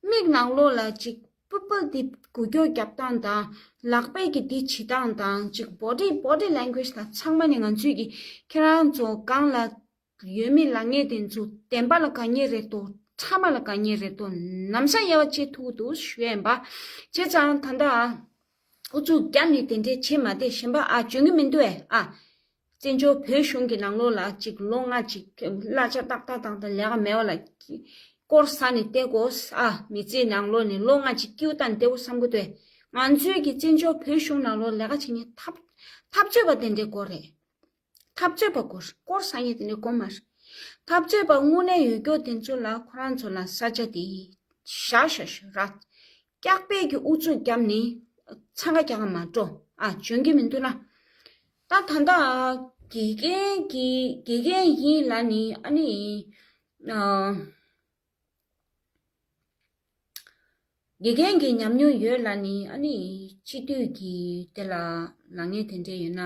མིག་ནང་ལོགས་ལ་ཅིག་པུར་པལ་འདི་འགུལ་སྐྱོད་རྒྱབ་སྟངས་དང་། ལག་པས་ཀྱི་འདི་བྱེད་སྟངས་དང་། ཅིག་body body language དང་ཚང་མ་ནི་ང་ཚོས་ཀྱི་ཁྱེད་རང་ཚོ་སྒང་ལ་ཡོད་མི་ལབ་མཁན་དེ་ཚོ་བདེན་པ་ལ་དགའ་མཁན་རེད་དོ། ཕྲ་མ་ལ་དགའ་མཁན་རེད་དོ། ནམ་ཞག་དབྱེ་བ་ཕྱེ་ཐུབ་ཀྱི་འདུག་ཞུ་ཡ་ཡིན་པ། བྱས་ཙང་ད་ལྟ་ཨ་ཨུ་ཚུགས་བརྒྱབ་ནས་དེ་འདྲས་བྱེད་མ་བསྡད། གཞན་པ་ཨ་འཇོན་གྱི་མི་འདུག་ཨེ། ཨ། བཙན་བྱོལ་བོད་གཞུང་གི་ནང་ལོགས་ལ་ཅིག་ལོ་ལྔ་ཅིག་གླ་ཆ་ཏག་ཏག་ཏག་ཏག་ལས་ཀ་མེད་པ་ལ་སྐོར་ཟ་ནས་བསྡད་དགོས། ཨ། མི་ཚེའི་ནང་ལོགས་ནས་ལོ་ལྔ་ཅིག་ཀིའུ་བཏང་བསྡད་དགོས་བསམ་གྱི་འདུག་ང་ཚོའི་གི་བཙན་བྱོལ་བོད་གཞུང་ནང་ལོགས་ལས་ཀ་བྱེད་མཁན་འཐབ་འཐབ་རྩོད་པ་དེ་འདྲའི་སྐོར་རེད། འཐབ་རྩོད་པ་སྐོར་སྐོར་ཟ་མཁན་དེ་འདྲའི་སྐོར་མ་རེད། འཐབ་རྩོད་པ་དངོས་གནས་ཡོད་རྒྱུ་དེ་ཚོ་ལ་ཁོ་རང་ཚོ་ལ་ས་ཆ་དེ་བཞག་བཞག་བཞག་ར། སྐྱག་པས་ཀྱི་ཨུ་ཚུགས་བརྒྱབ་ནས་འཚང་ཁ་རྒྱག་ག་མ་འགྲོ། ཨ། འཇོན་གྱི་མི་འདུག་ན། ད་ད་ལྟ་དགེ་རྒན་གྱི་དགེ་རྒན་ཡིན་ལབ་ནི་ཨ་ནི། ཨ། དགེ་རྒན་གྱི་ཉམས་མྱོང་ཡོད་ལབ་ནི་ཨ་ནི་སྤྱི་འཐུས་ཀྱི་དེ་ལ་ལབ་མཁན་དེ་འདྲས་ཡོད་ན།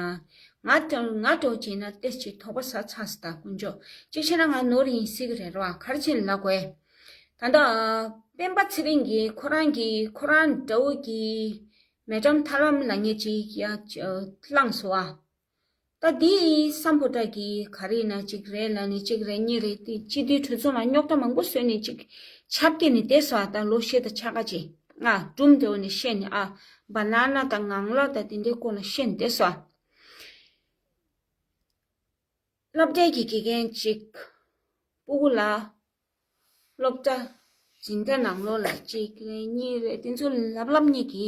ང་ང་འདྲ་བོ་བྱས་ན་ཏོག་ཙམ་དོགས་པ་ཟ་ཚར་སོང་། ད་དཀོན་མཆོག་གཅིག་བྱས་ན་ང་ནོར་ཡིན་སྲིད་ཀྱི་རེད་ར། ག་རེ་བྱས་ནས་ལབ་དགོས། ད་ལྟ་སྤེན་པ་ཚེ་རིང་གིས་ཁོ་རང་གི་ཁོ་རང་འདྲ་བོ་གི་མེ་ཀྲམ་ཐར་ལམ་ལབ་མཁན་ཅིག་ཡ་བླངས་སོང་ཨ། ད་འདི་སམ་བྷོ་ཊ་གི་ག་རེ་ཡིན་ན་གཅིག་རེད་ལབ་ནས་གཅིག་རེད་གཉིས་རེད། དེ་སྤྱི་འཐུས་གྲོས་ཚོགས་ནང་རྙོག་དྲ་མང་པོ་བཟོས་ནས་གཅིག་ཆབ་ཀྱི་ནས་བསྡད་སོང་ཨ། ད་ལོ་ཤས་དང་ཕྱེད་ཀ་ཅིག་ང་སྒྲུང་འདྲ་བོ་ནས་བཤད་ནས་ཨ། བ་ན་ན་དང་ངང་ལག་དང་དེ་འདྲའི་སྐོར་ལ་བཤད་ནས་བསྡད་སོང་ཨ། སློབ་གྲྭའི་གི་དགེ་རྒན་ཅིག་སྤུ་གུ་ལ་སློབ་གྲྭ་འཛིན་གྲྭ་ནང་ལོགས་ལ་གཅིག་རེད་གཉིས་རེད་དེ་ཚོ་ལབ་ལབ་མཁན་གྱི་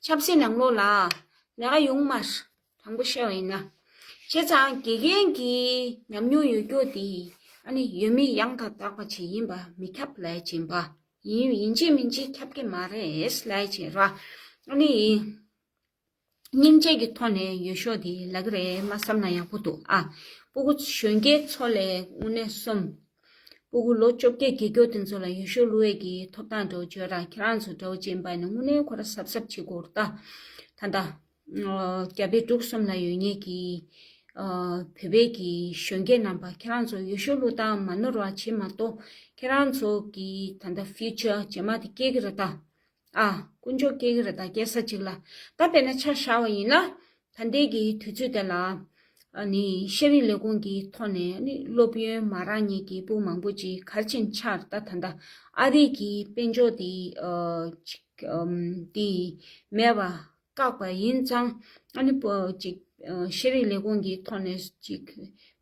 ཆབ་སྲིད་ནང་ལོགས་ལ་ལས་ཀ་ཡོང་མ་རེད། དྲང་པོ་བཤད་པ་ཡིན་ན། བྱས་ཙང་དགེ་རྒན་གྱི་ཉམས་མྱོང་ཡོད་རྒྱུ་དེ་ཨ་ནི་ཡོད་མེད་ཡང་དག་དག་པ་ཅིག་ཡིན་པ་མི་ཁྱབ་ལབ་ཡ་ཅིག་ཡིན་པ་ཡིན། ཡིན་གཅིག་མིན་གཅིག་ཁྱབ་ཀྱི་མ་རེད་ལབ་ཡ་ཅིག་རེད་བ། ཨ་ནི། སྙིང་རྗེ་གི་ཐོག་ནས་འོས་ཤོག་དེ་ལབ་ཀྱི་རེད། མ་བསམ་ན་ཡག་པོ་འདུག་ཨ། སྤུ་གུ་གཞོན་སྐྱེས་ཚོ་ལས་དངོས་གནས་གསུམ། སྤུ་གུ་ལོ་བཅོ་བརྒྱད་བརྒལ་རྒྱུ་དེ་ཚོ་ལ་འོས་ཤོག་བླུག་ཡས་ཀྱི་ཐོབ་ཐང་འདྲ་བོ་བརྗོད་ར། ཁྱེད་རང་ཚོ་འདྲ་བོ་ཅན་པ་ཡིན་ན་དངོས་གནས་ཁོ་ར་གཟབ་གཟབ་བྱེད་དགོས་རེད་ད། ད་ལྟ་རྒྱ་བལ་འབྲུག་གསུམ་ལ་ཡོད་མཁན་གྱི་བོད་པའི་གི་གཞོན་སྐྱེས་རྣམ་པ་ཁྱེད་རང་ཚོ་འོས་ཤོག་བླུག་སྟངས་མ་ནོར་བ་བྱེད་མ་གཏོགས་ཁྱེད་རང་ཚོ་གི་ད་ལྟ་ཕིའུ་ཅར་རྗེས་མ་དེ་སྐྱེལ་གྱི་རེད་ད། ཨ། དཀོན་མཆོག་སྐྱེལ་གྱི་རེད་ད་སྐྱེལ་ས་གཅིག་ལ། ད་དཔེར་ན་ཆ་བཞག་པ་ཡིན་ན། ད་ལྟའི་གི་དུས་ཚོད་དེ་ལ། ཨ་ནི་ཤེས་རིག་ལས་ཁུངས་ཀྱི་ཐོག་ནས་ཨ་ནི་སློབ་ཡོན་མ་རག་མཁན་གྱི་སྤུ་མང་པོ་ཅིག་ག་རེ་བྱས་ནས་ཆགས་རེད་ད། ད་ལྟ་ཨ་རི་གི་དཔལ་འབྱོར་དེ་ཨ་ཅིག་ཨམ་དེ་མེད་པ་བཀག་པ་ཡིན་ཙང་ཨ་ནི་པོ་ཅིག་ཨ་ཤེས་རིག་ལས་ཁུངས་ཀྱི་ཐོག་ནས་ཅིག་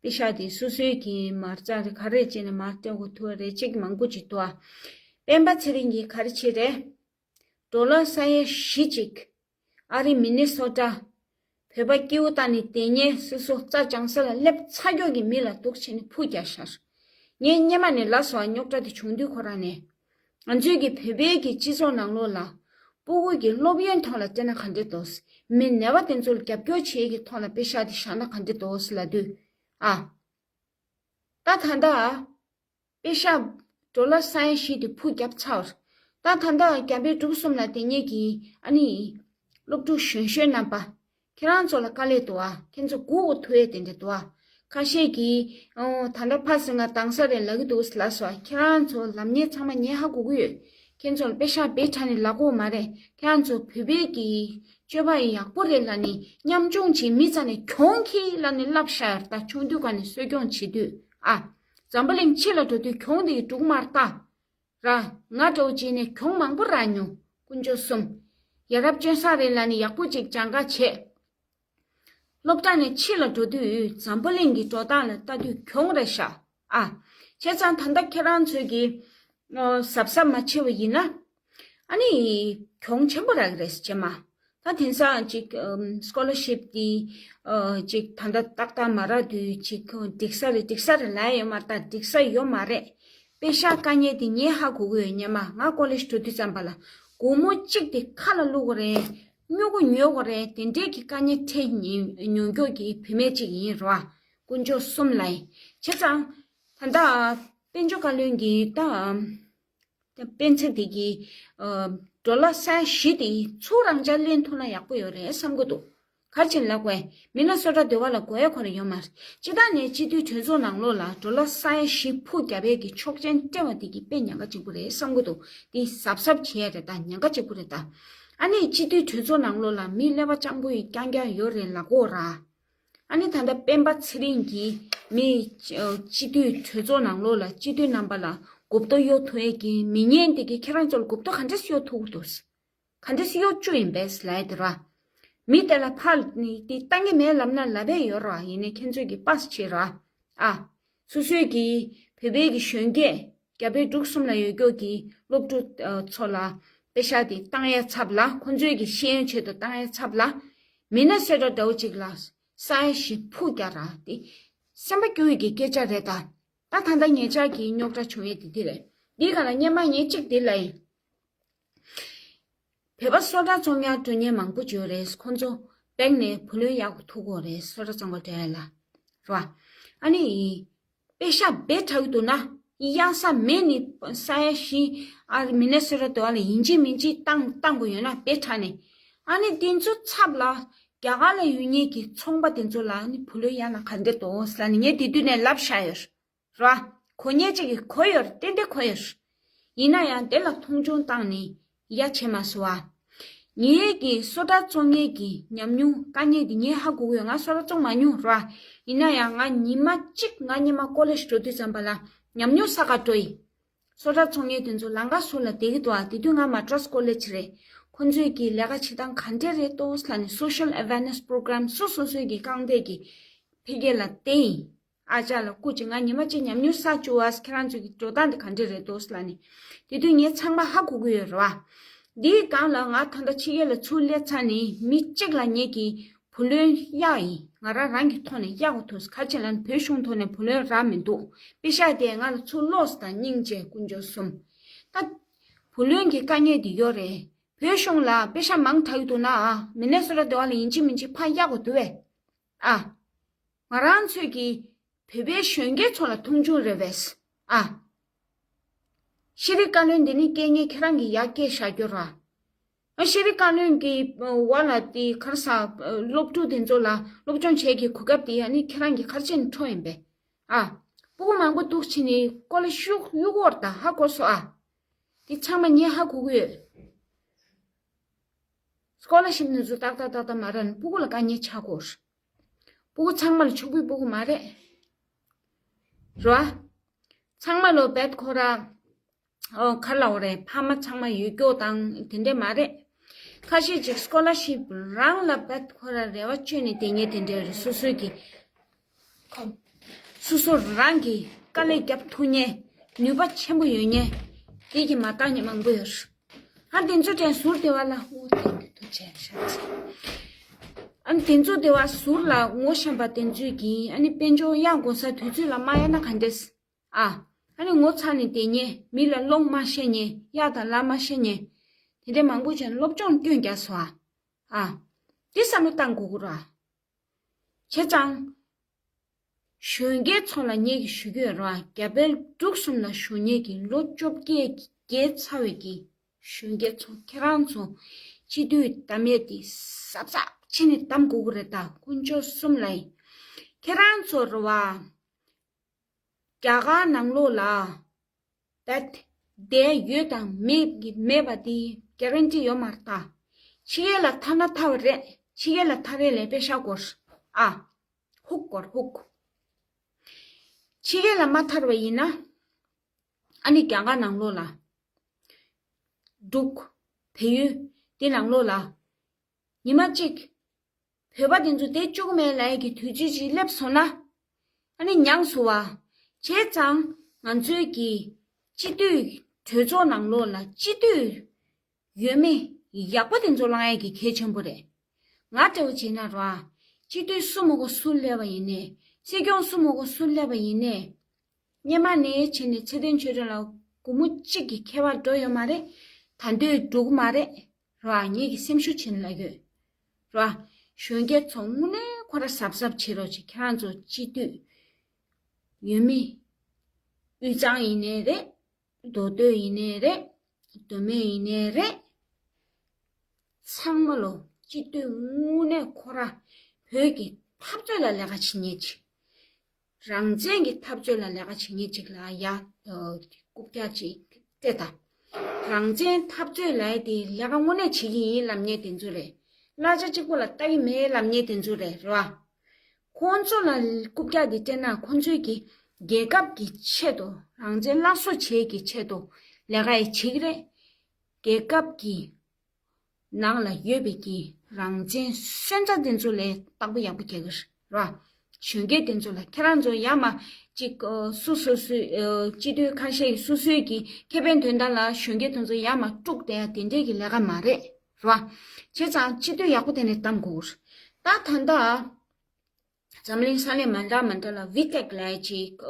པེ་ཤག་དེ་སོ་སོའི་གི་མ་རྩ་རེད་ག་རེ་བྱས་ནས་མར་སྤྲད་དགོས་ཐུག་པ་རེད་ཅིག་མང་པོ་ཅིག་འདུག་ཨ། སྤེན་པ་ཚེ་རིང་གིས་ག་རེ་བྱས་རེད། ཌོ་ལར་ས་ཡ་བཞི་ཅིག་ཨ་རི་མི་ནི་སོ་ཊ། བོད་པ་སྐྱིད་པོ་བཏང་ནས་དེ་ཉེ་སོ་སོ་རྩ་བྱང་ས་ལ་སླེབས་ཚར་རྒྱུ་གི་མི་ལ་སྡུག་བྱས་ནས་ཕུ་རྒྱག་ཤར། ངས་སྔོན་མ་ནས་ལབ་སོང་རྙོག་དྲ་དེ་བྱུང་དུས་ཁོ་རང་ནས། ང་ཚོའི་གི་བོད་པའི་གི་སྤྱི་ཚོགས་ནང་ལོགས་ལ། སྤུ་གུ་གི་སློབ་ཡོན་ཐོག་ལ་བལྟས་ན་ག་འདྲ་འདུག་མི་ནད་པ་དེ་ཚོ་ལ་རྒྱབ་སྐྱོར་བྱེད་ཀྱི་ཐོག་ལ་པེ་ཤག་དེ་བཞག་ན་ག་འདྲ་འདུག་ལབ་དུས། ཨ། ད་ད་ལྟ། པེ་ཤག་ཌོ་ལར་ས་ཡ་བཞི་དེ་ཕུ་བརྒྱབ་ཚར། ད་ད་ལྟ་རྒྱ་བལ་འབྲུག་གསུམ་ལ་དེ་ཉིད་ཀྱི་ཨ་ནི། སློབ་ཕྲུག་གཞོན་གཞོན་རྣམ་པ། ཁྱེད་རང་ཚོ་ལ་དཀའ་ལས་འདུག་ཨ། ཁྱེད་ཚོ་སྒུག་དགོས་ཐུག་ཡས་དེ་འདྲ་འདུག་ཨ། ཁ་ཤས་ཀྱིས་ཨོ་ད་ལྟ་ཕར་ཟིན་ང་དྭངས་ས་རེད་ལབ་ཀྱི་འདུག་ལབ་སོང་། ཁྱེད་རང་ཚོ་ལབ་མཁན་ཚང་མ་ངས་ཧ་གོ་གི་ཡོད། ཁྱེད་ཚོ་ལ་པེ་ཤག་བེད་ཁྲ་ནི་ལག་གོ་མ་རེད། ཁྱེད་རང་ཚོ་བོད་པའི་གི་སྤྱོད་པ་ཡག་པོ་རེད་ལ་ནི་མཉམ་སྦྱོང་བྱེད་མི་ཚ་ནས་གྱོང་ཁྱི་ལ་ནི་བསླབ་ཤ་ཡར་ད་ཆུང་དུས་ག་ནས་གསོ་སྐྱོང་བྱེད་དུས་ཨ། འཛམ་བུ་གླིང་ཕྱི་ལ་འགྲོ་དུས་གྱོང་དེ་གི་འབྲུག་མར་ལྟ། ར། ང་འདྲ་བོ་བྱས་ནས་གྱོང་མང་པོ་རག་མྱོང་། དཀོན་མཆོག་གསུམ། ཡ་རབས་སྤྱོད་ས་རེད་ལ་ནི་ཡག་པོ་ཅིག་སྦྱང་ག་བྱས། སློབ་གྲྭ་ནས་ཕྱི་ལ་འགྲོ་དུས་འཛམ་བུ་གླིང་གི་འགྲོ་སྟངས་ལ་ལྟ་དུས་གྱོང་རེད་ཤག་ཨ། བྱས་ཙང་ད་ལྟ་ཁྱེད་རང་ཚོས་ཀྱི་གཟབ་གཟབ་མ་བྱས་པ་ཡིན་ན། ཨ་ནི། གྱོང་ཆེན་པོ་རག་གི་རེད་ཟེར་བྱས་མ། ད་དེང་སང་ཅིག་ཨམ་སྐོ་ལར་ཤིབ་དེ་ཨ་ཅིག་ད་ལྟ་ཏག་ཏག་མ་རག་དུས་ཅིག་འགྲིག་ས་རེད་འགྲིག་ས་རེད་ལབ་ཡོད་མ་རེད། ད་འགྲིག་ས་ཡོད་མ་རེད། པེ་ཤག་དཀའ་ངལ་དེ་ངས་ཧ་གོ་གི་ཡོད། སྔོན་མ་ང་ཀོ་ལེཇ་འགྲོ་དུས་ཙམ་པ་ལ་སྒོར་མོ་གཅིག་དེ་ཁ་ལ་བླུག་གི་རེད། སྨྱོ་གི་ཉོ་གི་རེད། དེ་འདྲའི་གི་དཀའ་ངལ་འཕྲད་མྱོང་མྱོང་མཁན་གྱི་བུད་མེད་ཅིག་ཡིན་རེད་བ། དཀོན་མཆོག་གསུམ་ལ་ཡིན། བྱས་ཙང་ད་ལྟ་དཔལ་འབྱོར་བཀའ་བློན་གྱིས་ད། སྤེན་ཚེ་འདི་གིས་ཨ་ཌོ་ལར་ས་ཡ་བཞི་དེ་ཚུར་རང་འཇགས་ལེན་ཐུབ་ན་ཡག་པོ་ཡོད་རེད་བསམ་གྱི་འདུག་ག་རེ་བྱས་ལབ་དགོས། མི་ནི་སོ་ཊ་སྡེ་བ་ལ་དགོས་ཡ་ཁོ་རང་ཡོད་མ་རེད། སྤྱིར་བཏང་ནས་སྤྱི་འཐུས་གྲོས་ཚོགས་ནང་ལོགས་ལ་ཌོ་ལར་ས་ཡ་བཞི་ཕུད་རྒྱབ་ཡས་ཀྱི་ཆོག་མཆན་སྤྲད་པ་དེ་གི་དཔེ་ཉེན་ཁ་ཆེན་པོ་རེད་བསམ་གྱི་འདུག་དེ་གཟབ་གཟབ་བྱེད་ཡ་རེད་ད། ཉེན་ཁ་ཆེན་པོ་རེད་ད། ཨ་ནི་སྤྱི་འཐུས་གྲོས་ཚོགས་ནང་ལོགས་ལ་མི་ཀླད་པ་སྤྱང་པོ་ཡི་རྐྱང་རྐྱང་ཡོད་རེད་ལབ་དགོས་ར། ཨ་ནི་ད་ལྟ་སྤེན་པ་ཚེ་རིང་གིས་མི་སྤྱི་འཐུས་གྲོས་ཚོགས་ནང་ལོགས་ལ་སྤྱི་འཐུས་རྣམ་པ་ལ་མགོ་བརྡ་གཡོག་ཐུབ་ཡས་ཀྱི་མི་ངན་དེ་གིས་ཁྱེད་རང་ཚོར་མགོ་བརྡ་ག་འདྲས་གཡོག་ཐུབ་ཀྱི་འདུག་ག་འདྲས་གཡོག་བཅུག་ཡིན་པས་ལབ་ཡ་དེ་ར། མི་དེ་ལ་ཕར་ནི་དེ་བཏང་གི་མེད་ལབ་ན་ལབ་ཡས་ཡོད་ར། ཡིན་ནའི་ཁྱེད་ཚོས་ཀྱི་པཱས་བྱེད་ར། ཨ། སོ་སོའི་གི་བོད་པའི་གི་གཞོན་སྐྱེས་རྒྱ་བལ་འབྲུག་གསུམ་ལ་ཡོད་རྒྱུ་གི་སློབ་ཕྲུག་ཚོ་ལ་པེ་ཤག་དེ་བཏང་ཡས་ཚབ་ལ་ཁོང་ཚོའི་གི་ཤེས་ཡོན་ཆེད་དུ་བཏང་ཡས་ཚབ་ལ་མི་ནི་སོ་ཊ་འདྲ་བོ་ཅིག་ལ་ས་ཡ་བཞི་ཕུད་རྒྱག་ར་དེ་སེམས་པ་སྐྱོ་བའི་གི་སྐད་ཆ་རེད་ད། ད་ད་ལྟ་ཉེ་ཆར་གྱི་རྙོག་དྲ་བྱུང་ཡས་དེ་དེ་རེད། འདི་ག་ལ་སྔོན་མ་ངས་གཅིག་དེ་ལ་ཡིན། བོད་པ་སོ་ཊ་བཙོང་ཡག་འགྲོ་མཁན་མང་པོ་ཡོད་རེད། ཁོང་ཚོ་བེང་ནས་བུ་ལོན་གཡར་དགོས་ཐུག་གི་རེད། སོ་ཊ་བཙོང་ག་འགྲོ་ཡ་ལ་ར། ཨ་ནི། པེ་ཤག་བེད་ཁྲ་གི་འདུག་ན། གཡར་ས་མེད་ནི་ས་ཡ་བཞི། ཨ་མི་ནི་སོ་ཊ་དེ་བ་ལ་ཡིན་གཅིག་མིན་གཅིག་བཏང་བཏང་དགོས་ཡོད་ན་བེད་ཁྲ་ནས། ཨ་ནི་དེ་ཚོ་ཚབ་ལ་རྒྱ་གར་ལ་ཡོད་མཁན་གྱི་ཚོང་པ་དེ་ཚོ་ལ་ནི་བུ་ལོན་གཡར་ན་ག་འདྲ་འདུག་ཟེར་ནས་ངས་དེ་དུས་ནས་ལབ་བཞག་ཡོད་ར། གོ་མཁན་ཅིག་གིས་གོ་ཡོད་རེད། ཏན་ཏན་གོ་ཡོད་རེད། ཡིན་ན་ཡང་དེ་ལ་མཐོང་ཆུང་བཏང་ནས་ཡ་བྱས་མ་སོང་ཨ། ངའི་གི་སོ་ཊ་བཙོང་མཁན་གི་ཉམས་མྱོང་དཀའ་ངལ་དེ་ངས་ཧ་གོ་གི་ཡོད། ང་སོ་ཊ་བཙོང་མ་མྱོང་ར། ཡིན་ན་ཡང་ང་ཉི་མ་གཅིག་ང་སྔོན་མ་ཀོ་ལེཇ་འགྲོ་དུས་ཙམ་པ་ལ་ཉམས་མྱོང་བསགས་ག་འགྲོ་ཡི། སོ་ཊ་བཙོང་མཁན་དེ་ཚོ་ལམ་ཁ་ཟུར་ལ་བསྡད་ཀྱི་འདུག་ཨ། དེ་དུས་ང་མ་ཌྲཱས་ཀོ་ལེཇ་རེད། ཁོང་ཚོས་ཀྱི་ལས་ཀ་བྱེད་སྟངས་ག་འདྲས་རེད་ཏོ་ལབ་ནས་སོ་ཤལ་ཨ་ཝེར་ནེས་པོ་རོ་གྷ་རམ་སོ་སོ་སོའི་གི་རྐང་འདེགས་ཀྱི་འཕེལ་རྒྱས་ལ་བརྟེན་ཡིན། ཨ་ཅག་ལ་སྐུ་མཁྱེན། ང་ཉི་མ་གཅིག་ཉམས་མྱོང་བསགས་བཅུག་ཨ། ཁྱེད་རང་ཚོ་གི་འགྲོ་སྟངས་དེ་ག་འདྲས་རེད་འདུག་ལབ་ནས། དེ་དུས་ངས་ཚང་མ་ཧ་གོ་གི་ཡོད་རེད་བ། འདིའི་སྒང་ལ་ང་ད་ལྟ་ཕྱི་རྒྱལ་ལ་ཚུར་སླེབས་ཚར་ནས་མི་གཅིག་ལ་ངེད་ཀྱིས་བུ་ལོན་གཡར་ཡིན། ང་རང་རང་གི་ཐོག་ནས་གཡར་དགོས་ཐུག་ག་ཅི་ལབ་ན་བོད་གཞུང་ཐོག་ནས་བུ་ལོན་རག་མི་འདུག་པེ་ཤག་དེ་ང་ལ་ཚུར་ལོག་དང་སྙིང་རྗེ་དཀོན་མཆོག་གསུམ། ད་བུ་ལོན་གྱི་དཀའ་ངལ་དེ་ཡོད་རེད། བོད་གཞུང་ལ་པེ་ཤག་མང་དྲགས་འདུག་ན་ཨ། མི་ནི་སོ་ཊ་དེ་བ་ལ་ཡིན་གཅིག་མིན་གཅིག་ཕར་གཡར་དགོས་འདུག་བས། ཨ། ང་རང་ཚོས་ཀྱི་བོད་པའི་གཞོན་སྐྱེས་ཚོ་ལ་མཐོང་ཆུང་རེད་བས། ཨ། ཤེས་རིག་བཀའ་བློན་འདི་ནི་སྐད་ངན་ཁྱེད་རང་གིས་ཡར་སྐད་བཞག་རྒྱུ་ར། ཨ། ཤེས་རིག་བཀའ་བློན་གྱི་འོག་ལ་དེ་ག་རེ་ཟ། སློབ་ཕྲུག་དེ་ཚོ་ལ་སློབ་སྦྱོང་བྱེད་ཀྱི་གོ་སྐབས་དེ་ཨ་ནི་ཁྱེད་རང་གིས་ག་རེ་བྱས་ནས་འཕྲོག་ཡིན་པས། ཨ། སྤུ་གུ་མང་པོ་འདུག་ཕྱིན་ནས་ཀོ་ལེཇ་གཡུག་གཡུག་གོ་ར། ད་ཧ་གོ་སོང་ཨ། དེ་ཚང་མ་ངས་ཧ་གོ་གི་ཡོད། སྐོ་ལར་ཤིབ་ནི་ཚོ་ཏག་ཏག་ཏག་ཏག་མ་རག་ནི་སྤུ་གུ་ལ་དཀའ་ངལ་ཆགས་གོ། སྤུ་གུ་ཚང་མ་ལ་ཕྱུག་པོའི་སྤུ་གུ་མ་རེད། རོ། ཚང་མ་ལོ་བེད་ཁོ་ར། ཨོ་ག་ལབ་དགོས་རེད། ཕ་མ་ཚང་མ་ཡོད་རྒྱུ་དང་དེ་འདྲས་མ་རེད། ཁ་ཤས་ཅིག་སྐོ་ལར་ཤིབ་རང་ལ་བེད་ཁོ་ར་རེ་བ་བཅོལ་ནས་དེ་ངས་དེ་འདྲས་རེད། སོ་སོའི་གི། སོ་སོ་རང་གི་དཀའ་ལས་རྒྱབ་ཐུབ་མཁན། ནུས་པ་ཆེན་པོ་ཡོད་མཁན། དེ་གི་མ་བཏང་མཁན་མང་པོ་ཡོད། ཨ་དེ་ཚོ་དྲན་ཟུར་དེ་བ་ལ་ཨོ་དེ་གི་ཐུགས་རྗེ་ཆེ། ཨ་ནི་དེ་ཚོ་དེ་བ་ཟུར་ལ་ངོ་ཤེས་པ་དེ་ཚོས་གི་ཨ་ནི་དཔལ་འབྱོར་གཡར་དགོས་ས་དུས་ཚོད་ལ་མ་གཡར་ན་ག་འདྲས། ཨ། ཨ་ནི་ངོ་ཚ་ནས་དེ་ཉེ་མི་ལ་སློང་མ་ཤེས་ཉེ་གཡག་དང་ལ་མ་ཤེས་ཉེ། དེ་འདྲས་མང་པོ་བྱས་ནས་སློབ་སྦྱོང་སྐྱོན་རྒྱག་སོང་ཨ། ཨ། དེ་བསམ་བློ་བཏང་དགོས་ཀྱི་ར། བྱས་ཙང་། གཞོན་སྐྱེས་ཚོ་ལ་ངས་ཀྱི་ཞུ་རྒྱུ་ཡོད་ར། རྒྱ་བལ་འབྲུག་གསུམ་ལ་བཞུགས་མཁན་གྱི་ལོ་བཅོ་བརྒྱད་བརྒལ་ཚར་བའི་གི་གཞོན་སྐྱེས་ཚོ་ཁྱེད་རང་ཚོ་སྤྱི་འཐུས་གདམ་ཡས་དེ་གཟབ་གཟབ་བྱས་ནས་གདམ་དགོས་ཀྱི་རེད་ད། དཀོན་མཆོག་གསུམ་ལ་ཡིན། ཁྱེད་རང་ཚོ་རེད་བ། རྒྱ་གར་ནང་ལོགས་ལ་བེད་ དེ་ཡོད་དང་མེད་ཀྱི་མེད་པ་དེ་གྷ་རན་ཊི་ཡོད་མ་རེད་ད། ཕྱི་རྒྱལ་ལ་ཐར་ན་ཐར་བ་རེད། ཕྱི་རྒྱལ་ལ་ཐར་རེས་ལས་པེ་ཤག་དགོས། ཨ། ཧུག་དགོས་ཧུག་ཕྱི་རྒྱལ་ལ་མ་ཐར་བ་ཡིན་ན། ཨ་ནི་རྒྱ་གར་ནང་ལོགས་ལ། འབྲུག་བལ་ཡུལ་དེ་ནང་ལོགས་ལ། ཉི་མ་གཅིག་བོད་པ་དེ་ཚོ་བསྡད་བཅུག་མེད་ལབ་ཡས་ཀྱི་དུས་ཚོད་ཅིག་སླེབས་སོང་ན། ཨ་ནི་མྱངས་སོང་བ། བྱས་ཙང་ང་ཚོའི་གི་སྤྱི་འཐུས་གྲོས་ཚོགས་ནང་ལོགས་ལ་སྤྱི་འཐུས་འོས་མི་ཡག་པོ་དེ་ཚོ་བླང་ཡས་ཀྱི་གལ་ཆེན་པོ་རེད། ང་འདྲ་བོ་བྱས་ན་ར། སྤྱི་འཐུས་སུ་མ་དགོས་སུ་སླེབས་པ་ཡིན་ནའི། སྲིད་སྐྱོང་སུ་མ་དགོས་སུ་སླེབས་པ་ཡིན་ནའི། སྔོན་མ་ནས་བྱས་ནས་ཚེ་བརྟན་ཆོས་སྒྲོན་ལགས་སྒོར་མོ་གཅིག་གི་ཁྱད་པར་འགྲོ་ཡོད་མ་རེད། ད་འདོད་འགྲོ་གི་མ་རེད། ར་ངེད་ཀྱི་སེམས་ཤུགས་ཆེན་ལ་ཡོད། ར། གཞོན་སྐྱེས་ཚོ་དངོས་གནས་ཁོ་ར་གཟབ་གཟབ་བྱེད་རོགས་བྱེད། ཁྱེད་རང་ཚོ་སྤྱི་འཐུས་འོས་མི། དབུས་གཙང་ཡིན་ནའི་རེད། མདོ་སྟོད་ཡིན་ནའི་རེད། མདོ་སྨད་ཡིན་ནའི་རེད། ཚང་མ་ལོ་སྤྱི་འཐུས་དངོས་གནས་ཁོ་ར་བོད་ཀྱི་འཐབ་རྩོད་ལ་ལས་ཀ་བྱེད་མཁན་ཅིག་རང་བཙན་གྱི་འཐབ་རྩོད་ལ་ལས་ཀ་བྱེད་མཁན་ཅིག་ལ་ཡ། རྐུབ་བཀྱག་ཅིག་སྤྲད་དང་། རང་བཙན་འཐབ་རྩོད་ལབ་ཡས་དེ་ལས་ཀ་དངོས་གནས་བྱེད་ཀྱི་ཡིན་ལབ་མཁན་དེ་ཚོ་རེད། གླ་ཆ་གཅིག་པོ་ལ་ལྟ་གི་མེད་ལབ་མཁན་དེ་ཚོ་རེད། རེད་བ། ཁོང་ཚོ་ལ་རྐུབ་བཀྱག་འདི་སྤྲད་ན་ཁོང་ཚོས་ཀྱི་རྒྱལ་ཁབ་ཀྱི་ཆེད་དུ་རང་བཙན་སླར་གསོ་བྱེད་ཀྱི་ཆེད་དུ་ལས་ཀ་ཡི་བྱེད་ཀྱི་རེད། རྒྱལ་ཁབ་ཀྱི་ནང་ལ་ཡོད་པའི་ཀྱི་རང་བཙན་སོན་རྩ་དེ་ཚོ་ལས་བརྟག་པ་ཡག་པོ་རྒྱག་གི་རེད། གཞོན་སྐྱེས་དེ་ཚོ་ལ་ཁྱེད་རང་ཚོ་ཡར་མར་ཅིག་སུ་སོ་སོའི་སྤྱི་འཐུས་ཁ་ཤས་ཀྱི་སོ་སོའི་ཀྱི་ཁེ་ཕན་དོན་དག་ལ་གཞོན་སྐྱེས་དེ་ཚོ་ཡར་མར་དཀྲུགས་བསྡད་ཡ་དེ་འདྲས་ཀྱི་ལས་ཀ་མ་རེད། རེད་བ། བྱས་ཙང་སྤྱི་འཐུས་ཡག་པོ་དེ་ནས་བདམས་དགོས། ད་ད་ལྟ་འཛམ་གླིང་ས་གནས་མ་འདྲ་མ་འདྲ་ལ་ཝི་ཊེག་ལབ་ཡ་ཅིག་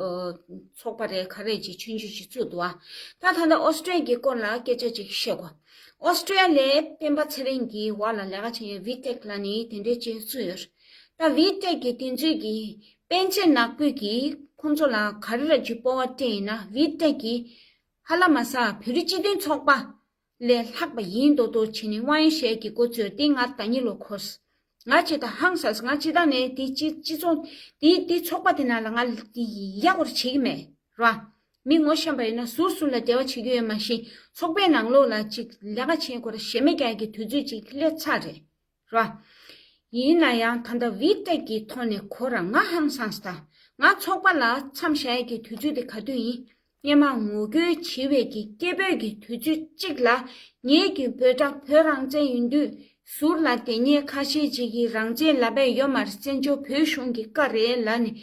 ཚོགས་པ་རེད་ག་རེ་ཅིག་ཆུང་ཆུང་ཅིག་བཙུགས་འདུག་བ། ད་ད་ལྟ་ཨོ་སི་ཀྲི་ཡ་གི་སྐོར་ལ་སྐད་ཆ་ཅིག་བཤད་དགོས། ཨོ་སི་ཀྲི་ཡ་ལའི་སྤེན་པ་ཚེ་རིང་གི་འོག་ལ་ལས་ཀ་བྱེད་མཁན་ཝི་ཊེག་ལབ་ནི་དེ་འདྲས་ཅིག་བཙུགས་ཡོད། ད་ཝི་ཊེག་གི་དེ་ཚོའི་གི་པཎ་ཆེན་ནག་པོ་གིས་ཁོང་ཚོ་ལ་ག་རེ་ར་ཅིག་སྤོབས་པ་སྤྲད་ཡིན་ན་ཝི་ཊེག་གི་ཧ་ལམ་ས་བོད་རིགས་སྤྱི་མཐུན་ཚོགས་པ་ལས་ལྷག་པ་ཡིན་མདོག་མདོག་བྱས་ནས་དབང་ཡོད་བཤད་ཀྱི་འགོ་བཙུགས་ཏེ་ང་ཟླ་ཉིན་ལོ་འཁོར། ང་ཅིག་ད་ཧང་སངས། ང་སྤྱི་བཏང་ནས་དེ་སྤྱི་སྤྱི་ཚོགས་དེ་དེ་ཚོགས་པ་དེ་ནང་ལ་ང་དེ་ཡག་པོ་བྱེད་ཀྱི་མེད་ར། མི་ངོ་ཤེས་པ་ཡིན་ན་ཟུར་ཟུར་ལ་འབྲེལ་བ་བྱེད་ཀྱི་ཡོད་མ་གཞི་ཚོགས་པའི་ནང་ལོགས་ལ་ཅིག་ལས་ཀ་བྱེད་དགོས་ར་ཞེ་མེད་རྒྱག་གི་དུས་ཚོད་ཅིག་སླེབས་ཚར་རེད་ར། ཡིན་ན་ཡང་ད་ལྟ་ཝི་ཊེག་གི་ཐོག་ནས་གོ་ར་ང་ཧང་སངས་ད། ང་ཚོགས་པ་ལ་མཚམས་བཞག་ཡས་ཀྱི་དུས་ཚོད་དེ་ག་དུས་ཡིན། སྔོན་མ་ངོ་རྒོལ་བྱེད་པའི་གི་སྐད་འབོད་ཀྱི་དུས་ཚོད་གཅིག་ལ་ངེད་ཀྱི་འབོད་སྒྲ་བོད་རང་བཙན་ཡིན་དུས་ཟུར་ལ་དེ་ཉེ་ཁ་ཤས་ཅིག་གིས་རང་བཙན་ལབ་པའི་ཡོད་མ་རེད། བཙན་བྱོལ་བོད་གཞུང་གི་བཀའ་རེད་ལབ་ནས་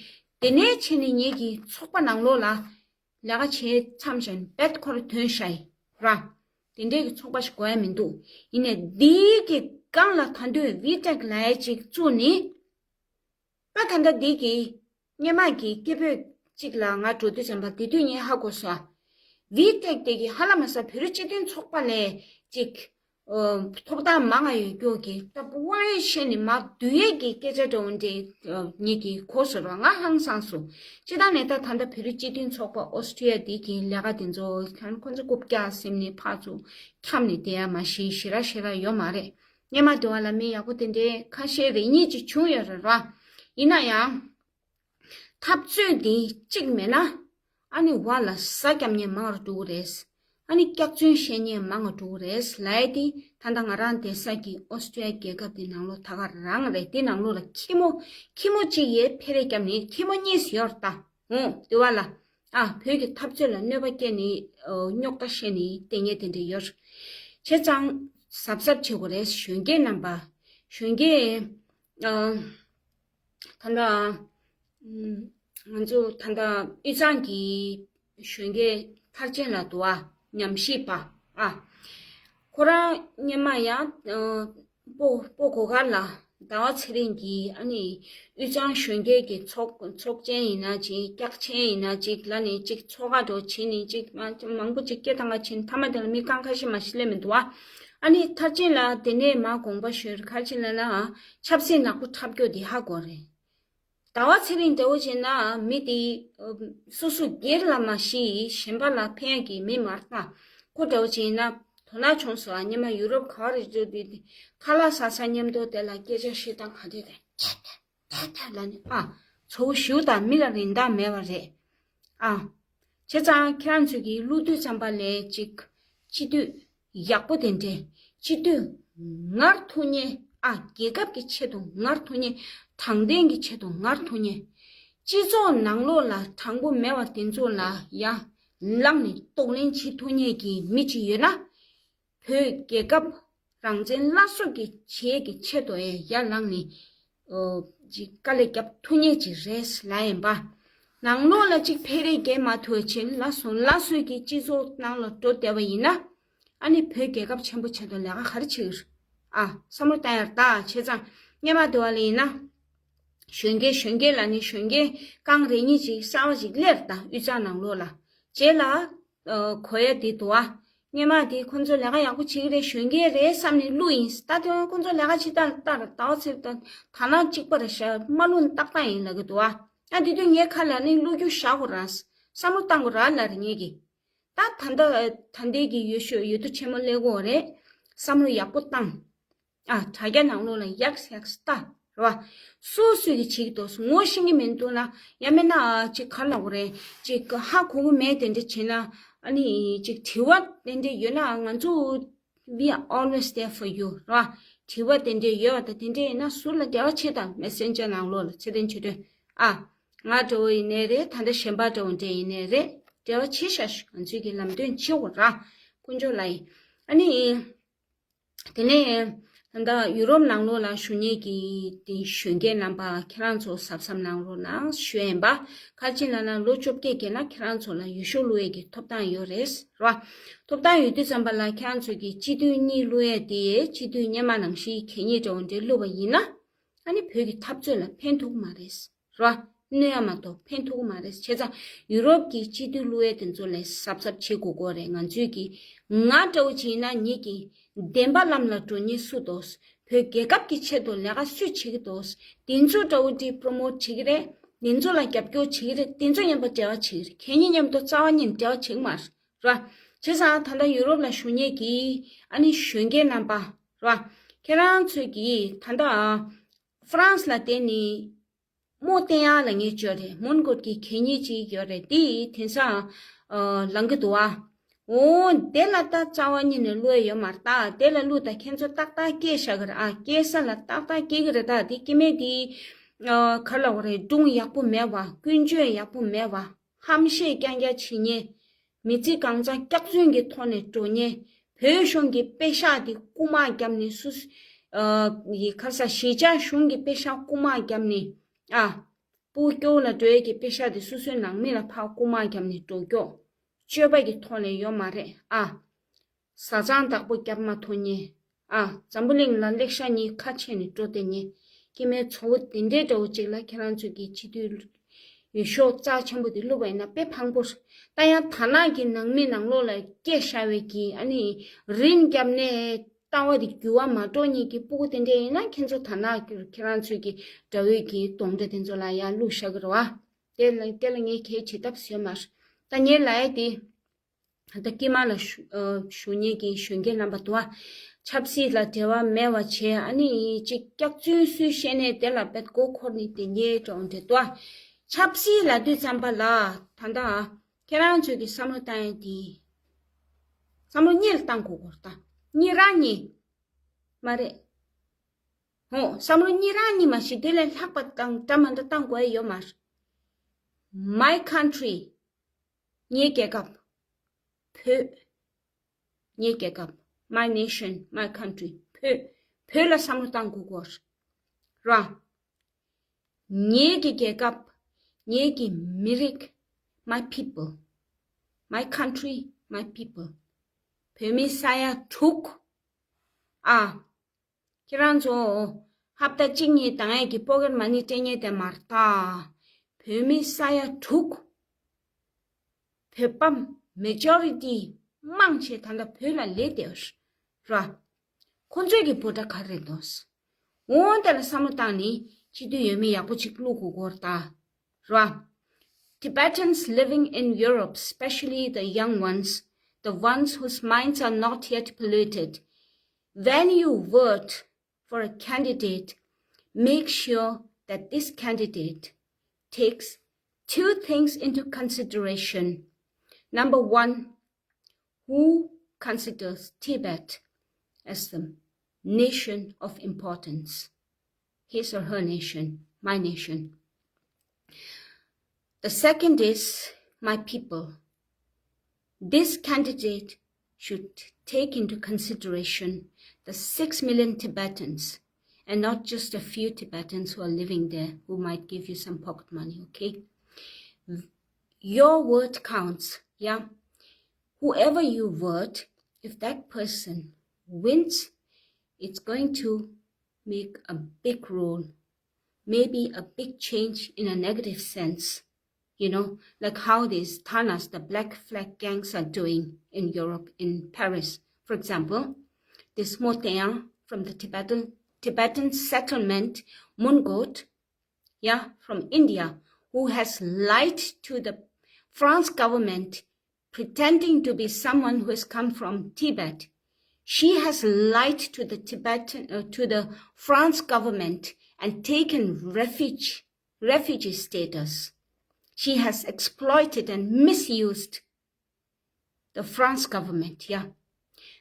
དེ་ནས་ཕྱིན་ནས་ངེད་ཀྱི་ཚོགས་པ་ནང་ལོགས་ལ་ལས་ཀ་བྱེད་མཚམས་བཞག་ནས་བེད་ཁོ་ར་ཐོན་ཤག་ཡིན་ར། དེ་འདྲའི་གི་ཚོགས་པ་ཞིག་དགོས་ཡ་མི་འདུག་ཡིན་ནས་འདིའི་གི་སྒང་ལ་ད་དུང་ཝི་ཊེག་ལབ་ཡ་ཅིག་བཙུགས་ནས། ད་ད་ལྟ་འདི་གི་སྔོན་མ་གི་སྐད་འབོད་ཅིག་ལ་ང་འགྲོ་དུས་ཙམ་པ་དེ་དུས་ངས་ཧ་གོ་སོང་། ཝི་ཊེག་དེ་གི་ཧ་ལམ་ས་བོད་རིགས་སྤྱི་མཐུན་ཚོགས་པ་ལས་ཅིག་ཐོབ་ཐང་མང་ང་ཡོད་རྒྱུ་གི་ད་དབང་ཡོད་བཤད་ནས་མ་བསྡུ་ཡས་ཀྱི་སྐད་ཆ་འདྲ་བོ་འདྲ་ངེད་ཀྱི་གོ་སོང་ར། ང་ཧང་སངས་སོང་། སྤྱི་བཏང་ནས་ད་ད་ལྟ་བོད་རིགས་སྤྱི་མཐུན་ཚོགས་པ་ཨོ་སི་ཀྲི་ཡ་འདི་གི་ལས་ཀ་དེ་ཚོ་ཁྱོད་ཁོ་ཚོ་རྐུབ་བཀྱག་སེམས་ནས་ཕར་ཚུར་འཁྱམས་ནས་བསྡད་ཡ་མ་གཞི་ཞེ་དྲག་ཞེ་དྲག་ཡོད་མ་རེད། སྔོན་མ་དེ་བ་ལ་མི་ཡག་པོ་དེ་འདྲའི་ཁ་ཤས་རེ་གཉིས་ཅིག་བྱུང་ཡོད་རེད་ར། ཡིན་ན་ཡང་འཐབ་རྩོད་འདི་གཅིག་མེད་ན་ཨ་ནི་བ་ལ་ཟ་རྒྱབ་མཁན་མང་རུ་འགྲོ་གི་རེད། ཨ་ནི་སྐྱག་རྫུན་བཤད་མཁན་མང་རུ་འགྲོ་གི་རེད་ལབ་ཡ་དེ་ད་ལྟ་ང་རང་བསྡད་ས་གི་ཨོ་སི་ཀྲི་ཡ་རྒྱལ་ཁབ་དེ་ནང་ལོགས་ད་ག་རང་རེད། དེ་ནང་ལོགས་ལ་ཁྱི་མོ་ཁྱི་མོ་གཅིག་ཡས་ཕེ་རེ་བརྒྱབ་ནས་ཁྱི་མོ་གཉིས་ཡོད་རེད་ད། འོ་དེ་བ་ལ། ཨ་བོད་ཀྱི་འཐབ་རྩོད་ལ་གནོད་པ་སྐྱེལ་ནས་རྙོག་དྲ་བཤད་ནས་བསྡད་མཁན་དེ་འདྲ་ཡོད་རེད། བྱས་ཙང་གཟབ་གཟབ་བྱེད་དགོས་རེད། གཞོན་སྐྱེས་རྣམ་པ། གཞོན་སྐྱེས་ཨ། ད་ལྟ་ང་ཚོ་ད་ལྟ་དབུས་གཙང་གི་གཞོན་སྐྱེས་མཐར་ཕྱིན་ལ་འདུག་ཨ། ཉམས་ཞིབ་པ་ཨ། ཁོ་རང་སྔོན་མ་ཡང་སྤོ་སྤོ་གོ་གར་ལ་ཟླ་བ་ཚེ་རིང་གིས་ཨ་ནི་དབུས་གཙང་གཞོན་སྐྱེས་ཀྱི་ཚོགས་ཚོགས་ཆེན་ཡིན་ན་ཅིག་སྐྱག་ཆེན་ཡིན་ན་ཅིག་ལ་ནི་ཅིག་ཚོགས་ཁ་འགྲོ་བྱེད་ནི་ཅིག་མང་པོ་ཅིག་སྐད་བཏང་ག་ཕྱིན། མཐའ་མ་དེ་ལ་མི་རྐང་ཁ་ཤས་མ་ཤི་ལེ་མི་འདུག་ཨ། ཨ་ནི་མཐར་ཕྱིན་ལ་དེ་ནས་མ་དགོངས་པ་ཞུས། མཐར་ཕྱིན་ལ་ན་ཆབ་སྲིད་ནག་པོ་འཁྲབ་རྒྱུ་དེ་ཧ་གོ་རེད། ཟླ་བ་ཚེ་རིང་འདྲ་བོ་བྱས་ན་མི་དེ་སོ་སོ་སྒེར་ལ་མ་ཤི་གཞན་པ་ལ་ཕན་ཡག་གི་མི་མ་རེད་ད། ཁོ་འདྲ་བོ་བྱས་ན་དོ་སྣང་བྱུང་སོང་ཨ། སྔོན་མ་ཡུ་རོབ་ག་བ་རེ་འགྲོ་དུས་དེ་ཁ་ལག་ཟ་ས་མཉམ་དུ་དེ་ལ་སྐད་ཆ་བཤད་སྟངས་ག་དུས་དེ་ཐད་ཐད་ཐད་ལ་ནི་ཨ་ཚོ་བོ་ཞུ་དང་མི་ལ་རིན་ཐང་མེད་པ་རེད་ཨ། བྱས་ཙང་ཁྱེད་རང་ཚོས་ཀྱིས་བླུག་དུས་ཙམ་པ་ལ་ཅིག་སྤྱི་འཐུས་ཡག་པོ་དེ་འདྲས། སྤྱི་འཐུས་ངར་ཐུག་མཁན། ཨ། རྒྱལ་ཁབ་ཀྱི་ཆེད་དུ་ངར་ཐུག་མཁན། དྲང་བདེན་གྱི་ཆེད་དུ་ངར་ཐུག་མཁན། སྤྱི་ཚོགས་ནང་ལོགས་ལ་དྲང་པོ་མེད་པ་དེ་ཚོ་ལ་ཡར་ལངས་ནས་གདོང་ལེན་བྱེད་ཐུབ་མཁན་གྱི་མི་ཅིག་ཡོད་ན། བོད་རྒྱལ་ཁབ་རང་བཙན་སླར་གསོ་གི་བྱེད་ཀྱི་ཆེད་དུ་ཡང་ཡར་ལངས་ནས། ཨོ། ཅིག་དཀའ་ལས་རྒྱབ་ཐུབ་མཁན་ཅིག་རེད་ལབ་ཡིན་པ། ནང་ལོགས་ལ་ཅིག་འཕེལ་རིམ་རྒྱས་མ་ཐུབ་བྱས་ལ་སོང་ལ་སོང་གི་སྤྱི་ཚོགས་ནང་ལ་འགྲོ་བསྡད་པ་ཡིན་ན། ཨ་ནི་བོད་རྒྱལ་ཁབ་ཆེན་པོ་ཆེད་དུ་ལས་ཀ་ག་རེ་བྱེད་ཀྱི་རེད། ཨ། བསམ་བློ་བཏང་ཡར་ད་བྱས་ཙང་སྔོན་མ་དེ་བ་ལ་ཡིན་ན། གཞོན་སྐྱེས་གཞོན་སྐྱེས་ལ་ནི་གཞོན་སྐྱེས་རྐང་རེ་གཉིས་ཅིག་གསར་བ་ཅིག་སླེབས་ད་དབུས་གཙང་ནང་ལོགས་ལ། རྗེས་ལ། ཨ། གོ་ཡ་དེ་འདུག་ཨ། སྔོན་མ་དེ་ཁོང་ཚོ་ལས་ཀ་ཡག་པོ་བྱེད་ཀྱི་རེད། གཞོན་སྐྱེས་རེད་བསམ་ནས་བླུགས་ཡིན། ད་དེ་ཁོང་ཚོ་ལས་ཀ་བྱེད་སྟངས་ལྟར་ཟླ་བ་ཚེ་ད་ད་ན་གཅིག་པ་རེད་ཤག་མ་བླུགས་ན་ཏག་ཏག་ཡིན་ལབ་ཀྱི་འདུག་ཨ། ཨ། དེ་དུས་ངའི་ཁ་ལ་ནི་བླུགས་རྒྱུ་བཞག་དགོས་ར། བསམ་བློ་བཏང་དགོས་ར་ལབ་རེད་ངེད་ཀྱིས། ད་ད་ལྟ་ད་ལྟའི་གི་འོས་ཤོག་འོས་བསྡུ་ཆེན་མོ་སླེབས་ཀྱི་ཡོད་རེད། བསམ་བློ་ཡག་པོ་བཏང་། ཨ། དྲ་རྒྱ་ནང་ལོགས་ལ་ཡག་ཡག་ལྟ་རེད་བ། སོ་སོས་ཀྱི་བྱེད་ཀྱི་འདུག་ངོ་ཤེས་ཀྱི་མི་འདུག་ན། ཡང་མིན་ན་ཅིག་ག་རེ་ལབ་དགོས་རེད། ཅིག་ཧ་གོ་གི་མེད་དེ་འདྲ་བྱས་ན། ཨ་ནི་ཅིག་དྲི་བ་དེ་འདྲ་ཡོད་ན་ང་ཚོ། We are always there for you རེད་བ། དྲི་བ་དེ་འདྲ་ཡོད་པ་དང་དེ་འདྲ་ཡིན་ན་ཟུར་ལ་འབྲེལ་བ་བྱེད་དང་། མེ་སེན་ཇར་ནང་ལོགས་ལ་ཚེ་བརྟན་ཆོས་སྒྲོན། ཨ། ང་འདྲ་བོ་ཡིན་ནའི་རེད། ད་ལྟ་གཞན་པ་འདྲ་བོ་འདྲ་ཡིན་ནའི་རེད། འབྲེལ་བ་བྱེད་ཤག་ང་ཚོས་ཀྱི་ལམ་སྟོན་བྱེད་དགོས་ར། དཀོན་མཆོག་ལ་ཡིན། ཨ་ནི། དེ་ནས་ད་ལྟ་ཡུ་རོབ་ནང་ལོགས་ལ་བཞུགས་མཁན་གྱི་དེ་གཞོན་སྐྱེས་རྣམ་པ་ཁྱེད་རང་ཚོ་གཟབ་གཟབ་གནང་རོགས་གནང་ཞུ་ཡིན་པ། ག་རེ་ལབ་ན་ལོ་བཅོ་བརྒྱད་བརྒལ་ན་ཁྱེད་རང་ཚོ་ལ་འོས་ཤོག་བླུག་ཡས་ཀྱི་ཐོབ་ཐང་ཡོད་རེད་ར། ཐོབ་ཐང་ཡོད་དུས་ཙམ་པ་ལ་ཁྱེད་རང་ཚོ་གིས་སྤྱི་འཐུས་གཉིས་བླུག་ཡས་དེ་སྤྱི་འཐུས་སྔོན་མ་ནང་བཞིན་གད་སྙིགས་འདྲ་བོ་འདྲ་བླུགས་པ་ཡིན་ན། ཨ་ནི་བོད་ཀྱི་འཐབ་རྩོད་ལ་ཕན་ཐོགས་མ་རེད། ར། གནོད་ཡ་མ་གཏོགས་ཕན་ཐོགས་མ་རེད། བྱས་ཙང་ཡུ་རོབ་ཀྱི་སྤྱི་འཐུས་བླུག་ཡས་དེ་ཚོ་ལས་གཟབ་གཟབ་བྱེད་དགོས་ཀྱི་རེད། ང་ཚོས་ཀྱི་ང་འདྲ་བོ་བྱས་ན་ངེད་ཀྱི་བདེན་པ་ལམ་ལ་འགྲོ་མཁན་སུ་འདུག་བོད་རྒྱལ་ཁབ་ཀྱི་ཆེད་དུ་ལས་ཀ་སུས་བྱེད་ཀྱི་འདུག་དེ་ཚོ་འདྲ་བོ་འདི་པྲོ་མོཊ་བྱེད་ཀྱི་རེད། དེ་ཚོ་ལ་རྒྱབ་སྐྱོར་བྱེད་ཀྱི་རེད། དེ་ཚོ་མཉམ་དུ་འབྲེལ་བ་བྱེད་ཀྱི་རེད། གད་སྙིགས་མཉམ་དུ་རྩ་བ་ཉིད་འབྲེལ་བ་བྱེད་ཀྱི་མ་རེད། ར། བྱས་ཙང་ད་ལྟ་ཡུ་རོབ་ལ་བཞུགས་མཁན་གྱི་ཨ་ནི་གཞོན་སྐྱེས་རྣམ་པ་ར། ཁྱེད་རང་ཚོས་ཀྱི་ད་ལྟ་ཧྥ་རན་སི་ལ་བསྡད་ནས། རྨོ་བསྟན་ཡག་ལ་ངས་བརྗོད་རེད། མོན་གྷོ་གི་གད་སྙིགས་ཅིག་ཡོད་རེད། དེ་དེང་སང་ཨ་ལང་གི་འདུག་ཨ། འོ་དེ་ལ་ད་རྩ་བ་ཉིད་ནས་བླུག་ཡ་ཡོད་མ་རེད། ད་དེ་ལ་བླུགས་ད་ཁྱེད་ཚོ་ཏག་ཏག་སྐྱེས་བཞག་གི་རེད་ཨ། སྐྱེས་ས་ལ་ཏག་ཏག་སྐྱེ་གི་རེད། ད་དེ་སྐྱེ་དམན་དེ་ཨ་ག་རེ་ལབ་དགོས་རེད། སྒྲུང་ཡག་པོ་མེད་པ། ཀུན་སྤྱོད་ཡག་པོ་མེད་པ། ཧམ་བཤད་རྐྱང་རྐྱང་བྱེད་མཁན། མི་ཚེ་གང་ཚང་སྐྱག་རྫུན་གྱི་ཐོག་ནས་འགྲོ་མཁན། བོད་གཞུང་གི་པེ་ཤག་དེ་རྐུ་མ་བརྒྱབ་ནས་སུ། ཨ། ཡི་ག་རེ་ཟ། གཞིས་ཆགས་གཞུང་གི་པེ་ཤག་རྐུ་མ་བརྒྱབ་ནས། ཨ། སྤུ་གུ་སྐྱོ་བོ་ལ་འགྲོ་ཡས་ཀྱི་པེ་ཤག་དེ་སོ་སོའི་ནང་མི་ལ་ཕར་རྐུ་མ་བརྒྱབ་ནས་འགྲོ་སྐྱོ། སྤྱོད་པ་གི་ཐོག་ནས་ཡོད་མ་རེད་ཨ། བཟའ་ཚང་བདག་པོ་རྒྱབ་མ་ཐུབ་མཁན། ཨ། འཛམ་བུ་གླིང་ལ་ལེགས་ཤ་གཉིས་ཁ་ཕྱེ་ནས་འགྲོ་བསྡད་མཁན། སྐྱེ་དམན་ཚོ་བོ་དེ་འདྲའི་འདྲ་བོ་ཅིག་ལ་ཁྱེད་རང་ཚོས་ཀྱི་སྤྱི་འཐུས་འོས་ཤོག་རྩ་ཆེན་པོ་དེ་བླུགས་པ་ཡིན་ན་དཔེ་ཕངས་པོ་རེད། ད་ཡང་དར་ནག་གི་ནང་མི་ནང་ལོགས་ལ་སྐྱེས་བཞག་པའི་གི་ཨ་ནི་རིན་བརྒྱབ་ནས་ལྟ་བ་དེ་འགྱུར་བ་མ་འགྲོ་མཁན་གྱི་སྤུ་གུ་དེ་འདྲ་ཡིན་ན། ཁྱེད་ཚོ་དར་ནག་གི་ཁྱེད་རང་ཚོས་ཀྱི་དགྲ་བོའི་གི་གདོང་འདྲ་དེ་ཚོ་ལ་ཡར་བླུགས་བཞག་གི་རེད་བ། དེ་ལ་དེ་ལ་ངས་གལ་བྱེད་ཐབས་ཡོད་མ་རེད། ད་ངས་ལབ་ཡ་དེ། ད་ལྟ་དཀྱིལ་མ་ལ་བཞུགས་ཨ་བཞུགས་མཁན་གྱི་གཞོན་སྐྱེས་རྣམ་པ་འདུག་ཨ། ཆབ་སྲིད་ལ་འབྲེལ་བ་མེད་པ་བྱས། ཨ་ནི་ཅིག་སྐྱག་རྫུན་སུས་བཤད་ནས་དེ་ལ་དཔེ་མགོ་འཁོར་ནས་དེ་ཉེས་འགྲོ་འདྲ་འདུག་ཨ། ཆབ་སྲིད་ལབ་དུས་ཙམ་པ་ལ་ད་ལྟ་ཁྱེད་རང་ཚོས་ཀྱི་བསམ་བློ་བཏང་ཡ་དེ། བསམ་བློ་གཉིས་ལ་བཏང་དགོས་སྐོར་ད། གཉིས་རང་གཉིས། མ་རེད། ཧོ། བསམ་བློ་གཉིས་རང་གཉིས་མ་གཏོགས་དེ་ལས་ལྷག་པ་བཏང་འདྲ་མ་འདྲ་བཏང་དགོས་ཡ་ཡོད་མ་རེད། My country. ངའི་རྒྱལ་ཁབ། བོད། ངའི་རྒྱལ་ཁབ། My nation, my country. བོད། བོད་ལ་བསམ་བློ་བཏང་དགོས་སྐོར། ར། ངའི་གི་རྒྱལ་ཁབ། ངའི་གི་མི་རིགས། My people. My country, my people. བོད་མི་ས་ཡ་དྲུག་ཨ། ཁྱེད་རང་ཚོ་ཧབ་ཏ་གཅིག་གཉིས་དང་ཡས་ཀྱི་པོ་ཀེཊ་མ་ནི་སྤྲད་མཁན་དེ་མ་རེད་ད། བོད་མི་ས་ཡ་དྲུག་བོད་པ་མེ་ཇོ་རི་ཊི་མང་ཆེ་ད་ལྟ་བོད་ལ་ལས་དེ་ར། ཁོ་ཚོས་ཀྱི་འབོད་སྒྲ་ག་རེ་འདུག་འོ་དེ་ལ་བསམ་བློ་བཏང་ནས་སྤྱི་འཐུས་འོས་མི་ཡག་པོ་ཅིག་བླུག་དགོས་སྐོར་ད། ར། Tibetans living in Europe, especially the young ones, the ones whose minds are not yet polluted, when you vote for a candidate, make sure that this candidate takes two things into consideration. Number one, who considers Tibet as the nation of importance? His or her nation, my nation. The second is my people. This candidate should take into consideration the six million Tibetans and not just a few Tibetans who are living there who might give you some pocket money, okay? Your word counts, yeah? Whoever you vote, if that person wins, it's going to make a big role, maybe a big change in a negative sense, you know, like how these Tanas, the black flag gangs, are doing in Europe, in Paris. For example, this Motean from the Tibetan, Tibetan settlement, Mungot, yeah, from India, who has lied to the France government, pretending to be someone who has come from Tibet. She has lied to the Tibetan, uh, to the France government and taken refuge, refugee status. She has exploited and misused the France government, yeah.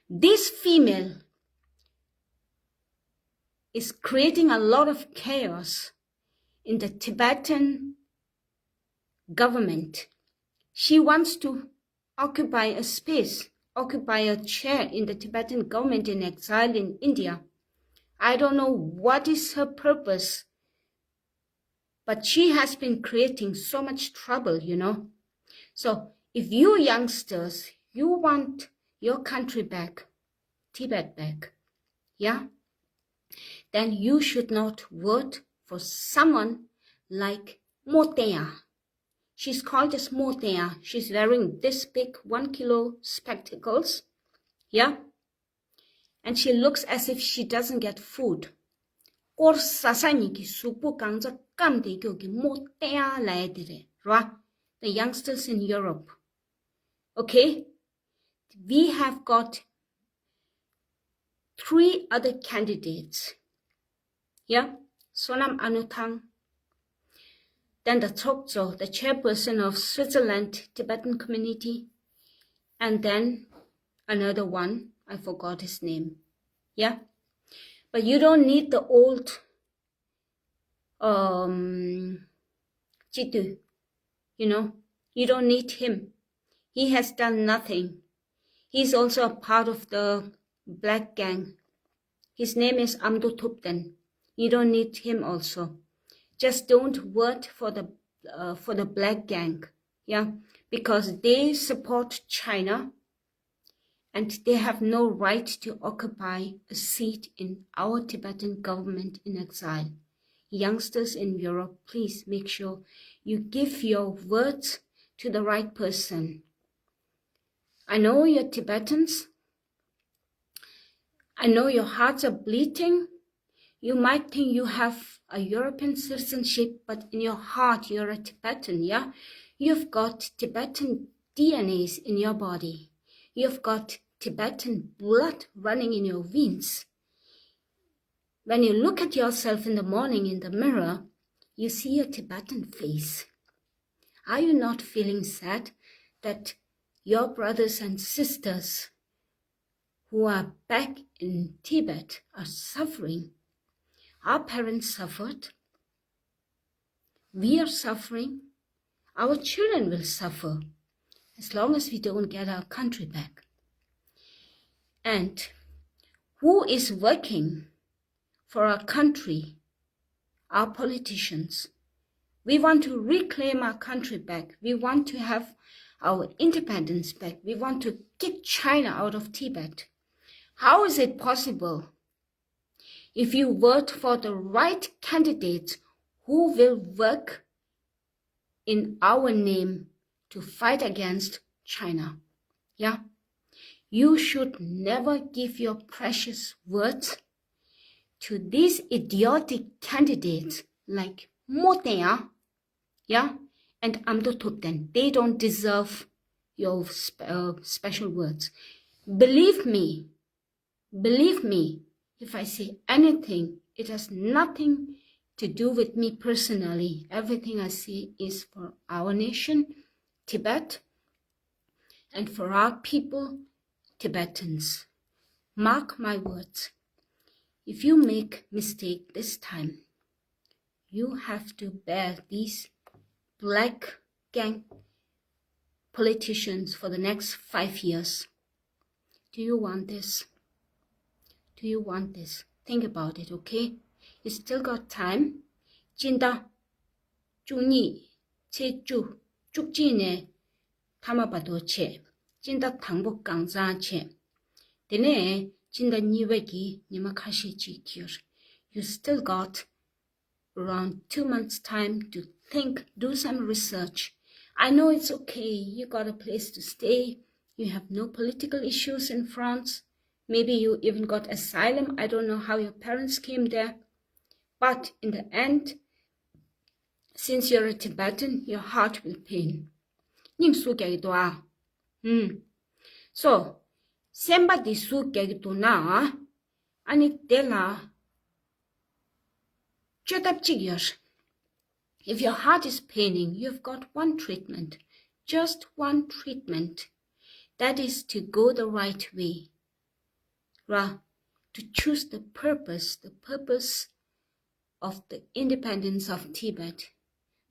This female is creating a lot of chaos in the Tibetan government. She wants to occupy a space, occupy a chair in the Tibetan government in exile in India. I don't know what is her purpose, but she has been creating so much trouble, you know. So if you youngsters, you want your country back, Tibet back, yeah, then you should not vote for someone like Moteya. She's called as Moteya. She's wearing this big one kilo spectacles. Yeah. And she looks as if she doesn't get food. ཀོར་ཟ་ས་ཉིད་ཀྱི་གཟུགས་པོ་གང་ཚ་སྐམ་དེ་ཀྱོག་གི་མོ་ཏེ་ཡ་ལ་ཡ་དེ་རེད་ར། The youngsters in Europe. Okay? We have got three other candidates. Yeah? Sonam Anuthang. Then the Tsokdzo, the chairperson of Switzerland Tibetan community. And then another one, I forgot his name. Yeah? But you don't need the old um, Chitu. You know, you don't need him. He has done nothing. He's also a part of the black gang. His name is Amdo Thupten. You don't need him also. Just don't vote for the uh, for the black gang. Yeah, because they support China and they have no right to occupy a seat in our Tibetan government in exile. Youngsters in Europe, please make sure you give your words to the right person. I know you're Tibetans. I know your hearts are bleeding. You might think you have a European citizenship, but in your heart, you're a Tibetan, yeah? You've got Tibetan D N As in your body. You've got Tibetan blood running in your veins. When you look at yourself in the morning in the mirror, you see a Tibetan face. Are you not feeling sad that your brothers and sisters who are back in Tibet are suffering? Our parents suffered. We are suffering. Our children will suffer as long as we don't get our country back. And who is working for our country? Our politicians. We want to reclaim our country back. We want to have our independence back. We want to kick China out of Tibet. How is it possible? If you vote for the right candidate who will work in our name to fight against China. Yeah? You should never give your precious words to these idiotic candidates like Motea, yeah, and Amdo Thupten. They don't deserve your sp- uh, special words. Believe me, Believe me, if I say anything, it has nothing to do with me personally. Everything I say is for our nation, Tibet, And for our people, Tibetans, mark my words. If you make mistake this time, you have to bear these black gang politicians for the next five years. Do you want this? Do you want this? Think about it, okay? You still got time. སྤྱི་ཟླ་བཅུ་གཉིས་ཚེས་བཅུ་བཅུ་གཅིག་ནས་མཐའ་མ་བར་དུ་བྱས། སྤྱི་ཟླ་དང་པོ་གང་ཚང་བྱས། དེ་ནས་སྤྱི་ཟླ་གཉིས་པ་གི་ཉི་མ་ཁ་ཤས་ཅིག་ཡོད། You still got around two months' time to think, do some research. I know it's okay. You got a place to stay. You have no political issues in France. Maybe you even got asylum. I don't know how your parents came there. But in the end, since you're a Tibetan, your heart will pain. སྙིང་སུ་རྒྱག་གི་འདུག་ཨ། ཧུམ། So, སེམས་པ་འདི་སུ་རྒྱག་གི་འདུག་ན། ཨ་ནི་དེ་ལ་བཅོས་ཐབས་གཅིག་ཡོད། If your heart is paining, you've got one treatment, just one treatment. That is to go the right way. Right? To choose the purpose, the purpose of the independence of Tibet.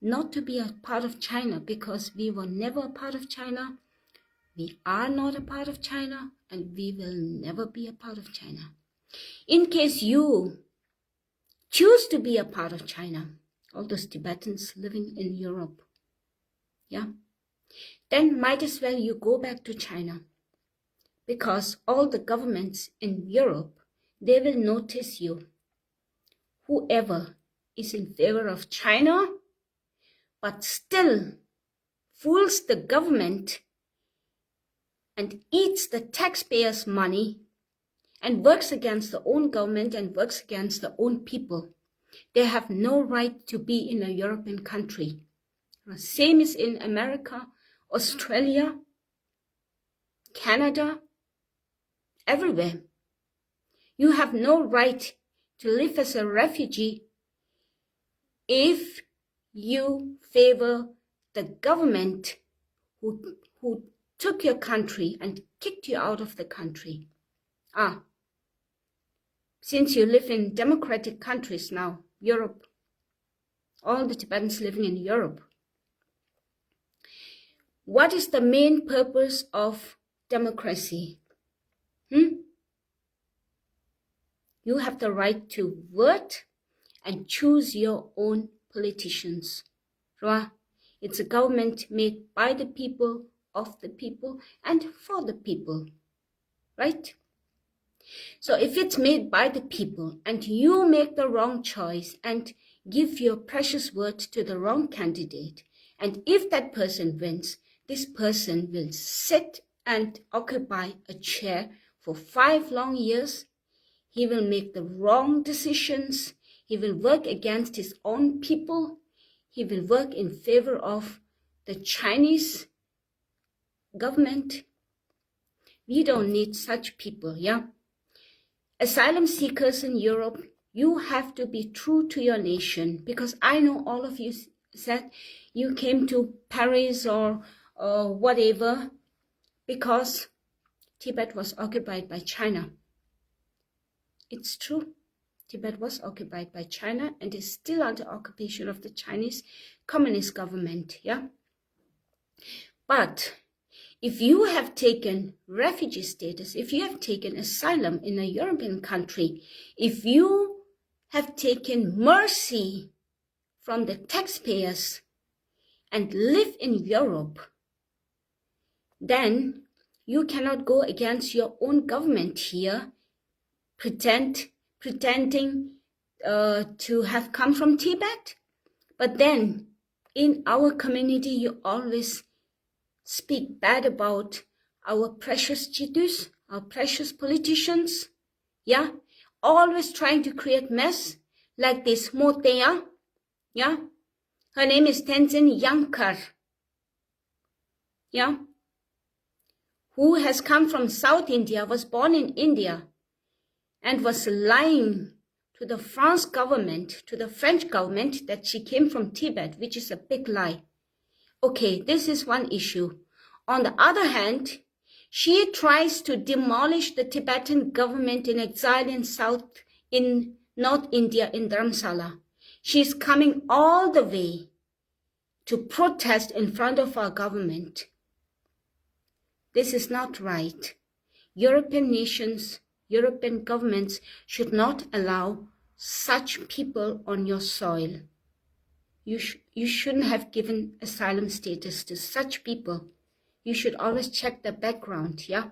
Not to be a part of China, because we were never a part of China. We are not a part of China, and we will never be a part of China. In case you choose to be a part of China, all those Tibetans living in Europe, yeah, then might as well you go back to China, because all the governments in Europe, they will notice you. Whoever is in favor of China, but still fools the government and eats the taxpayers' money and works against the own government and works against the own people, they have no right to be in a European country. Same is in America, Australia, Canada, everywhere. You have no right to live as a refugee if you favor the government who, who took your country and kicked you out of the country. Ah, since you live in democratic countries now, Europe, all the Tibetans living in Europe, what is the main purpose of democracy? Hmm? You have the right to vote and choose your own politicians. Right? It's a government made by the people, of the people, and for the people. Right? So if it's made by the people and you make the wrong choice and give your precious vote to the wrong candidate, and if that person wins, this person will sit and occupy a chair for five long years. He will make the wrong decisions. He will work against his own people. He will work in favor of the Chinese government. We don't need such people, yeah? Asylum seekers in Europe, you have to be true to your nation, because I know all of you s- said you came to Paris or, or whatever because Tibet was occupied by China. It's true. Tibet was occupied by China and is still under occupation of the Chinese Communist government, yeah? But if you have taken refugee status, if you have taken asylum in a European country, if you have taken mercy from the taxpayers and live in Europe, then you cannot go against your own government here, pretend pretending uh, to have come from Tibet, but then in our community you always speak bad about our precious jidus, our precious politicians. Yeah, always trying to create mess like this Mo Tenya. Yeah, her name is Tenzin Yankar. Yeah, who has come from South India, was born in India, and was lying to the France government, to the French government, that she came from Tibet, which is a big lie. Okay, this is one issue. On the other hand, she tries to demolish the Tibetan government in exile in South, in North India, in Dharamsala. She is coming all the way to protest in front of our government. This is not right. European nations, European governments should not allow such people on your soil. You, sh- you shouldn't have given asylum status to such people. You should always check the background, yeah?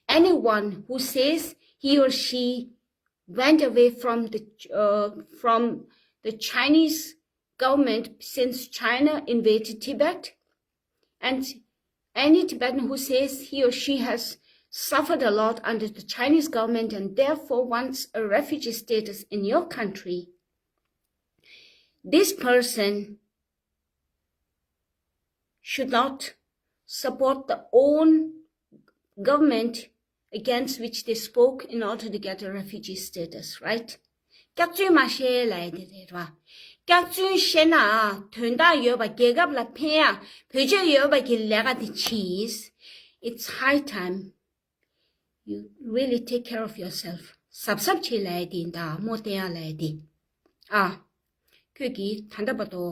Anyone who says he or she went away from the, uh, from the Chinese government since China invaded Tibet, and any Tibetan who says he or she has suffered a lot under the Chinese government and therefore wants a refugee status in your country, this person should not support the own government against which they spoke in order to get a refugee status, right? སྐྱག་རྫུན་མ་བཤད་ལབ་ཡ་དེ་རེད་བ། སྐྱག་རྫུན་བཤད་ན་དོན་དག་ཡོད་པ། རྒྱལ་ཁབ་ལ་ཕན་ཡ། བེད་སྤྱོད་ཡོད་པ་གི་ལས་ཀ་དེ་བྱེད། It's high time you really take care of yourself. གཟབ་གཟབ་བྱེད་ལབ་ཡ་དེ་ཡིན་ད། མོ་བསྟན་ཡ་ལབ་ཡ་དེ། ཨ། ཁྱོད་ཀྱིས་ད་ལྟ་བར་དུ་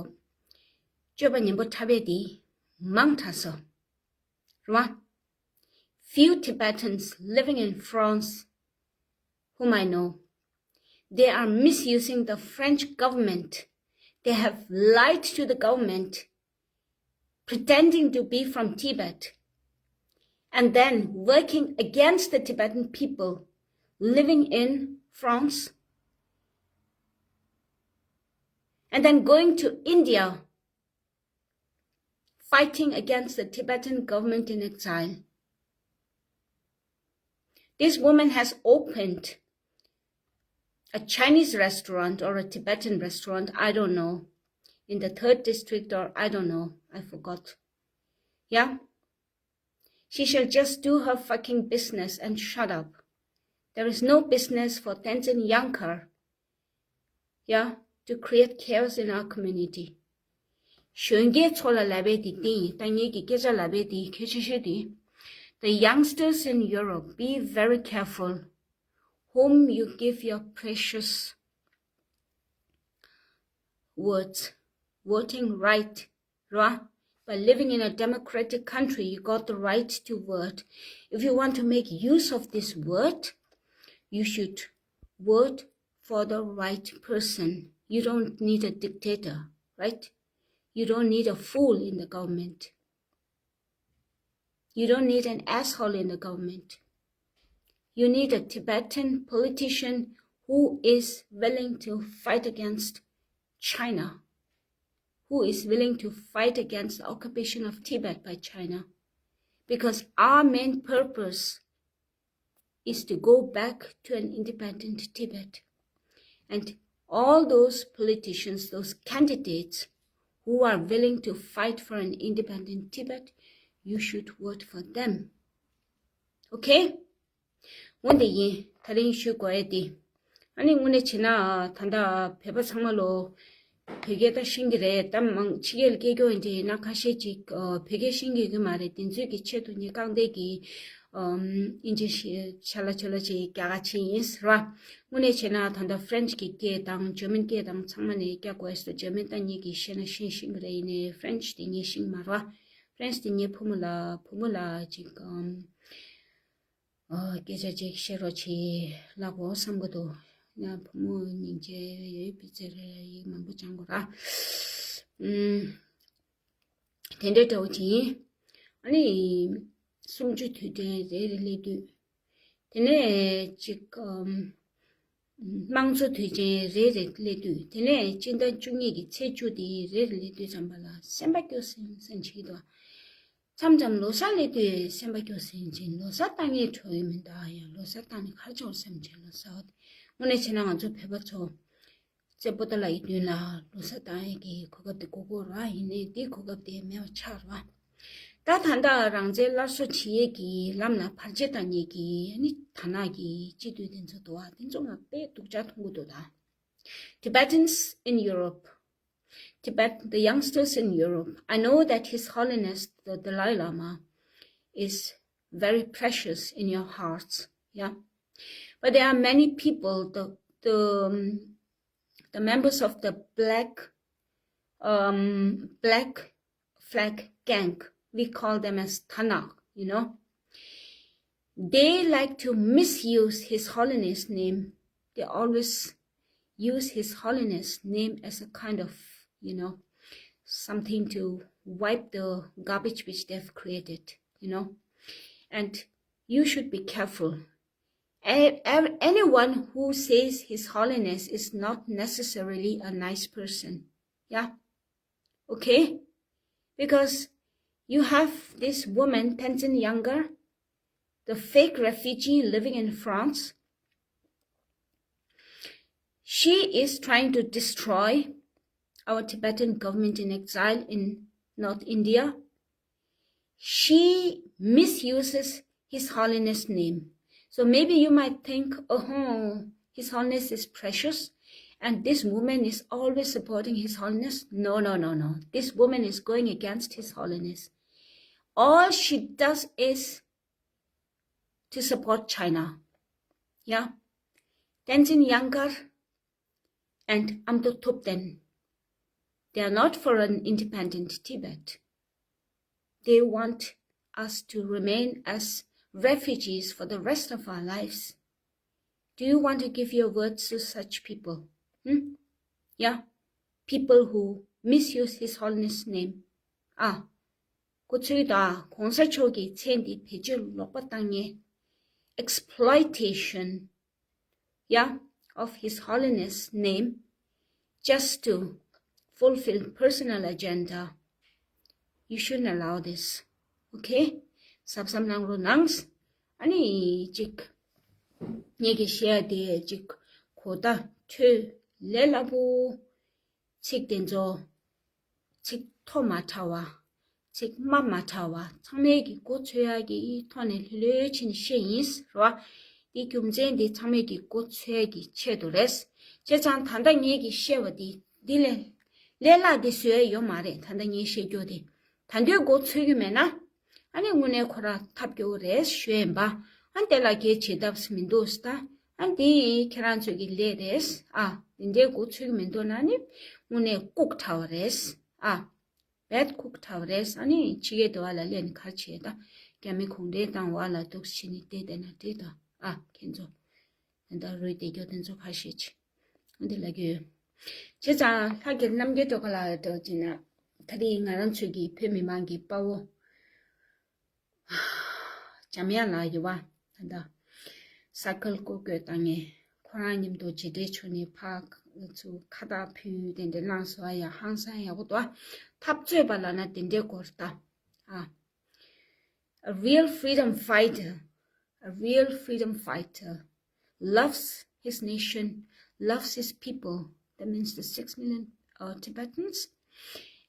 སྤྱོད་པ་ངན་པ་འཁྲབ་ཡ་དེ་མང་དྲགས་སོང་། རེད་བ། Few Tibetans living in France whom I know, they are misusing the French government. They have lied to the government, pretending to be from Tibet, and then working against the Tibetan people living in France, and then going to India, fighting against the Tibetan government in exile. This woman has opened a Chinese restaurant or a Tibetan restaurant, I don't know, in the third district or I don't know, I forgot. Yeah? She shall just do her fucking business and shut up. There is no business for Tenzin Yankur, yeah, to create chaos in our community. གཞོན་སྐྱེས་ཚོ་ལ་ལབ་པའི་དེ་འདི་ཡིན། ད་ངེད་ཀྱི་སྐད་ཆ་ལབ་པའི་དེ་གལ་ཆེ་ཤོས་དེ། The youngsters in Europe, be very careful whom you give your precious words, voting right, right? But living in a democratic country, you got the right to vote. If you want to make use of this vote, you should vote for the right person. You don't need a dictator, right? You don't need a fool in the government. You don't need an asshole in the government. You need a Tibetan politician who is willing to fight against China, who is willing to fight against the occupation of Tibet by China. Because our main purpose is to go back to an independent Tibet. And all those politicians, those candidates who are willing to fight for an independent Tibet, you should vote for them. Okay? འོན་ཏེ་ཡིན། ད་རིང་ཞུ་དགོས་ཡ་དེ། ཨ་ནི་དངོས་གནས་བྱས་ན་ད་ལྟ་བོད་པ་ཚང་མ་ལོ། བོད་སྐད་ད་ཤེས་ཀྱི་རེད། ད་མང་ཕྱི་རྒྱལ་སྐད་སྐྱོ་ཡིན་དེ་ན་ཁ་ཤས་ཅིག་ཨ། བོད་སྐད་ཤེས་ཀྱི་ཡོད་ཀྱི་མ་རེད། དེ་ཚོའི་གི་ཆེད་དུ་ངས་རྐང་འདེགས་ཀྱི་ཨམ། ཨིན་ཇི་ཤེས་ཆ་ལ་ཆ་ལ་ཅིག་རྒྱག་ག་ཕྱིན་ཡིན་ཟེར་བ། དངོས་གནས་བྱས་ན་ད་ལྟ་ཧྥ་རན་ཆི་གི་སྐད་དང་ཇར་མན་སྐད་དང་ཚང་མ་ནས་རྒྱག་དགོས་སོ། ཇར་མན་ད་ངེད་ཀྱིས་ཤེས་ན་ཤེས་ཤེས་ཀྱི་རེད། ཡིན་ནའི་ཧྥ་རན་ཆི་དེ་ངས་ཤེས་ཀྱི་མ་རེད་བ། ཧྥ་རན་ཆི་དེ་ངའི་བུ་མོ་ལ་བུ་མོ་ལ་ཅིག་ཨམ། ཨ། སྐད་ཆ་ཅིག་བཤད་རོགས་བྱེད་ལབ་དགོས་བསམ་གྱི་འདུག་ཡང་བུ་མོ་སྙིང་རྗེ་ཡོད་པའི་ཚེ་རེ་ཡིག་མང་པོ་སྦྱང་དགོས་ར། ཨུམ། དེ་འདྲའི་འདྲ་བོ་ཅིག་ཡིན། ཨ་ནི། གསུམ་བཅུ་དུས་དྲན་རེ་རེ་སླེབས་དུས། དེ་ནས་ཅིག་ཨམ། དམངས་གཙོ་དུས་ཆེན་རེ་རེ་སླེབས་དུས། དེ་ནས་སྤྱི་ཟླ་བཅུ་གཉིས་ཀྱི་ཚེས་བཅུ་དེ་རེ་རེ་སླེབས་དུས་ཙམ་པ་ལ་སེམས་པ་སྐྱོ་སེམས་སེམས་བྱེད་ཀྱི་འདུག་མཚམས་མཚམས་ལོ་གསར་སླེབས་དུས་སེམས་པ་སྐྱོ་སེམས་བྱེད། ལོ་གསར་བཏང་ཡས་འགྲོ་ཡི་མི་འདུག་ཡང་ལོ་གསར་བཏང་ནས་ག་རེ་བྱེད་དགོས་སེམས་བྱེད། ལོ་གསར་བ་དེ་དངོས་གནས་བྱས་ན་ང་ཚོ་བོད་པ་ཚོ་རྩེ་པོ་ཏ་ལ་ཡི་མདུན་ལ་ལོ་གསར་བཏང་ཡས་ཀྱི་གོ་སྐབས་དེ་དགོས་ཀྱི་ཡོད་རེད་བ། ཡིན་ནའི་དེ་གོ་སྐབས་དེ་མེད་པ་ཆགས་རེད་བ། ད་ད་ལྟ་རང་བཙན་སླར་གསོ་བྱེད་ཡས་ཀྱི་ལམ་ལ་བར་ཆད་བཏང་ཡས་ཀྱི་ནི་ཐ་ན་གི་སྤྱི་འཐུས་དེ་ཚོ་འདུག་བ། དེ་ཚོ་ང་དཔེ་སྡུག་ཅག་མཐོང་གི་འདུག་ད། Tibetans in Europe. Tibet, the youngsters in Europe. I know that His Holiness the Dalai Lama is very precious in your hearts. Yeah. But there are many people, the, the, um, the members of the black, um, black flag gang, we call them as Tanakh, you know. They like to misuse His Holiness' name. They always use His Holiness' name as a kind of, you know, something to wipe the garbage which they've created, you know. And you should be careful. A- ev- anyone who says His Holiness is not necessarily a nice person. Yeah. Okay? Because you have this woman, Tenzin Yangar, the fake refugee living in France. She is trying to destroy our Tibetan government in exile in North India. She misuses His Holiness' name. So maybe you might think, oh, His Holiness is precious, and this woman is always supporting His Holiness. No, no, no, no. This woman is going against His Holiness. All she does is to support China. Yeah. Tenzin Yangar and Amdo Thupten, they are not for an independent Tibet. They want us to remain as refugees for the rest of our lives. Do you want to give your words to such people? Hmm? Yeah. People who misuse His Holiness' name. ཨ། སྐུ་ཚེ་དང་གོང་ས་མཆོག་གི་མཚན་འདི་བེད་སྤྱོད་ལོག་པ་བཏང་མཁན། Exploitation, yeah, of His Holiness' name just to fulfill personal agenda. You shouldn't allow this. Okay? གཟབ་གཟབ་གནང་རོགས་གནང་། ཨ་ནི་ཅིག་ངེད་ཀྱི་བཤད་དེ་ཅིག་གོ་བརྡ་འཕྲོད་ལས་སླ་པོ། ཚིག་དེ་ཚོ་ཚིག་མཐོ་དམའ་ཕྲ་བ། ཚིག་དམའ་དམའ་ཕྲ་བ་ཚང་མས་ཀྱི་མགོ་ཚོས་ཡག་གི་ཐོག་ནས་ལྷོད་ལྷོད་བྱས་ནས་བཤད་ཡིན་རོ། འདི་རྒྱུ་མཚན་འདི་ཚང་མས་ཀྱི་མགོ་ཚོས་ཡག་གི་ཆེད་དུ་རེད། བྱས་ཙང་ད་ལྟ་ངེད་ཀྱི་བཤད་པ་འདི་འདི་ལས་ལས་སླ་འདི་བཟོས་ཡ་ཡོད་མ་རེད། ད་ལྟ་ངས་བཤད་རྒྱུ་དེ། ད་འདོད་མགོ་ཚོས་ཀྱི་མེད་ན། ཨ་ནི་དངོས་གནས་ཁོ་རང་ཐབས་སྐྱོ་བོ་རེད་ཞུ་ཡིན་པ། ཨ་ནི་དེ་ལ་གལ་བྱེད་ཐབས་མི་འདུག་ཟེར་ད། ཨ་ནི་དེ་ཁྱེད་རང་ཚོ་གི་ལས་རེད། ཨ་དེ་འདྲའི་མགོ་ཚོས་ཀྱི་མི་འདུག་ན་ནི་དངོས་གནས་ལྐུགས་དྲགས་པ་རེད། ཨ་བེད་ལྐུགས་དྲགས་པ་རེད། ཨ་ནི་ཕྱི་རྒྱལ་དུ་བ་ལ་སླེབས་ནས་ག་རེ་བྱེད་ད། རྒྱ་མི་གུང་ཁྲན་ཏང་བ་ལ་འདུག་བྱས་ནས་བལྟས་བསྡད་ན་འགྲིག་ད། ཨ་ཁྱེད་ཚོ་ད་ལྟ་རུས་བསྡད་རྒྱུ་དེ་ཚོ་ཁ་ཤས་ཅིག་འདི་ལ་གི། བྱས་ཙང་ལྷ་རྒྱལ་རྣམ་རྒྱལ་སྒྲོལ་དཀར་ལགས་འགྲོ་ཅིག་ན། ད་རེས་ང་རང་ཚོའི་གི་བོད་མི་མང་གི་དཔའ་བོ་འཇམ་དབྱངས་ལགས་ཡོད་པ། ད་ལྟ་ས་ཁུལ་སྐོར་སྐྱོད་བཏང་ངས་ཁོ་རང་མཉམ་དུ་མཇལ་འཕྲད་བྱུང་ནས་ཕར་ཚུར་ཁ་བཏགས་ཕུལ་དེ་འདྲ་གནང་སོང་། ཡ་ཧང་སང་ཡག་པོ་འདུག་ཨ། འཐབ་རྩོད་པ་ལབ་ན་དེ་འདྲའི་སྐོར་ད། ཨ། A real freedom fighter, a real freedom fighter loves his nation, loves his people, that means the six million, uh, Tibetans,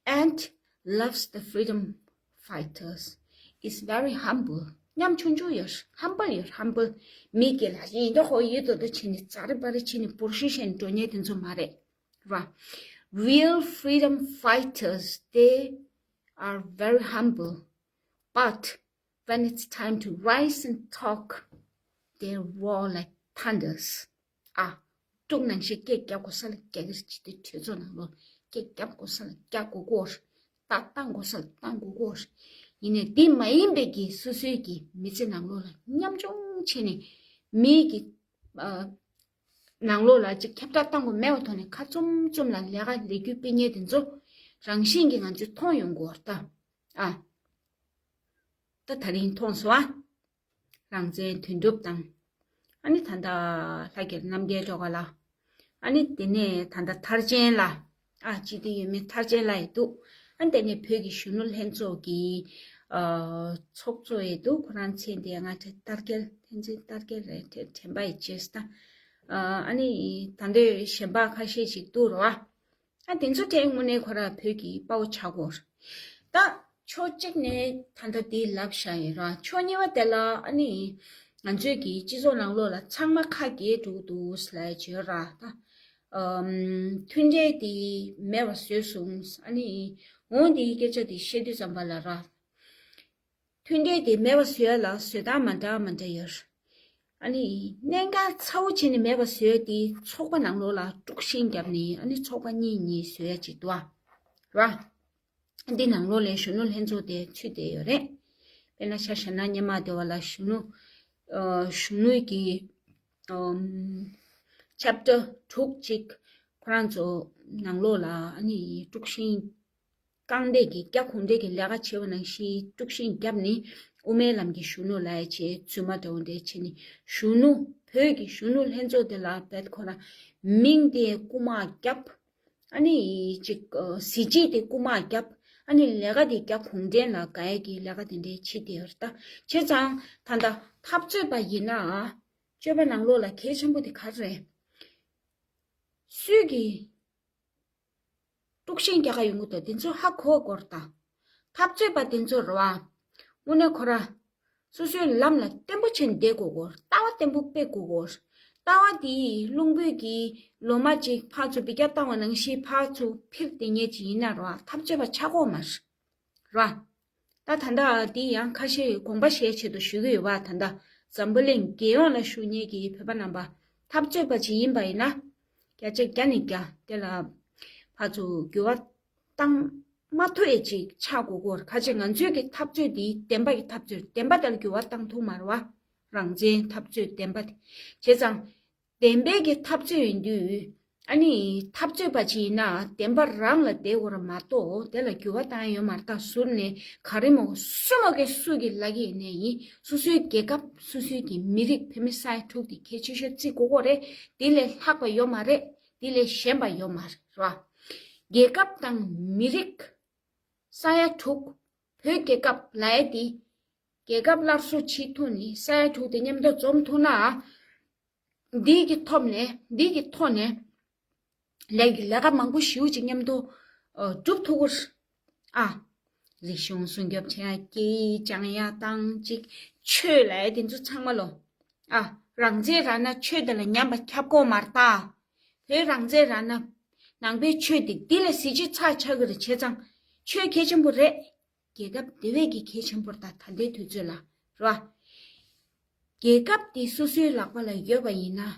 and loves the freedom fighters, is very humble. ཉམ་ཆུང་ཆུང་ཡོད། Humble ཡོད། Humble. མི་སྒེར་ལ་ཡིན་འདུག་ཧོ་ཡོད་དོ་དོ་བྱས་ནས་ཛ་རེ་པ་རེ་བྱས་ནས་འབོར་ཤུ་བྱས་ནས་འགྲོ་མཁན་དེ་ཚོ་མ་རེད། ར། Real freedom fighters, they are very humble. But when it's time to rise and talk, they roar like thunders. ཨ། འབྲུག་ནང་བཞིན་སྐད་རྒྱག་དགོས་ས་ལ་རྒྱག་གི་རེད། སྤྱི་འཐུས་གྲོས་ཚོགས་ནང་ལོགས་སྐད་རྒྱག་དགོས་ས་ལ་རྒྱག་དགོས་ཀྱི་རེད། རྟགས་བཏང་དགོས་ས་ལ་བཏང་དགོས་ཀྱི་རེད། ཡིན་ནའི་འདི་མ་ཡིན་པའི་གི་སོ་སོའི་གི་མི་ཚེ་ནང་ལོགས་ལ་ཉམ་ཆུང་བྱས་ནས་མིའི་གི་ཨ། ནང་ལོགས་ལ་ཅིག་ཁྱབ་བསྒྲགས་བཏང་དགོས་མེད་པའི་ཐོག་ནས་ཁ་བཙུམ་བཙུམ་ལ་ལས་ཀ་ལས་རྒྱུ་སྤེལ་མཁན་དེ་ཚོ་རང་བཞིན་གྱིས་ང་ཚོས་མཐོང་ཡོང་གི་ཡོད་རེད་ད། ཨ། ད་ད་རིང་མཐོང་སོང་ཨ། རང་བཙན་དོན་གྲུབ་དང་། ཨ་ནི་ད་ལྟ་ལྷ་རྒྱལ་རྣམ་རྒྱལ་སྒྲོལ་དཀར་ལགས། ཨ་ནི་དེ་ནས་ད་ལྟ་མཐར་ཕྱིན་ལགས། ཨ་སྤྱི་འཐུས་ཡོད་མེད་མཐར་ཕྱིན་ལགས་ཡི་འདུག་ཨ་ནི་དེ་ནས་བོད་ཀྱི་གཞོན་ནུ་ལྷན་ཚོགས་ཀྱི་ཨ་ཚོགས་གཙོ་ཡི་འདུག་ཁོ་རང་མཚན་དེ་ང་དེ་ལྟར་རྒྱལ་བསྟན་འཛིན་ལྟར་རྒྱལ་རེད། དེ་དྲན་པ་ཡི་བྱས་ད། ཨ་ནི་ད་འདོད་གཞན་པ་ཁ་ཤས་ཤིག་འདུག་རོ། ཨ་དེ་ཚོ་དྲན་དངོས་གནས་ཁོ་རང་བོད་ཀྱི་དཔའ་བོ་ཆགས་དགོས། ད་ཕྱོགས་གཅིག་ནས་ད་ལྟ་དེ་ལབ་བཞག་ཡོད་ར། ཕྱོགས་གཉིས་པ་དེ་ལ་ཨ་ནི་ང་ཚོའི་གི་སྤྱི་ཚོགས་ནང་ལོགས་ལ་ཚང་མ་ཁ་གྱེས་འགྲོ་གི་འདུག་ལབ་ཡ་ཅིག་ཡོད་ར། ད་ཨམ་མཐུན་འབྲེལ་དེ་མེད་པ་བཟོས་སོང་། ཨ་ནི་འོང་དེའི་སྐད་ཆ་དེ་བཤད་དུས་ཙམ་པ་ལ་ར། མཐུན་འབྲེལ་དེ་མེད་པ་བཟོ་ཡ་ལ་བཟོ་སྟངས་མ་འདྲ་མ་འདྲ་ཡོད། ཨ་ནི་གནད་འགག་ཚ་བོ་བྱས་ནས་མེད་པ་བཟོ་ཡ་དེ་ཚོགས་པ་ནང་ལོགས་ལ་དཀྲུག་ཤིང་བརྒྱབ་ནས། ཨ་ནི་ཚོགས་པ་གཉིས་གཉིས་བཟོ་ཡ་ཅིག་འདུག་ཨ། ར། འདི་ནང་ལོགས་ལ་གཞོན་ནུ་ལྷན་ཚོགས་དེ་ཚུད་བསྡད་ཡོད་རེད། དཔེར་ན་ཆ་བཞག་ན་སྔོན་མ་དེ་བ་ལ་གཞོན་ནུ། ཨ། གཞོན་ནུ་གི། ཨམ། ཆེབ་ཊར་དྲུག་ཅིག་ཁོ་རང་ཚོ་ནང་ལོགས་ལ་ཨ་ནི་དཀྲུག་ཤིང་། རྐང་འདེད་ཀྱི་རྒྱ་གུང་འདྲེ་གི་ལས་ཀ་བྱེད་པ་ནང་བཞིན་དཀྲུག་ཤིང་བརྒྱབ་ནས། དབུ་མའི་ལམ་གྱི་གཞོན་ནུ་ལ་ཡ་བྱས་རྫུན་མ་འདྲ་བོ་འདྲ་བྱས་ནས། གཞོན་ནུ་བོད་ཀྱི་གཞོན་ནུ་ལྷན་ཚོགས་དེ་ལ་བེད་ཁོ་རང་མིང་དེ་རྐུ་མ་བརྒྱབ། ཨ་ནི་ཅིག་གཟི་བརྗིད་དེ་རྐུ་མ་བརྒྱབ། ཨ་ནི་ལས་ཀ་དེ་རྒྱ་གུང་འདྲེ་ལ་དགའ་ཡ་གི་ལས་ཀ་དེ་འདྲ་བྱེད་དེ་ཡོད་རེད་ད། བྱས་ཙང་ད་ལྟ་འཐབ་རྩོད་པ་ཡིན་ན། སྤྱོད་པ་ནང་ལོགས་ལ་གལ་ཆེན་པོ་དེ་ག་རེ་རེད། སུས་ཀྱིས་དཀྲུག་ཤིང་རྒྱག་ག་ཡོང་གི་འདུག་དེ་ཚོ་ཧ་གོ་དགོས་རེད་ད། འཐབ་རྩོད་པ་དེ་ཚོ་རེད་བ། དངོས་གནས་ཁོ་ར་སོ་སོའི་ལམ་ལ་བརྟན་པོ་བྱས་ནས་བསྡད་དགོས་གོ། ལྟ་བ་བརྟན་པོ་སྤེལ་དགོས་གོ། ལྟ་བ་དེ་རླུང་བུ་གི་ལོ་མ་ཅིག་ཕར་ཚུར་འབུད་རྒྱག་བཏང་བ་ནང་བཞིན་ཕར་ཚུར་འཕེལ་བསྡད་མཁན་ཅིག་ཡིན་ན་རེད་བ། འཐབ་རྩོད་པ་ཆགས་ཀྱི་ཡོད་མ་རེད། ར། ད་ད་ལྟ་འདི་ཡང་ཁ་ཤས་དགོངས་པ་བཞེས་ཆེད་དུ་ཞུ་གི་ཡོད་པ། ད་ལྟ་འཛམ་བུ་གླིང་རྒྱལ་ཡོངས་ལ་བཞུགས་མཁན་གྱི་བོད་པ་རྣམ་པ། འཐབ་རྩོད་པ་ཅིག་ཡིན་པ་ཡིན་ན། བརྒྱ་ཆ་བརྒྱ་ནས་བརྒྱ་དེ་ལ་ཕར་ཚུར་འགྱུར་བ་བཏང་མ་ཐུབ་ཡས་ཅིག་ཆགས་དགོས་སྐོར། ཁ་ཅིག་ང་ཚོའི་གི་འཐབ་རྩོད་འདི་བདེན་པ་གི་འཐབ་རྩོད། བདེན་པ་དེ་ལ་འགྱུར་བ་བཏང་ཐུབ་མ་རེད་བ། རང་བཙན་འཐབ་རྩོད་བདེན་པ་དེ། བྱས་ཙང་། བདེན་པའི་གི་འཐབ་རྩོད་ཡིན་དུས། ཨ་ནི་འཐབ་རྩོད་པ་ཅིག་ཡིན་ན་བདེན་པ་རང་ལ་བསྡད་དགོས་རེད་མ་གཏོགས། དེ་ལ་འགྱུར་བ་བཏང་ཡ་ཡོད་མ་རེད། ད་ཟུར་ནས་ག་རེ་མོ་སུ་མོ་གི་སུ་གི་ལག་གི་ནས་ཡིན། སོ་སོའི་རྒྱལ་ཁབ། སོ་སོའི་གི་མི་རིགས། བོད་མི་ས་ཡ་དྲུག་དེ་གལ་ཆེ་ཤོས་བརྩི་དགོས་ཀྱི་རེད། དེ་ལས་ལྷག་པ་ཡོད་མ་རེད། དེ་ལས་ཞན་པ་ཡོད་མ་རེད། རེད་བ། རྒྱལ་ཁབ་དང་མི་རིགས་ས་ཡ་དྲུག་བོད་རྒྱལ་ཁབ་ལབ་ཡ་དེ། རྒྱལ་ཁབ་སླར་གསོ་བྱེད་ཐུབ་ནས་ས་ཡ་དྲུག་དེ་མཉམ་དུ་འཛོམས་ཐུབ་ན། འདི་གི་ཐོག་ནས། འདི་གི་ཐོག་ནས་ལས་ཀྱི་ལས་ཀ་མང་པོ་ཞེ་པོ་ཅིག་མཉམ་དུ་ཨ་སྒྲུབ་ཐུབ་ཀྱི་རེད། ཨ། རིག་གཞུང་སྲུང་སྐྱོབ་བྱེད་ཡ། སྐད་ཡིག་སྦྱང་ཡ་དང་ཅིག་ཆོས་ལབ་ཡ་དེ་ཚོ་ཚང་མ་ལོ། ཨ། རང་བཙན་རག་ན་ཆོས་དེ་ལ་ཉམས་པ་ཁྱབ་ཀྱི་ཡོད་མ་རེད་ད། བོད་རང་བཙན་རག་ན་ནང་པའི་ཆོས་དེ་འདི་ལ་གཟི་བརྗིད་ཚ་ཆགས་ཀྱི་རེད། བྱས་ཙང་ཆོས་གལ་ཆེན་པོ་རེད། རྒྱལ་ཁབ་དེ་བས་ཀྱི་གལ་ཆེན་པོ་རེད་ད། ད་ལྟའི་དུས་ཚོད་ལ། རེད་བ། རྒྱལ་ཁབ་དེ་སོ་སོའི་ལག་པ་ལ་ཡོད་པ་ཡིན་ན།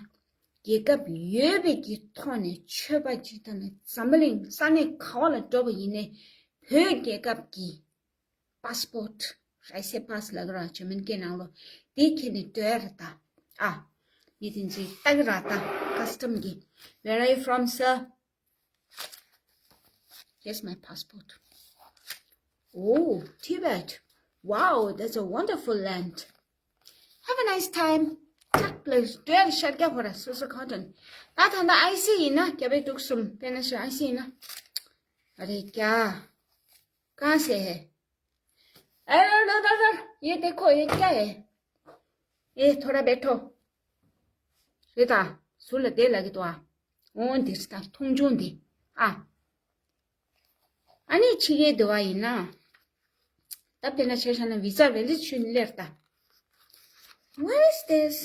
རྒྱལ་ཁབ་ཡོད་པའི་གི་ཐོག་ནས་ཆོས་པ་སྤྱིར་བཏང་ནས་འཛམ་བུ་གླིང་ས་གནས་ག་བ་ལ་འགྲོ་བ་ཡིན་ནའི། བོད་རྒྱལ་ཁབ་ཀྱི་པཱ་སི་པོར་ཊི། རའི་སེ་པཱ་སི་ལབ་ཀྱི་རེད་བ་ཇར་མན་སྐད་ནང་ལོ། དེ་ཁྱེར་ནས་སྡོད་ཡ་རེད་ད། ཨ། ཡིན། དེ་ཚོ་ལྟ་གི་རེད་ད། ཀ་སི་ཊམ་གི། Where are you from, sir? Here's my passport. Oh, Tibet. Wow, that's a wonderful land. Have a nice time. That place, where shall I go for a social content? ད་ད་ད་ཨའི་སི་ཡིན་ན་རྒྱ་བལ་འབྲུག་གསུམ། དཔེར་ན་ཞུ་ཨའི་སི་ཡིན་ན། ཨ་རེ་རྒྱ། གང་ཟེར་ཧེ། अरे, ये देखो, ये क्या है? ये थोड़ा बैठो। རེད་ད། ཟུར་ལ་བསྡད་ལབ་ཀྱི་འདུག་ཨ། འོ་འདིར་ད་མཐོང་ཆུང་འདི། ཨ། ཨ་ནི་ཕྱི་རྒྱལ་འདི་བ་ཡིན་ན། ད་དཔེར་ན་ཆ་བཞག་ན་ཝི་ཛ་བེ་ལི་ཆུན་སླེབས་ད། What is this?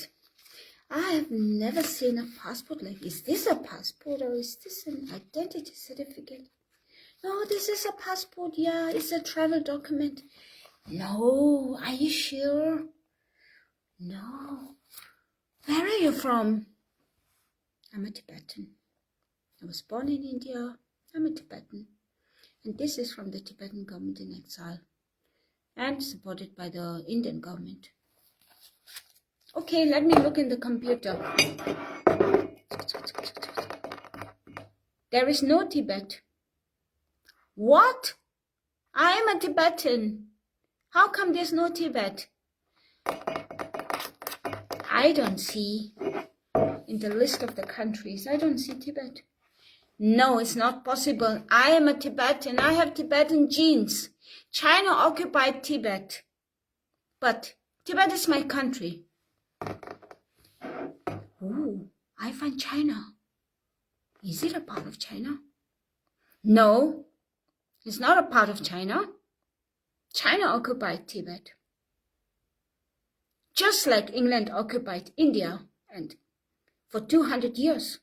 I have never seen a passport like this. Is this a passport or is this an identity certificate? No, this is a passport. Yeah, it's a travel document. No, are you sure? No. Where are you from? I'm a Tibetan. I was born in India. I'm a Tibetan. And this is from the Tibetan government in exile and supported by the Indian government. Okay, let me look in the computer. There is no Tibet. What? I am a Tibetan. How come there's no Tibet? I don't see in the list of the countries. I don't see Tibet. No, it's not possible. I am a Tibetan. I have Tibetan genes. China occupied Tibet. But Tibet is my country. Ooh, I find China. Is it a part of China? No, it's not a part of China. China occupied Tibet. Just like England occupied India and for two hundred years.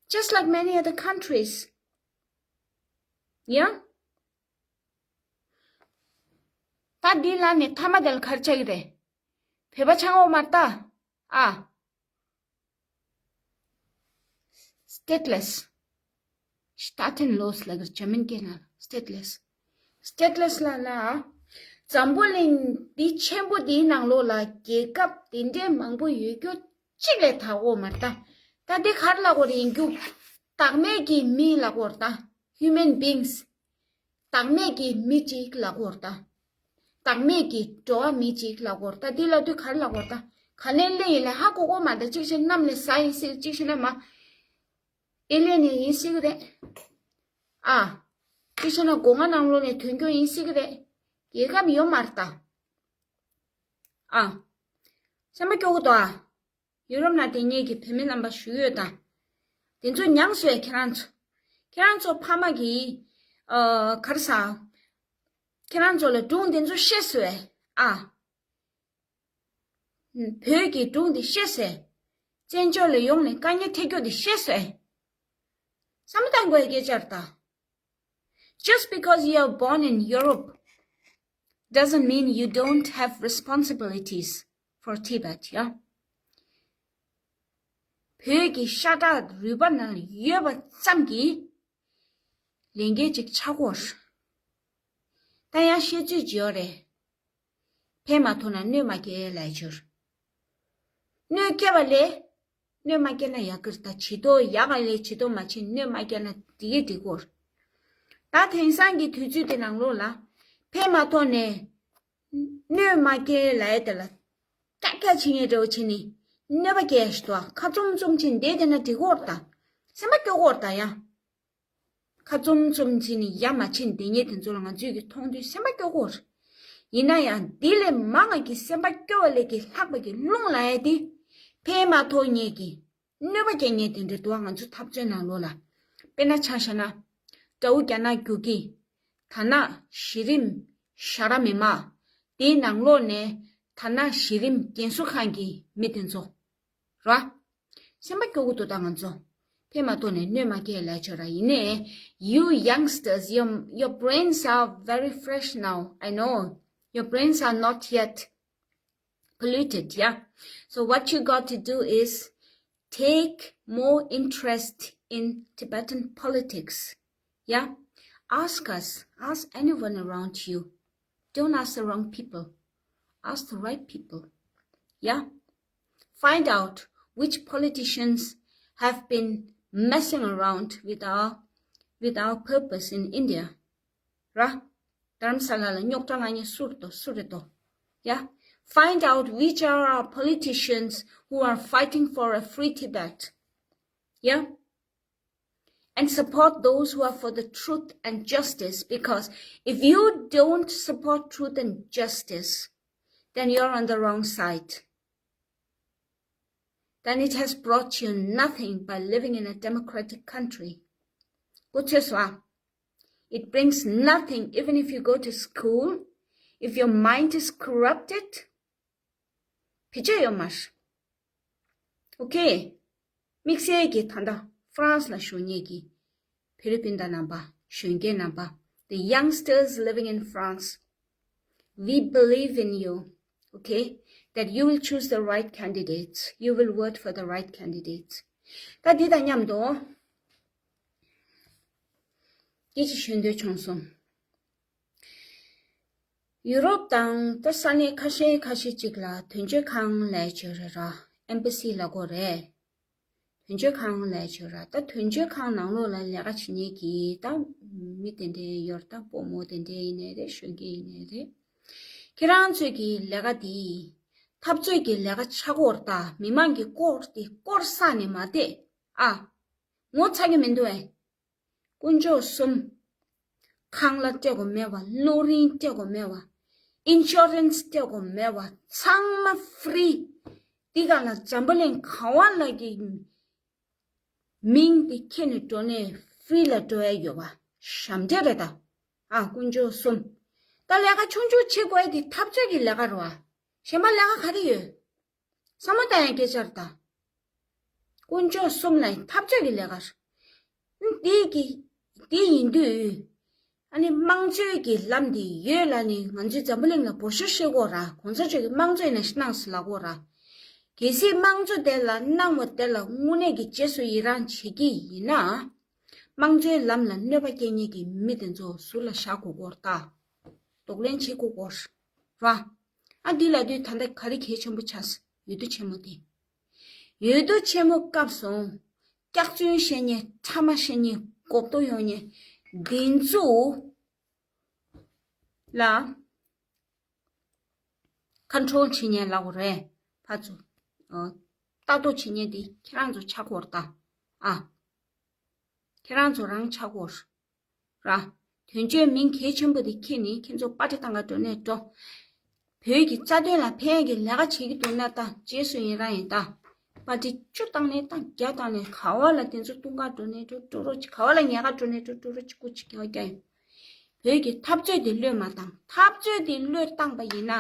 Just like many other countries. Yeah? ད་འདི་ལ་ནི་མཐའ་མ་དེ་ལ་ག་རེ་ཆགས་ཀྱི་རེད། བོད་པ་ཆགས་འོ་མ་རེད་ད། ཨ། Stateless. Staatenlos ལབ་ཀྱི་རེད་འཇར་མན་སྐད་ནང་ལ། Stateless. Stateless ལབ་ན། འཛམ་བུ་གླིང་འདི་ཆེན་པོ་འདིའི་ནང་ལོགས་ལ་རྒྱལ་ཁབ་དེ་འདྲའི་མང་པོ་ཡོད་རྒྱུ་གཅིག་ལས་ཐར་འོ་མ་རེད་ད། ད་འདི་ག་རེ་ལབ་དགོས་རེད་ཡིན་རྒྱུ། བདག་མེད་ཀྱི་མི་ལབ་དགོས་རེད་ད། Human beings. བདག་མེད་ཀྱི་མི་གཅིག་ལབ་དགོས་རེད་ད། བདག་མེད་ཀྱི་འགྲོ་བ་མི་གཅིག་ལབ་དགོས་རེད་ད། འདི་ལབ་དུས་ག་རེ་ལབ་དགོས་རེད་ད། ག་ནས་སླེབས་ཡིན་ལབ་ཧ་གོ་གོ་མ་རེད་ད། གཅིག་བྱས་ན་གནམ་ལས་ཟག་ཡིན་སྲིད། གཅིག་བྱས་ན་མ། ཨེ་ལི་ཡན་ཡིན་སྲིད་ཀྱི་རེད། ཨ། གཅིག་བྱས་ན་སྒོ་ང་ནང་ལོགས་ནས་ཐོན་རྒྱུ་ཡིན་སྲིད་ཀྱི་རེད། རྒྱལ་ཁབ་ཡོད་མ་རེད་ད། ཨ། སེམས་པ་སྐྱོ་གི་འདུག་ཨ། ཡུ་རོབ་ནང་དེ་ངེད་ཀྱི་བུད་མེད་རྣམ་པ་བཞུགས་ཡོད་ད། དེ་ཚོ་མྱངས་སོང་ཁྱེད་རང་ཚོ། ཁྱེད་རང་ཚོ་ཕ་མ་གིས། ཨ། ག་རེ་ཟ། ཁྱེད་རང་ཚོ་ལ་སྒྲུང་དེ་ཚོ་བཤད་སོང་ཨ། བོད་ཀྱི་སྒྲུང་དེ་བཤད་སོང་། བཙན་བྱོལ་ལ་ཡོང་ནས་དཀའ་ངལ་འཕྲད་རྒྱུ་དེ་བཤད་སོང་། བསམ་བློ་བཏང་དགོས་སྐད་ཆ་རེད་ད། Just because you are born in Europe doesn't mean you don't have responsibilities for Tibet, yeah? བོད་ཀྱི་ཤ་ཁྲག་རུས་པ་ནང་ཡོད་པ་ཙམ་གྱིས་ལས་འགན་ཅིག་ཆགས་ཀྱི་ཡོད་རེད། ད་ཡང་བཤད་ཚོད་ཅིག་ཡོད་རེད། ཕན་མ་ཐོགས་ན་གནོད་མ་སྐྱེལ་ལབ་ཡ་ཅིག་ཡོད་རེད། གནོད་སྐྱེལ་བ་ལས། གནོད་མ་སྐྱེལ་ན་ཡག་གི་རེད་ད། བྱི་དོ་ཡག་ག་ལས་བྱི་དོ་མ་བྱིན་གནོད་མ་སྐྱེལ་ན་འགྲིག་གི་འགྲིག་གོ། ད་དེང་སང་གི་དུས་ཚོད་དེ་ནང་ལོགས་ལ་ཕན་མ་ཐོགས་ནས་གནོད་མ་སྐྱེལ་ལབ་ཡ་དེ་ལ་ཀྱག་ཀྱག་བྱེད་མཁན་འདྲ་བོ་བྱས་ནས་གནོད་པ་སྐྱེལ་ཡ་ཞིག་འདུག་ཨ། ཁ་བཙུམ་བཙུམ་བྱས་ནས་བསྡད་བསྡད་ན་འགྲིག་གོ་རེད་ད། སེམས་པ་སྐྱོ་གོ་རེད་ད་ཡ། ཁ་བཙུམ་བཙུམ་བྱས་ནས་ཡ་མ་བྱས་ནས་བསྡད་མཁན་དེ་ཚོ་ལ་ང་ཚོས་ཀྱི་མཐོང་དུས་སེམས་པ་སྐྱོ་གོ་རེད། ཡིན་ན་ཡང་འདི་ལས་མང་བ་གི་སེམས་པ་སྐྱོ་བ་ལས་ཀྱི་ལྷག་པ་གི་རླུང་ལ་ཡ་དེ་ཕན་མ་ཐོགས་མཁན་གྱི་གནོད་པ་སྐྱེལ་མཁན་དེ་འདྲ་འདུག་ཨ། ང་ཚོ་འཐབ་རྩོད་ནང་ལོགས་ལ། དཔེར་ན་ཆ་བཞག་ན། དགྲ་བོ་རྒྱ་ནག་རྒྱུག་ཁྱི། དར་ནག་གཞི་རིམ་ཞ་ར་མི་མང་། དེའི་ནང་ལོགས་ནས་དར་ནག་གཞི་རིམ་རྒན་གསོ་ཁང་གི་མི་དེ་ཚོ། ར། སེམས་པ་སྐྱོ་གི་འདུག་ད་ང་ཚོ། ཕན་མ་ཐོགས་ནས་གནོད་མ་སྐྱེལ་ལབ་ཆོག་ར་ཡིན་ནའི། You youngsters, your, your brains are very fresh now. I know. Your brains are not yet polluted, yeah? So what you got to do is take more interest in Tibetan politics. Yeah? Ask us, ask anyone around you. Don't ask the wrong people. Ask the right people. Yeah? Find out which politicians have been messing around with our, with our purpose in India. ར། དྷ་རམ་ས་ལ་ལ་རྙོག་དྲ་ལངས་མཁན་སུ་རེད་དོ། སུ་རེད་དོ། Yeah? Find out which are our politicians who are fighting for a free Tibet. Yeah? And support those who are for the truth and justice, because if you don't support truth and justice, then you're on the wrong side. Then it has brought you nothing by living in a democratic country. Go to Islam. It brings nothing, even if you go to school, if your mind is corrupted, བེད་སྤྱོད་ཡོད་མ་རེད། Okay. དམིགས་བསལ་གྱི་ད་ལྟ་ཧྥ་རན་སི་ལ་བཞུགས་མཁན་གྱི་ཧྥི་ལི་པིན་དང་རྣམ་པ། གཞོན་སྐྱེས་རྣམ་པ། The youngsters living in France, we believe in you, okay, that you will choose the right candidates, you will vote for the right candidates. ད་འདི་དང་མཉམ་དུ་སྐད་ཆ་ཞུ་འདོད་བྱུང་སོང་། ཡུ་རོབ་དང་ད་ས་གནས་ཁ་ཤས་ཁ་ཤས་ཅིག་ལ་དོན་གཅོད་ཁང་ལབ་ཡ་ཅིག་ཡོད་རེད་ར། Embassy ལབ་དགོས་རེད། དོན་གཅོད་ཁང་ལབ་ཡ་ཅིག་ཡོད་ར། ད་དོན་གཅོད་ཁང་ནང་ལོགས་ལ་ལས་ཀ་བྱེད་མཁན་གྱི་ད་མི་དེ་འདྲས་ཡོད་རེད། ད་སྤོ་མོ་དེ་འདྲས་ཡིན་ནའི་རེད། གཞོན་སྐྱེས་ཡིན་ནའི་རེད། ཁྱེད་རང་ཚོས་ཀྱི་ལས་ཀ་དེ་འཐབ་རྩོད་ཀྱི་ལས་ཀ་ཆགས་ཀྱི་ཡོད་རེད། ད་མི་མང་གི་སྐོར་དེ་སྐོར་ས་ནས་མ་བསྡད་ཨ། ངོ་ཚ་གི་མི་འདུག་ཨེ། དཀོན་མཆོག་གསུམ། ཁང་གླ་སྤྲད་དགོས་མེད་པ། གློག་རིན་སྤྲད་དགོས་མེད་པ། ཨིན་ཤོ་རན་སི་སྤྲད་དགོས་མེད་པ། ཚང་མ་ཧྥི་རི། འདི་ག་ལ་འཛམ་བུ་གླིང་ག་བ་ལ་གི་མིང་དེ་ཁྱེར་ནས་འགྲོ་ནས་ཧྥི་རི་ལ་འགྲོ་ཡ་ཡོད་པ། ཞབས་འདྲེན་རེད་ད། ཨ། དཀོན་མཆོག་གསུམ། ད་ལས་ཀ་ཆུང་ཆུང་བྱེད་དགོས་ཡ་དེ་འཐབ་རྩོད་ཀྱི་ལས་ཀ་རེད་པ། གཞན་པ་ལས་ཀ་ག་རེ་ཡོད། བསམ་བློ་བཏང་ཡ་སྐད་ཆ་རེད་ད། དཀོན་མཆོག་གསུམ་ལ་འཐབ་རྩོད་ཀྱི་ལས་ཀ་རེད། འདི་གི་འདི་ཡིན་དུས་ ཨ་ནི་དམངས་གཙོའི་གི་ལམ་འདི་ཡོད་ལབ་ནི་ང་ཚོའི་འཛམ་བུ་གླིང་ལ་འབོ་ཤོར་བཤད་དགོས་ར། གོང་ས་མཆོག་གིས་དམངས་གཙོ་ཡིན་ན་གནང་ཟེར་ལབ་དགོས་ར། གལ་སྲིད་དམངས་གཙོ་དེ་ལ་གནང་བ་དེ་ལ་དངོས་གནས་ཀྱི་རྗེས་སུ་ཡི་རང་བྱེད་ཀྱི་ཡིན་ན། དམངས་གཙོའི་ལམ་ལ་གནོད་པ་སྐྱེལ་མཁན་གྱི་མི་དེ་ཚོ་ཟུར་ལ་བཞག་དགོས་སྐོར་ལྟ། གདོང་ལེན་བྱེད་དགོས་སྐོར་ར། ཨ་འདི་ལ་དུས་ད་ལྟ་ག་རེ་གལ་ཆེན་པོ་ཆགས་སོང་། འོས་བསྡུ་ཆེན་མོ་དེ། འོས་བསྡུ་ཆེན་མོ་སྐབས་སུ་སྐྱག་རྫུན་བཤད་མཁན། ཕྲ་མ་བཤད་མཁན། གོ་རྟོགས་ཡོད་མཁན་འདི་ཚོ་ལ་ཁོན་ཊོལ་བྱེད་མཁན་ལབ་དགོས་རེད། ཕར་ཚུར་ཨ་ལྟ་རྟོག་བྱེད་མཁན་དེ་ཁྱེད་རང་ཚོ་ཆགས་དགོས་རེད་ད། ཨ་ཁྱེད་རང་ཚོ་རང་ཆགས་དགོས་ར། དོན་གཅོད་མིང་གལ་ཆེན་པོ་དེ་ཁྱེར་ནས་ཁྱེད་ཚོ་པར་ཊི་བཏང་ག་འགྲོ་ནས་འགྲོ། བོད་ཀྱི་རྩ་དོན་ལ་ཕན་གྱི་ལས་ཀ་བྱེད་ཀྱི་འདུག་ན་ད་རྗེས་སུ་ཡི་རང་ཡིན་ད། པར་ཊི་བཅུ་བཏང་ནས་ད་བརྒྱ་བཏང་ནས་ག་བ་ལ་དེ་ཚོ་བཏུང་ག་འགྲོ་ནས་འགྲོ། འགྲོ་རོགས་གྱིས། ག་བ་ལ་ཉལ་ག་འགྲོ་ནས་འགྲོ། འགྲོ་རོགས་གྱིས། སྐུ་མཁྱེན་རྒྱལ་བ་རྒྱལ་ཡོད། བོད་ཀྱི་འཐབ་རྩོད་དེ་བློས་མ་བཏང་། འཐབ་རྩོད་དེ་བློས་བཏང་པ་ཡིན་ན།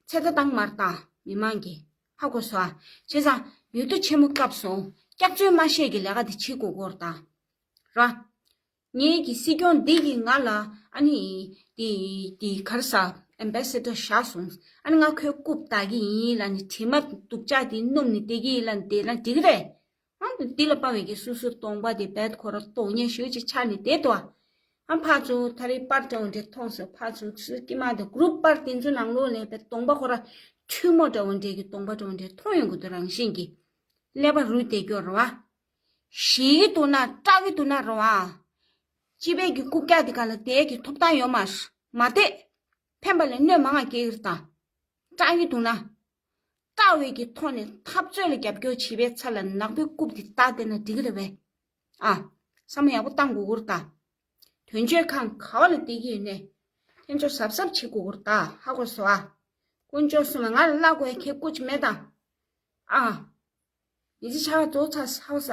ཚེ་ཐར་བཏང་མ་རེད་ད། མི་མང་གིས་ཧ་གོ་སོང་ཨ། བྱས་ཙང་འོས་བསྡུ་ཆེན་མོ་སྐབས་སུ་སྐྱག་རྫུན་མ་བཤད་ཀྱི་ལས་ཀ་དེ་བྱེད་དགོས་སྐོར་ད། ར། ངེད་ཀྱི་སྲིད་སྐྱོང་འདི་གིས་ང་ལ་ཨ་ནི་དེ་དེ་ག་རེ་ཟ། ཨེམ་བེ་སེ་ཌར་བཞག་སོང་། ཨ་ནི་ང་ཁོའི་རྐུབ་བདག་གི་ཡིན་ལབ་ནི། དྲི་མ་སྡུག་ཅག་དེ་སྣོམ་ནི་བསྡད་ཀྱི་ཡིན་ལབ་ནི་བསྡད་ན་འགྲིག་གི་རེད། ཨང་། འདི་ལ་དཔའ་བའི་གི་སུ་སུ་གདོང་པ་དེ་བེད་ཁོ་ར་གཏོང་ཉན་ཞུ་ཅིག་ཆགས་ནས་བསྡད་དོ། ཨ་ཕར་ཚུར་ད་རེས་པར་འདྲ་བོ་འདྲ་མཐོང་སོང་། ཕར་ཚུར་ཚུར་དཀྱིལ་མ་དེ་གུ་རུབ་པར་དེ་ཚོ་ནང་ལོགས་ལ་བེད་གདོང་པ་ཁོ་ར་ཁྲུས་མོ་འདྲ་བོ་འདྲ་གི་གདོང་པ་འདྲ་བོ་འདྲ་མཐོང་ཡོང་གི་འདུག་རང་བཞིན་གྱིས་ཀླད་པ་རུལ་བསྡད་ཀྱོག་རེད་བ། ཞེད་ཀྱི་འདུག་ན་སྐྲག་གི་འདུག་ན་རེད་བ། སྤྱི་པའི་གི་རྐུབ་བཀྱག་དེ་ག་ལ་བསྡད་ཀྱི་ཐོབ་ཐང་ཡོད་མ་རེད། མ་བསྡད། ཕན་པ་ལས་གནོད་མང་ང་སྐྱེལ་གྱི་རེད་ད། སྐྲག་གི་འདུག་ན། སྐྲག་པའི་གི་ཐོག་ནས་འཐབ་རྩོད་ལ་རྒྱབ་སྐྱོར་བྱེད་པའི་ཚབ་ལ་ནག་པོའི་རྐུབ་དེ་བཏགས་བསྡད་ན་འགྲིག་གི་རེད་པས། ཨ། བསམ་བློ་ཡག་པོ་བཏང་དགོས་ཀྱི་རེད་ད། དོན་གཅོད་ཁང་ག་བ་ལ་བསྡད་ཀྱི་ཡོད་ནས། ཁྱེད་ཚོ་གཟབ་གཟབ་བྱེད་དགོས་ཀྱི་རེད་ད། ཧ་གོ་སོང་ཨ། དཀོན་མཆོག་གསུམ་ལ་ང་ལ་བླ་དགོས་ཡ་ཁྱེད་སྐུ་ཅི་མེད་ད། ཨ། ཡི་ཙི་ཆ་བ་དོ་ཚ་ས་ཧ་ས།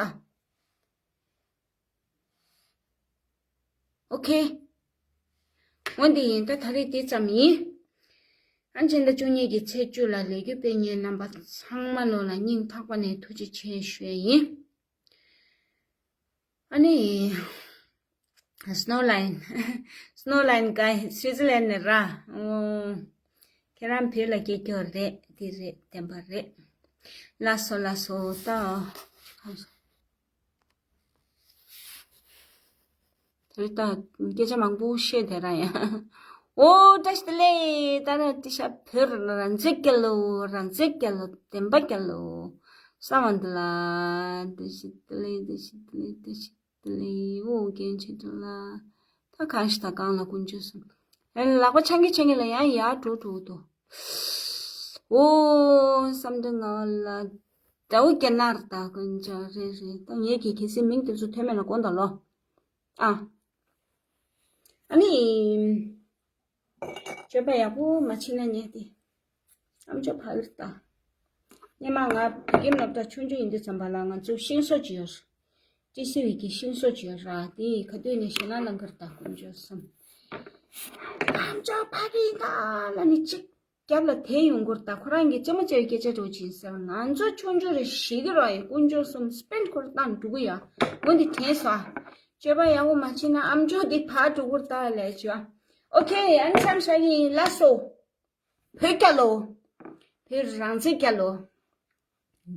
ཨོ་ཁེ། འོ་འདི་ཡིན་ད། ད་རེས་དེ་ཙམ་ཡིན། ཨ་ནི་སྤྱི་ཟླ་བཅུ་གཉིས་ཀྱི་ཚེས་བཅུ་ལ་ལས་འགུལ་སྤེལ་མཁན་རྣམ་པ་ཚང་མ་ལོ་ལ་སྙིང་ཐག་པ་ནས་ཐུགས་རྗེ་ཆེ་ཞུ་ཡ་ཡིན། ཨ་ནི། སྣོ་ལའིན། སྣོ་ལའིན་ག་སུའི་ཙི་ལན་ནས་ར། ཨོ། ཁྱེད་རང་བོད་ལ་སྐྱེས་ཀྱོག་རེད། དེ་རེད། བདེན་པ་རེད། ལགས་སོ་ལགས་སོ་ད། དེ་རིང་ད་སྐད་ཆ་མང་པོ་བཤད་དེ་ར་ཡ། ཨོ་བཀྲ་ཤིས་བདེ་ལེགས། ད་ར་ཏི་ཤ་བོད་རང་བཙན་རྒྱལ་ལོ། རང་བཙན་རྒྱལ་ལོ། བདེན་པ་རྒྱལ་ལོ། ས་བ་འདི་ལ་བཀྲ་ཤིས་བདེ་ལེགས། བཀྲ་ཤིས་བདེ་ལེགས། བཀྲ་ཤིས་བདེ་ལེགས། ཨོ་རྒན་ཆེ་དྲུག་ལ། ད་གང་ཞིག་ད་གང་ལ་དཀོན་མཆོག་གསུམ། ཨེ་ལག་པ་འཆང་གི་འཆང་གི་ལ་ཡང་ཡར་འགྲོ་འགྲོ་འདུག་ཨོ་བསམ་འདི་ང་ལ་དགྲ་བོ་རྒྱ་ནག་རེད་ད། དཀོན་མཆོག་རེད་རེད། ད་ངེད་ཀྱི་གལ་སྲིད་མིང་དེ་ཚོ་ཐོན་མེད་ན་དགོངས་དག་ལོ། ཨ། ཨ་ནི། སྤྱོད་པ་ཡག་པོ་མ་བྱེད་ན་ཉལ་ཏེ། ཨམ་ཅོག་ཕ་གིར་ལྟ། སྔོན་མ་ང་བོད་ཁྱིམ་སློབ་གྲྭ་ཆུང་ཆུང་ཡིན་དུས་ཙམ་པ་ལ་ང་ཚོ་ཤིང་བཟོ་ཅིག་ཡོད། ཏི་སི་ཝི་གི་ཤིང་བཟོ་ཅིག་ཡོད་ར། དེ་ཡི་ཁ་ཐུག་ནས་ཞེད་སྣང་ལངས་ཀྱི་རེད་ད། དཀོན་མཆོག་གསུམ། ཨམ་ཅོག་ཕ་གི་ཡིན་ད་ལ་ནི་གཅིག་རྒྱབ་ལ་དེད་ཡོང་གི་རེད་ད། ཁོ་རང་གི་རྩེད་མོ་རྩེ་བའི་སྐད་ཆ་འདྲ་བོ་ཅིག་ཡིན་ཟེར། ང་ཚོ་ཆུང་ཆུང་རེད། ཞེད་ཀྱི་རེད་ཡ། དཀོན་མཆོག་གསུམ། སྤེན་ཁོ་རང་བཏང་འགྲོ་གི་ཡ། འོ་འདི་དྲན་སོང་ཨ། སྤྱོད་པ་ཡག་པོ་མ་བྱེད་ན་ཨམ་ཅོག་འདི་ཕར་འགྲོ་གི་རེད་ད་ལས་བྱོས་ཨ། ཨོ་ཁེ། ཨ་ནི་མཚམས་བཞག་གི་ཡིན། ལགས་སོ། བོད་རྒྱལ་ལོ། བོད་རང་བཙན་རྒྱལ་ལོ།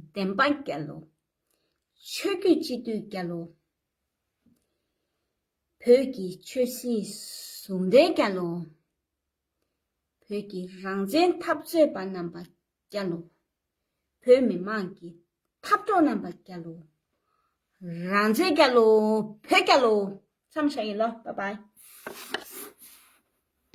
བདེན་པ་རྒྱལ་ལོ། ཆོས་བརྒྱུད་སྤྱི་འཐུས་རྒྱལ་ལོ། བོད་ཀྱི་ཆོས་སྲིད་ཟུང་འབྲེལ་རྒྱལ་ལོ། བོད་ཀྱི་རང་བཙན་འཐབ་རྩོད་པ་རྣམ་པ་རྒྱལ་ལོ། བོད་མི་མང་གི་འཐབ་གྲོགས་རྣམ་པ་རྒྱལ་ལོ། རང་བཙན་རྒྱལ་ལོ། བོད་རྒྱལ་ལོ། མཚམས་བཞག་ཡིན་ལོ། བཱའི་བཱའི།